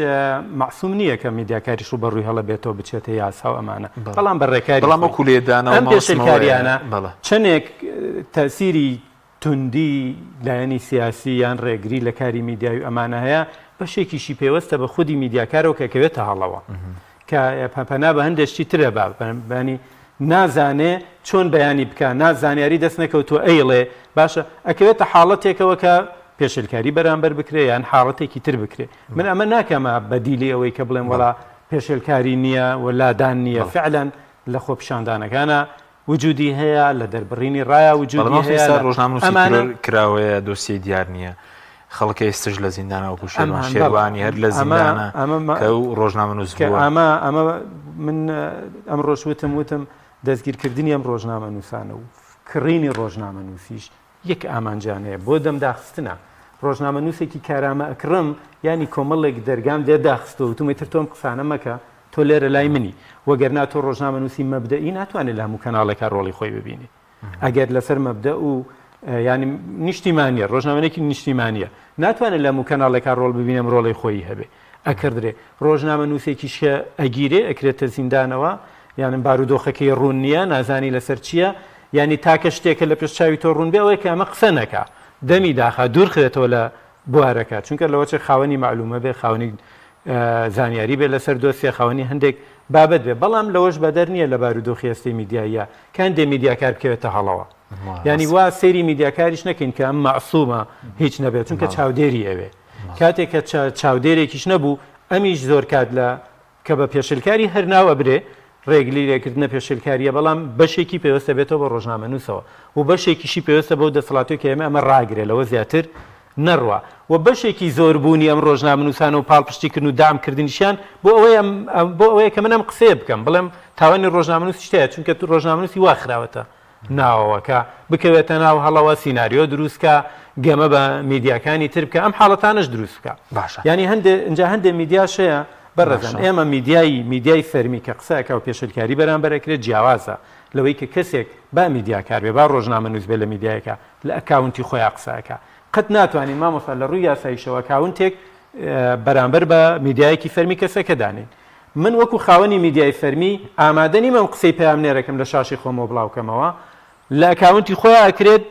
مەعسوم نییە کە میدیاکاریش ڕووبەڕووی هەڵە بێتەوە بچێتە یاسا و ئەمانە بەڵام بە ڕێکاری بەڵام وەکو لێدانەوە ئەم پێشێلکاریانە چەندێک تەسیری توندی لایەنی سیاسی یان ڕێگری لە کاری میدیای و ئەمانە هەیە بەشێکیشی پەیوەستە بە خودی میدیاکارەوە کە کەوێتە هەڵەوە کە پەنا بە هەندێک شتی ترە با بانی نازانێ چۆن بەیانی بکا نا زانیاری دەست نەکەوتووە ئەیڵێ باشە ئەکەوێتە حاڵەتێکەوە کە پێشێلکاری بەرامبەر بکرێ یان حاڵەتێکی تر بکرێ من ئەمە ناکەمە بەدیلی ئەوەی کە بڵێم وەڵا پێشێلکاری نییە و لادان نییە فعلا لە خۆپیشاندانەکانە وجودی هەیە لە دەربڕینی ڕایا وجودی هەیە لە ڕۆژنامەنووسی تیرۆر کراوەیە دۆسیەی دیار نییە خەڵکە ئێستش لە زیندانە وەکو شێروان شێروانی هەر لە زیندانە کە ئەو ڕۆژنامەنووس بووە. ئەمە ئەمە من ئەمڕۆش وتم وتم دەستگیرکردنی ئەم ڕۆژنامەنووسانە و کڕینی ڕۆژنامەنووسیش یەک ئامانجیان هەیە بۆ دەم داخستنە. ڕۆژنامەنووسێکی کارامە ئەکڕم یانی کۆمەڵێک دەرگام لێ داخستووە وتومە ئیتر تۆ ئەم قسانە مەکە تۆ لێرە لای منی وەگەرنا تۆ ڕۆژنامەنووسی مەبدەئی ناتوانێت لە هەموو کەناڵێکا ڕۆڵی خۆی ببینێ. ئەگەر لەسەر مەبدەئ و یانی نیشتیمانیە ڕۆژنامەنێکی نیشتیمانیە ناتوانێت لە هەموو کەناڵێکا ڕۆڵ ببینێ ئەم ڕۆڵی خۆی هەبێ ئەکردرێ ڕۆژنامە نووسێکیش کە ئەگیرێ ئەکرێتە زیندانەوە یان بارودۆخەکەی ڕوون نییە نازانی لەسەر چییە یانی تاکە شتێکە لە پێش چاوی تۆ ڕوون بێ ئەوەیە کە ئەمە قسە نەکا دەمی داخا دوور خرێتەوە لە بوارەکە چونکە لەوەچێ خاوەنی مەعلومە بێ خاوەنی زانیاری بێ لەسەر دۆسیە خاوەنی هەندێک بابەت بێ بەڵام لەوەش بەدەر نییە لە بارودۆخی ئێستەی میدیاییە کە هەندێ میدیاکار بکەوێتە هەڵەوە یانی وا سەیری میدیاکاریش نەکەین کە ئەم مەعسومە هیچ نەبێت چونکە چاودێری ئەوێ کاتێک کە چاودێرێکیش نەبوو ئەمیش زۆر کات لە کە بە پێشلکاری هەر ناو ئەبرێ ڕێگری لێکردنە پێشێلکارییە، بەڵام بەشێکی پەیوەستە بێتەوە بە ڕۆژنامەنووسەوە و بەشێکیشی پەیوەستە بەو دەسەڵاتەی کە ئێمە ئەمە ڕاگرێ لەوە زیاتر نەڕوا و بەشێکی زۆر بوونی ئەم ڕۆژنامەنووسانە و پاڵپشتیکردن و دەعم کردنیشیان بۆ ئەوەیە بۆ ئەوەیە کە من ئەم قسەیە بکەم بڵێم تاوانی ڕۆژنامەنووسیش تیایە چونکە ڕۆژنامەنووسی وا خراوەتە ناوەوە کە بکەوێتە ناو هەڵەوە سیناریۆ دروست کا گەمە بە میدیاکانی تر بکە ئەم حاڵەتانەش دروست بکە باشە یانی هەندێ ئینجا هەندێ میدیاش هەیە بەڕێزان باشە. ئێمە میدیای میدیای فەرمی کە قسە ئەکا و پێشێلکاری بەرامبەر ئەکرێت جیاوازە لەوەی کە کەسێک با میدیاکار بێ با ڕۆژنامەنووس بێ لە میدیایەکا لە ئەکاونتی خۆیا قسە ئەکا قەت ناتوانین مامۆستا لە ڕووی یاساییشەوە ئەکاونتێک بەرامبەر بە میدیایەکی فەرمی کەسەکە دانێین من وەکو خاوەنی میدیای فەرمی ئامادە نیم ئەم قسەی پەیامنێرەکەم لە شاشەی خۆمەوە بڵاوکەمەوە، لە ئەکاونتی خۆیا ئەکرێت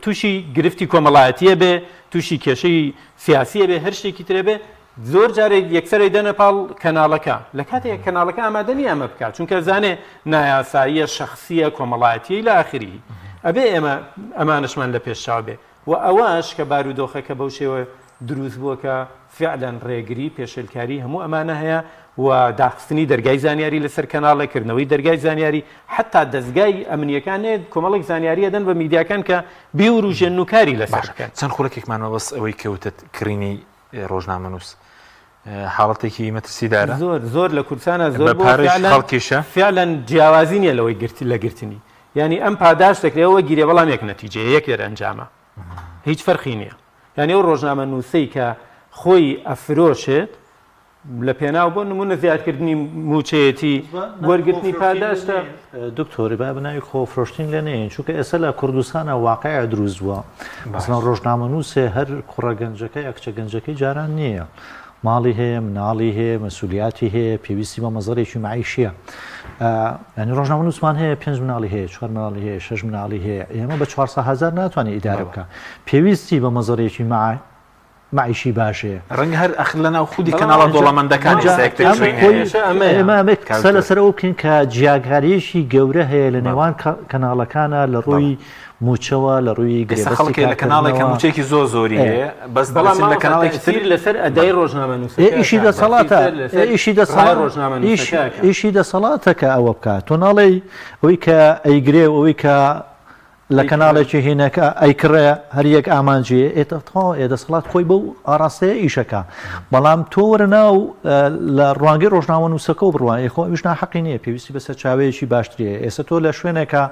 توشی گرفتی کۆمەڵایەتی ئەبێ، توشی کێشەی سیاسی ئەبێ، هەر شتێکی تر ئەبێ، زۆر جار یەکسەر ئەیدەنە پاڵ کەناڵەکە، لە کاتێک کەناڵەکە ئامادە نییە ئەمە بکات، چونکە ئەزانێ نایاساییە، شەخسییە، کۆمەڵایەتییە الی آخره. ئەبێ ئێمە ئەمانەشمان لە پێش چاو بێ. وە ئەوەش کە بارودۆخەکە بەو شێوە دروست بووە کە فیعلەن ڕێگری، پێشێلکاری هەموو ئەمانە هەیە و داخستنی دەرگای زانیاری لەسەر کەناڵێک، کردنەوەی دەرگای زانیاری، حەتا دەزگای ئەمنییەکان نێت کۆمەڵێک زانیاری ئەدەن بە میدیاکان کە بیوروژێنن و کاری لەسەر باشە بکەن. چەند خولەکێکمان مابەس ئەوەی کە وتت کڕینی ڕۆژنامەنووس حاڵەتێکی مەترسیدارە؟ زۆر زۆر لە کوردستانا زۆر بە بووە پارەیش فیعلەن خەڵکیشە؟ فیعلەن جیاوازی نییە لەوەی گرت لە گرتنی یانی ئەم پاداشت دەکرێ ئەوە گیرێ بەڵام یەک نەتیجەیە یەک دەرئەنجامە هیچ فەرقی نییە یانی ئەو ڕۆژنامەنووسەی کە خۆی ئەفرۆشێت لە پێناو بۆ نمونە زیادکردنی مووچەیەتی وەرگرتنی پاداشتە. دکتۆر با بە ناوی خۆفرۆشتن لێ نەیەین چونکە ئێستا لە کوردستانە واقعە دروست بووە مەسەڵەن ڕۆژنامەنووسێ هەر کوڕە گەنجەکە یا کچە گەنجەکەی جاران نییە ماڵی هەیە مناڵی هەیە مەسولیاتی هەیە پێویستی بە مەزەرێکی معیشیە ینی ڕۆژنامەنووسمان هەیە پێنج مناڵی هەیە چوار مناڵی هەیە شەش مناڵی هەیە ئێمە بە 400 هزار ناتوانێت ئیدارە بکە پێویستی بە مەزەرێکی مع مەعیشی باش هەیە. ڕەنگە هەر ئەخر لەناو خودی کەناڵە دەوڵەمەندەکان ئێستا یەکتر چوین هەیە. ئێمە ئەمە قسە لەسەر ئەوە بکەین کە جیاکارییەکی گەورە هەیە لە نێوان کەناڵەکانە لە ڕووی مووچەوە لە ڕووی ئێستا گرێبەستی خەڵکێ لە کەناڵێک کە کارکردنەوە. مووچەیەکی زۆر زۆری هەیە بەس بەڵام دەچن لە مامۆستا کەناڵێکی تر تەئسیر لەسەر ئەدای ڕۆژنامەنووسەکە ئێ ئیشی ئەکات، دەسەڵاتە تەئسیر ئێ لەسەر ئیشی ڕای دەسەڵات ئیش ڕۆژنامەنووسەکە ئەکات. ئیشی دەسەڵاتە کە ئەوە بکات تۆ ناڵێی ئەوەی کە ئەیگرێ و ئەوەی کە لە کەناڵێکی هینەکە ئەیکڕێ هەر یەک ئامانجی ئێ تەواو ئێ دەسەڵات خۆی بەو ئاڕاستەیە ئیشەکە بەڵام تۆ وەرە ناو لە ڕوانگەی ڕۆژنامەنووسەکەەوە بڕوان ئێ خۆ ئەویش ناحەقی نییە پێویستی بە سەرچاوەیەکی باشتری هەیە ئێستا تۆ لە شوێنێکە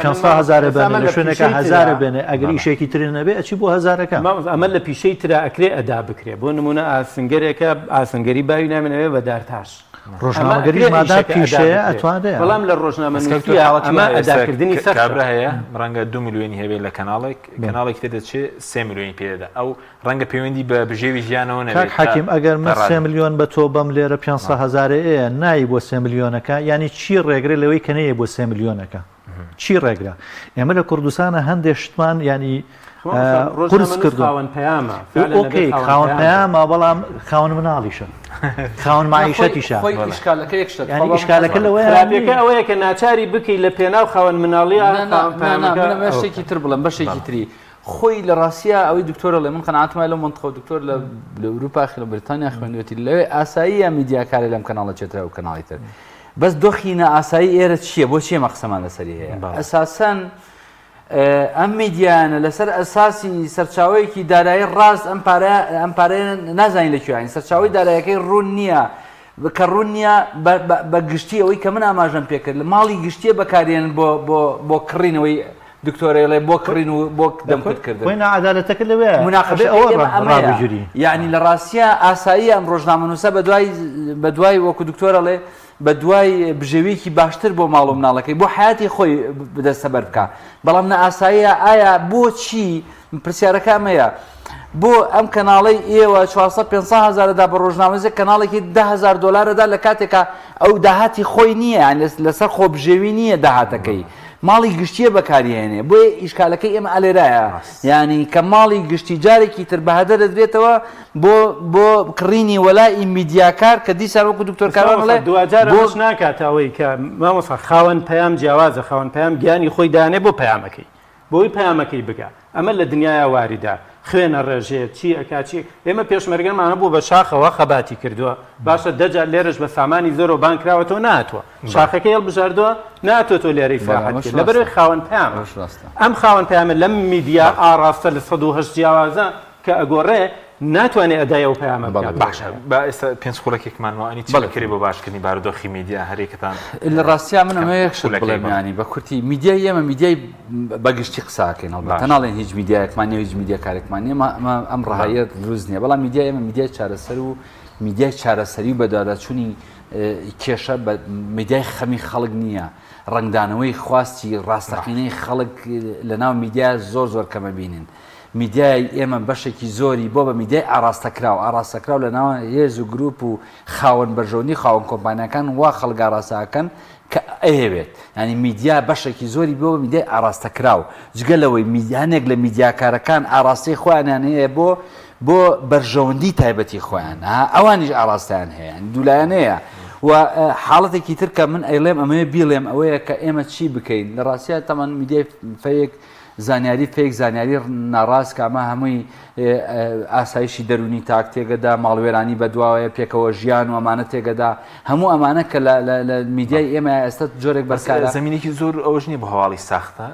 500 هەزارە بێنێ لە شوێنێکە هەزارە بێنێ ئەگەر ئیشێکی تر نەبێ ئەچی بۆ هەزارەکە مامۆستا ئەمە لە پیشەی ترا ئەکرێ ئەدا بکرێ بۆ نمونە ئاسنگەرێکە ئاسنگەری باوی نامێنەوێ بە دارتاش ڕۆژنامەگەریش مادام پیشەیە ئەتوانرێ بەڵام لە ڕۆژنامەنووسییە ئەمە ئەداکردنی سەختە. کابرا هەیە ڕەنگە دو ملیۆنی هەبێت لە کەناڵێک کەناڵێکی تر دەچێت سێ ملیۆنی پێ دەدا ئەو ڕەنگە پەیوەندی بە بژێوی ژیانەوە نەبێت کاک حەکیم ئەگەر من سێ ملیۆن بە تۆ بەم لێرە 500 هەزارێ ئێ نایی بۆ سێ ملیۆنەکە یانی چی ڕێگرە لەوەی کە نەیە بۆ سێ ملیۆنەکە چی ڕێگرە؟ ئێمە لە کوردستانە هەندێ شتمان ینی قورس کردو خاوەن پەیامە okay خاوەن پەیامە بەڵام خاوەن مناڵیشە خاوەن معیشەتیشە خۆی ئیشکالەکە یەک شتە ینی ئیشکالەکە لەوەیە خراپیەکە ئەوەیە کە ناچاری بکەی لە پێناو خاوەن مناڵیە خاوەن پەیامەکە من شتێکی تر بڵێم بەشێکی تری خۆی لە ڕاستیا ئەوەی دکتۆر ئەڵێ من قەناعەتم وایە لەو مەنتقە و دکتۆر لە لە ئەوروپا لە بەریتانیا خوێندوێتی لەوێ ئاساییە میدیاکارێ لەم کەناڵە چێترە ئەو کەناڵی تر بەس دۆخی نائاسایی ئێرە چییە بۆ چیە مەقسەمان لەسەری هەیە ئەساسەن ئەم میدیانە لەسەر ئەساسی سەرچاوەیەکی دارایی ڕاست ئەم پارە ئەم پارەیە نازانین لە کوێین سەرچاوەی دارایەکەی ڕوون نییە کە ڕوون نییە بە گشتی ئەوەی کە من ئاماژەم پێکرد لە ماڵی گشتیە بەکارێن بۆ بۆ بۆ کڕینەوەی دکتۆرەیڵێ بۆ کڕین و بۆ دەمکوت کردن. خۆی ناعەدالەتەکە لەوەیە مناقەشەکەی ئەوە ئێمە ئەمەیە ڕابگیری. یعنی لە ڕاستیا ئاساییە ئەم ڕۆژنامەنووسە بە دوای بە دوای وەکو دکتۆرەڵێ بە دوای بژێویەکی باشتر بۆ ماڵ و مناڵەکەی بۆ حیاتی خۆی بدەستەبەر بکا بەڵام نائاساییە ئایا بۆچی پرسیارەکە ئەمەیە بۆ ئەم کەناڵەی ئێوە 400 500 هەزارەدا بە ڕۆژنامەنووسێک کەناڵێکی 10000 دلارەدا لە کاتێکا ئەو داهاتی خۆی نییە یان لەسەر خۆبژێوی نییە داهاتەکەی ماڵی گشتیە بەکاریهێنێ بۆیە ئیشکالەکەی ئێمە ئەلێرایە یانی کە ماڵی گشتی جارێکی تر بە هەدەر دەدرێتەوە بۆ بۆ کڕینی وەلائی میدیاکار کە دیسان وەکو دکتۆر کاروان مامۆستا ئەڵێ دواجار بۆ ئەمەش ناکاتە ئەوەی کە مامۆستا خاوەن پەیام جیاوازە خاوەن پەیام گیانی خۆی دانێ بۆ پەیامەکەی بۆی پەیامەکەی بگا ئەمە لە دنیایا واریدە خوێن ئەڕێژێ چی ئەکا چی ئێمە پێشمەرگەمان هەبوو بە شاخەوە خەباتی کردووە باشە دە جار لێرەش بە سامانی زۆرەوە بانگ کراوەتەوە نەهاتووە شاخەکەی هەڵبژاردووە نەهاتووەتەوە لێرەی بەڵێ سیاحەت ئەمەش بکەی لەبەرئەوەی ڕاستە خاوەن پەیامە ئەوەش ڕاستە. ئەم خاوەن پەیامە لەم میدیا ئاڕاستە لە 108 جیاوازە کە ئەگۆڕێ ناتوانێ ئەدای ئەو پەیامە بەڵێ بکات. باشە با ئێستا پێنج خولەکێکمان ماوە ئەنی چی بەڵێ بکرێ بۆ باشکردنی بارودۆخی میدیا هەریەکەتان لە ڕاستیا من کەم ئەمەوێ یەک شت خولەکێک بڵێم بەڵێ. یانی بە کورتی میدیای ئێمە میدیای بە گشتی قسە ئەکەین هەڵبەتە باشە. ناڵێن هیچ میدیایەکمان نییە و هیچ میدیاکارێکمان نییە ئەمە ئەمە ئەم بەڵێ. ڕەهاییە دروست نییە بەڵام میدیای ئێمە میدیای چارەسەر و میدیای چارەسەری و بەدواداچوونی کێشە بە میدیای خەمی خەڵک نییە ڕەنگدانەوەی خواستی ڕاستەقینەی خەڵک لەناو میدیا زۆر زۆر کەمە بینین میدیای ئێمە بەشێکی زۆری بۆ بە میدیای ئاڕاستەکراو، ئاڕاستەکراو لە ناوان هێز و گروپ و خاوەن بەرژەوەندی خاوەن کۆمپانیاکان وا خەڵک ئاڕاستە ئەکەن کە ئەیەوێت یانی میدیا بەشێکی زۆری بۆ بە میدیای ئاڕاستەکراو جگە لەوەی هەنێک لە میدیاکارەکان ئاڕاستەی خۆیانیان هەیە بۆ بۆ بەرژەوەندی تایبەتی خۆیان ها ئەوانیش ئاڕاستەیان هەیە یانی دوولایەنەیە و حاڵەتێکی تر کە من ئەیڵێم ئەمەوێ بیڵێم ئەوەیە کە ئێمە چی بکەین لە ڕاستیا تەمان میدیای fake زانیاری fake، زانیاری ناڕاست کە ئەمە هەمووی ئاسایشی دەروونی تاک تێگەدا، ماڵوێرانی بەدواوەیە، پێکەوە ژیان و ئەمانە تێگەدا، هەموو ئەمانە کە لە میدیای ئێمە ئێستا جۆرێک بەس بەرکارە. زەمینێکی زۆر ئەوەش نییە بۆ هەواڵی ساختە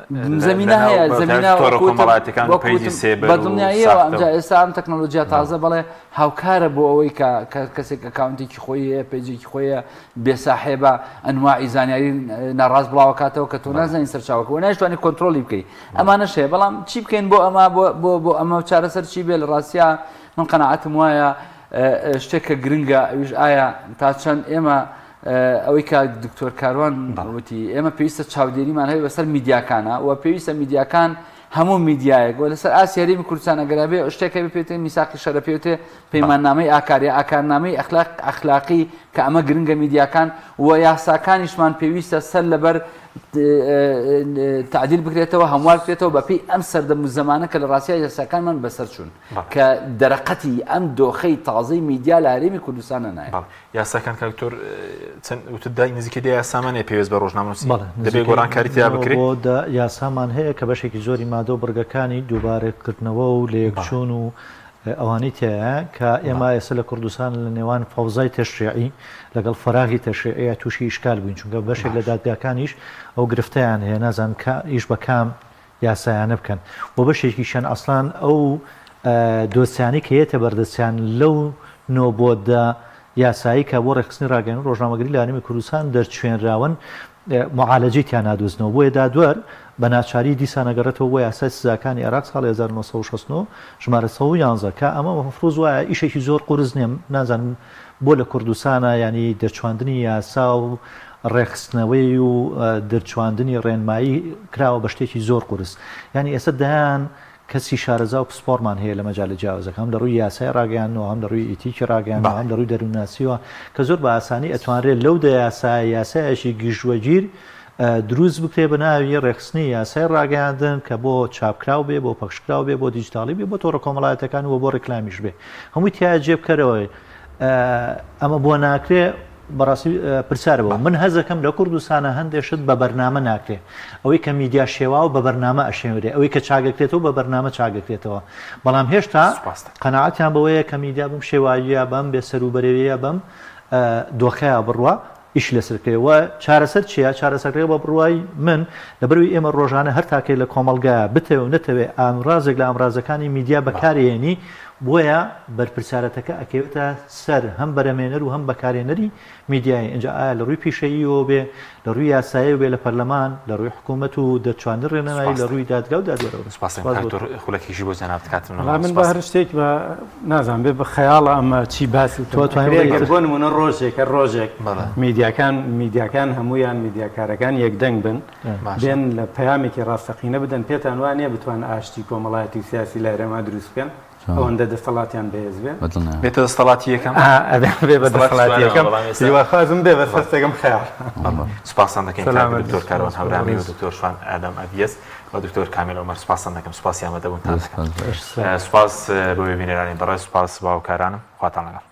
زەمینە لەناو هەیە، بە زەمینە تایبەتی تۆڕە وەکو وتم کۆمەڵایەتیەکان و وەکو پەیجی وتم سێبەر بە و دڵنیاییەوە ساختە و ئەمجا ئێستا ئەم تەکنۆلۆجیا تازە بەڵێ هاوکارە بۆ ئەوەی کە کەسێک account ێکی خۆی هەیە، پەیجێکی خۆی هەیە، بێ ساحێبە ئەنواعی زانیاری ناڕاست بڵاوەکاتەوە کە تۆ نازانی سەرچاوەکە و نایشتوانی کۆنترۆڵی بکەی ئەمانەش هەیە بەڵام چی بکەین بۆ ئەمە بۆ بۆ ئەمە چارەسەر چی بێ لە ڕاستیا من قەناعەتم وایە شتێک کە گرنگە ئەویش ئایا تا چەند ئێمە ئەوەی کە دکتۆر کاروان وتی ئێمە پێویستە چاودێریمان هەبێ بەسەر میدیاکانە و پێویستە میدیاکان هەموو میدیایەک و لەسەر ئاستی هەرێمی کوردستان ئەگەر هەبێ شتێک هەبێ پێوتێ میساقی شەرەف پێوتێ پەیماننامەی ئاکار یا ئاکارنامەی ئەخلاق ئەخلاقی کە ئەمە گرنگە میدیاکان و یاساکانیشمان پێویستە سەر لەبەر تعدیل بکرێتەوە هەموار بکرێتەوە بەپێی ئەم سەردەم و زەمانە کە لە ڕاستیا یاساکانمان بەسەر چوون کە دەرەقەتی ئەم دۆخەی تازەی میدیا لە هەرێمی کوردستانە نایە. یاساکان کاک دکتۆر چەند وتت دای نزیکەی دە یاسامان هەیە پێویست بە ڕۆژنامەنووسی بەڵێ دەبێ نزیکەی گۆڕانکاری تیا نۆ بکرێ بۆ دە یاسامان هەیە کە بەشێکی زۆری مادە و بڕگەکانی دووبارەکردنەوە و بەڵێ لەیەکچوون و ئەوانەی تیایە کە ئێمە بەڵێ ئێستا لە کوردستان لە نێوان فەوزای تەشریعی لەگەڵ فەراغی تەشریعیە تووشی ئیشکال بووین چونکە بەشێک لە باش دادگاکانیش ئەو گرفتەیان هەیە نازانن کە ئیش بە کام یاسایانە بکەن و بەشێکیشیان ئەسڵان ئەو دۆسیانەی کە یەتە بەردەستیان لەو نۆ بۆ دە یاسایی کە بۆ ڕێکخستنی ڕاگەیاندن و ڕۆژنامەگەری لە هەرێمی کوردستان دەرچوێنراون معالەجەی تیا نادۆزنەوە بۆیە دادوەر بە ناچاری دیسان ئەگەڕێتەوە بۆ یاسای سزاکانی عێراق ساڵی 1969 ژمارە 111 کە ئەمە مەفروز وایە ئیشێکی زۆر قورس نییە نازانم بۆ لە کوردستانا یانی دەرچواندنی یاسا و ڕێکخستنەوەی و دەرچواندنی ڕێنمایی کراوە بە شتێکی زۆر قورس یانی ئێستا دەیان کەسی شارەزا و پسپۆڕمان هەیە لە مەجالە جیاوازەکان هەم لە ڕووی یاسای ڕاگەیاندنەوە هەم لە ڕووی ئیتیکی ڕاگەیاندنەوە هەم لە ڕووی دەروونناسیەوە کە زۆر بە ئاسانی ئەتوانرێت لەو دە یاسایە یاسایەکی گشتوەگیر دروست بکرێت بە ناوی ڕێکخستنی یاسای ڕاگەیاندن کە بۆ چاپکراو بێ بۆ پەخشکراو بێ بۆ دیجیتاڵی بێ بۆ تۆڕە کۆمەڵایەتەکان و بۆ ڕیکلامیش بێ هەمووی تیا جێ بکەرەوە ئەمە بۆ ناکرێ بەڕاستی پرسیارە بۆ من هەزەکەم لە کوردستانە هەندێک شت بە بەرنامە ناکرێ ئەوەی کە میدیا شێواوە بە بەرنامە ئەشێورێ ئەوەی کە چاگەکرێتەوە بە بەرنامە چاگەکرێتەوە بەڵام هێشتا قەناعەتیان بەوەیە کە میدیا بم شێواییە بەم بێ سەروبەرەیە بەم دۆخەیە بڕوا ئیشی لەسەر بکرێ و چارەسەر چیە؟ چارەسەرەکە بە بڕوای من لەبەرئەوەی ئێمە ڕۆژانە هەر تاکێک لە کۆمەڵگایە بتەوێ و نەتەوێ ئامرازێک لە ئامرازەکانی میدیا بەکارێنی بۆیە بەرپرسیارەتەکە ئەکەوێتە سەر هەم بەرهەمهێنەر و هەم بەکارهێنەری میدیایی، ئینجا ئایا لە ڕووی پیشەییەوە بێ، لە ڕووی یاساییەوە بێ لە پەرلەمان، لە ڕووی حکوومەت و دەرچوانی ڕێنمایی، لە سوپاس ڕووی دادگا و دادوەرەوە بێ. سوپاس دەکەم سوپاس کاک بۆ تۆ. دکتۆر، خولەکێکیش بۆ جەنابت کاتم وەڵا نەماوە من بە سوپاس. هەر شتێک بە نازانم بێ بە خەیاڵە ئەمە چی باسی تۆ کەم ئەتوانی ئەکرێ بڵێی گەر ئیتر بۆ نموونە ڕۆژێک هەر ڕۆژێک بەڵێ. میدیاکان میدیاکان هەموویان میدیاکارەکان یەکدەنگ بن باشە. بێن لە پەیامێکی ڕاستەقینە بدەن پێتان وا نییە بتوان ئاشتی کۆمەڵایەتی و سیاسی لە هەرێما دروست بکەن؟ ئەوەندە دەسەڵاتیان بەهێز بێ. بەدڵنیام. بێتە دەستەڵاتی یەکەم؟ ئا ئەبێ بێ بە دەستەڵاتی دەسەڵاتی چوارەمە یەکەم بەڵام ئێستا هیواخوازم بێ بەس هەستەکەم خەیاڵە. بەڵێ سوپاستان دەکەین کاک سەلامەت دکتۆر بن. کاروان سپاس بۆ هەورامی و بەڕێز. دکتۆر شوان ئادەم ئەبیەس و دکتۆر کامیل عومەر سوپاستان دەکەم سوپاسی ئامادەبوونتان زۆر دەکەم سپاس. سوپاس بۆ بینەرانی بەڕێز سوپاس بۆ هاوکارانم خواتان لەگەڵ.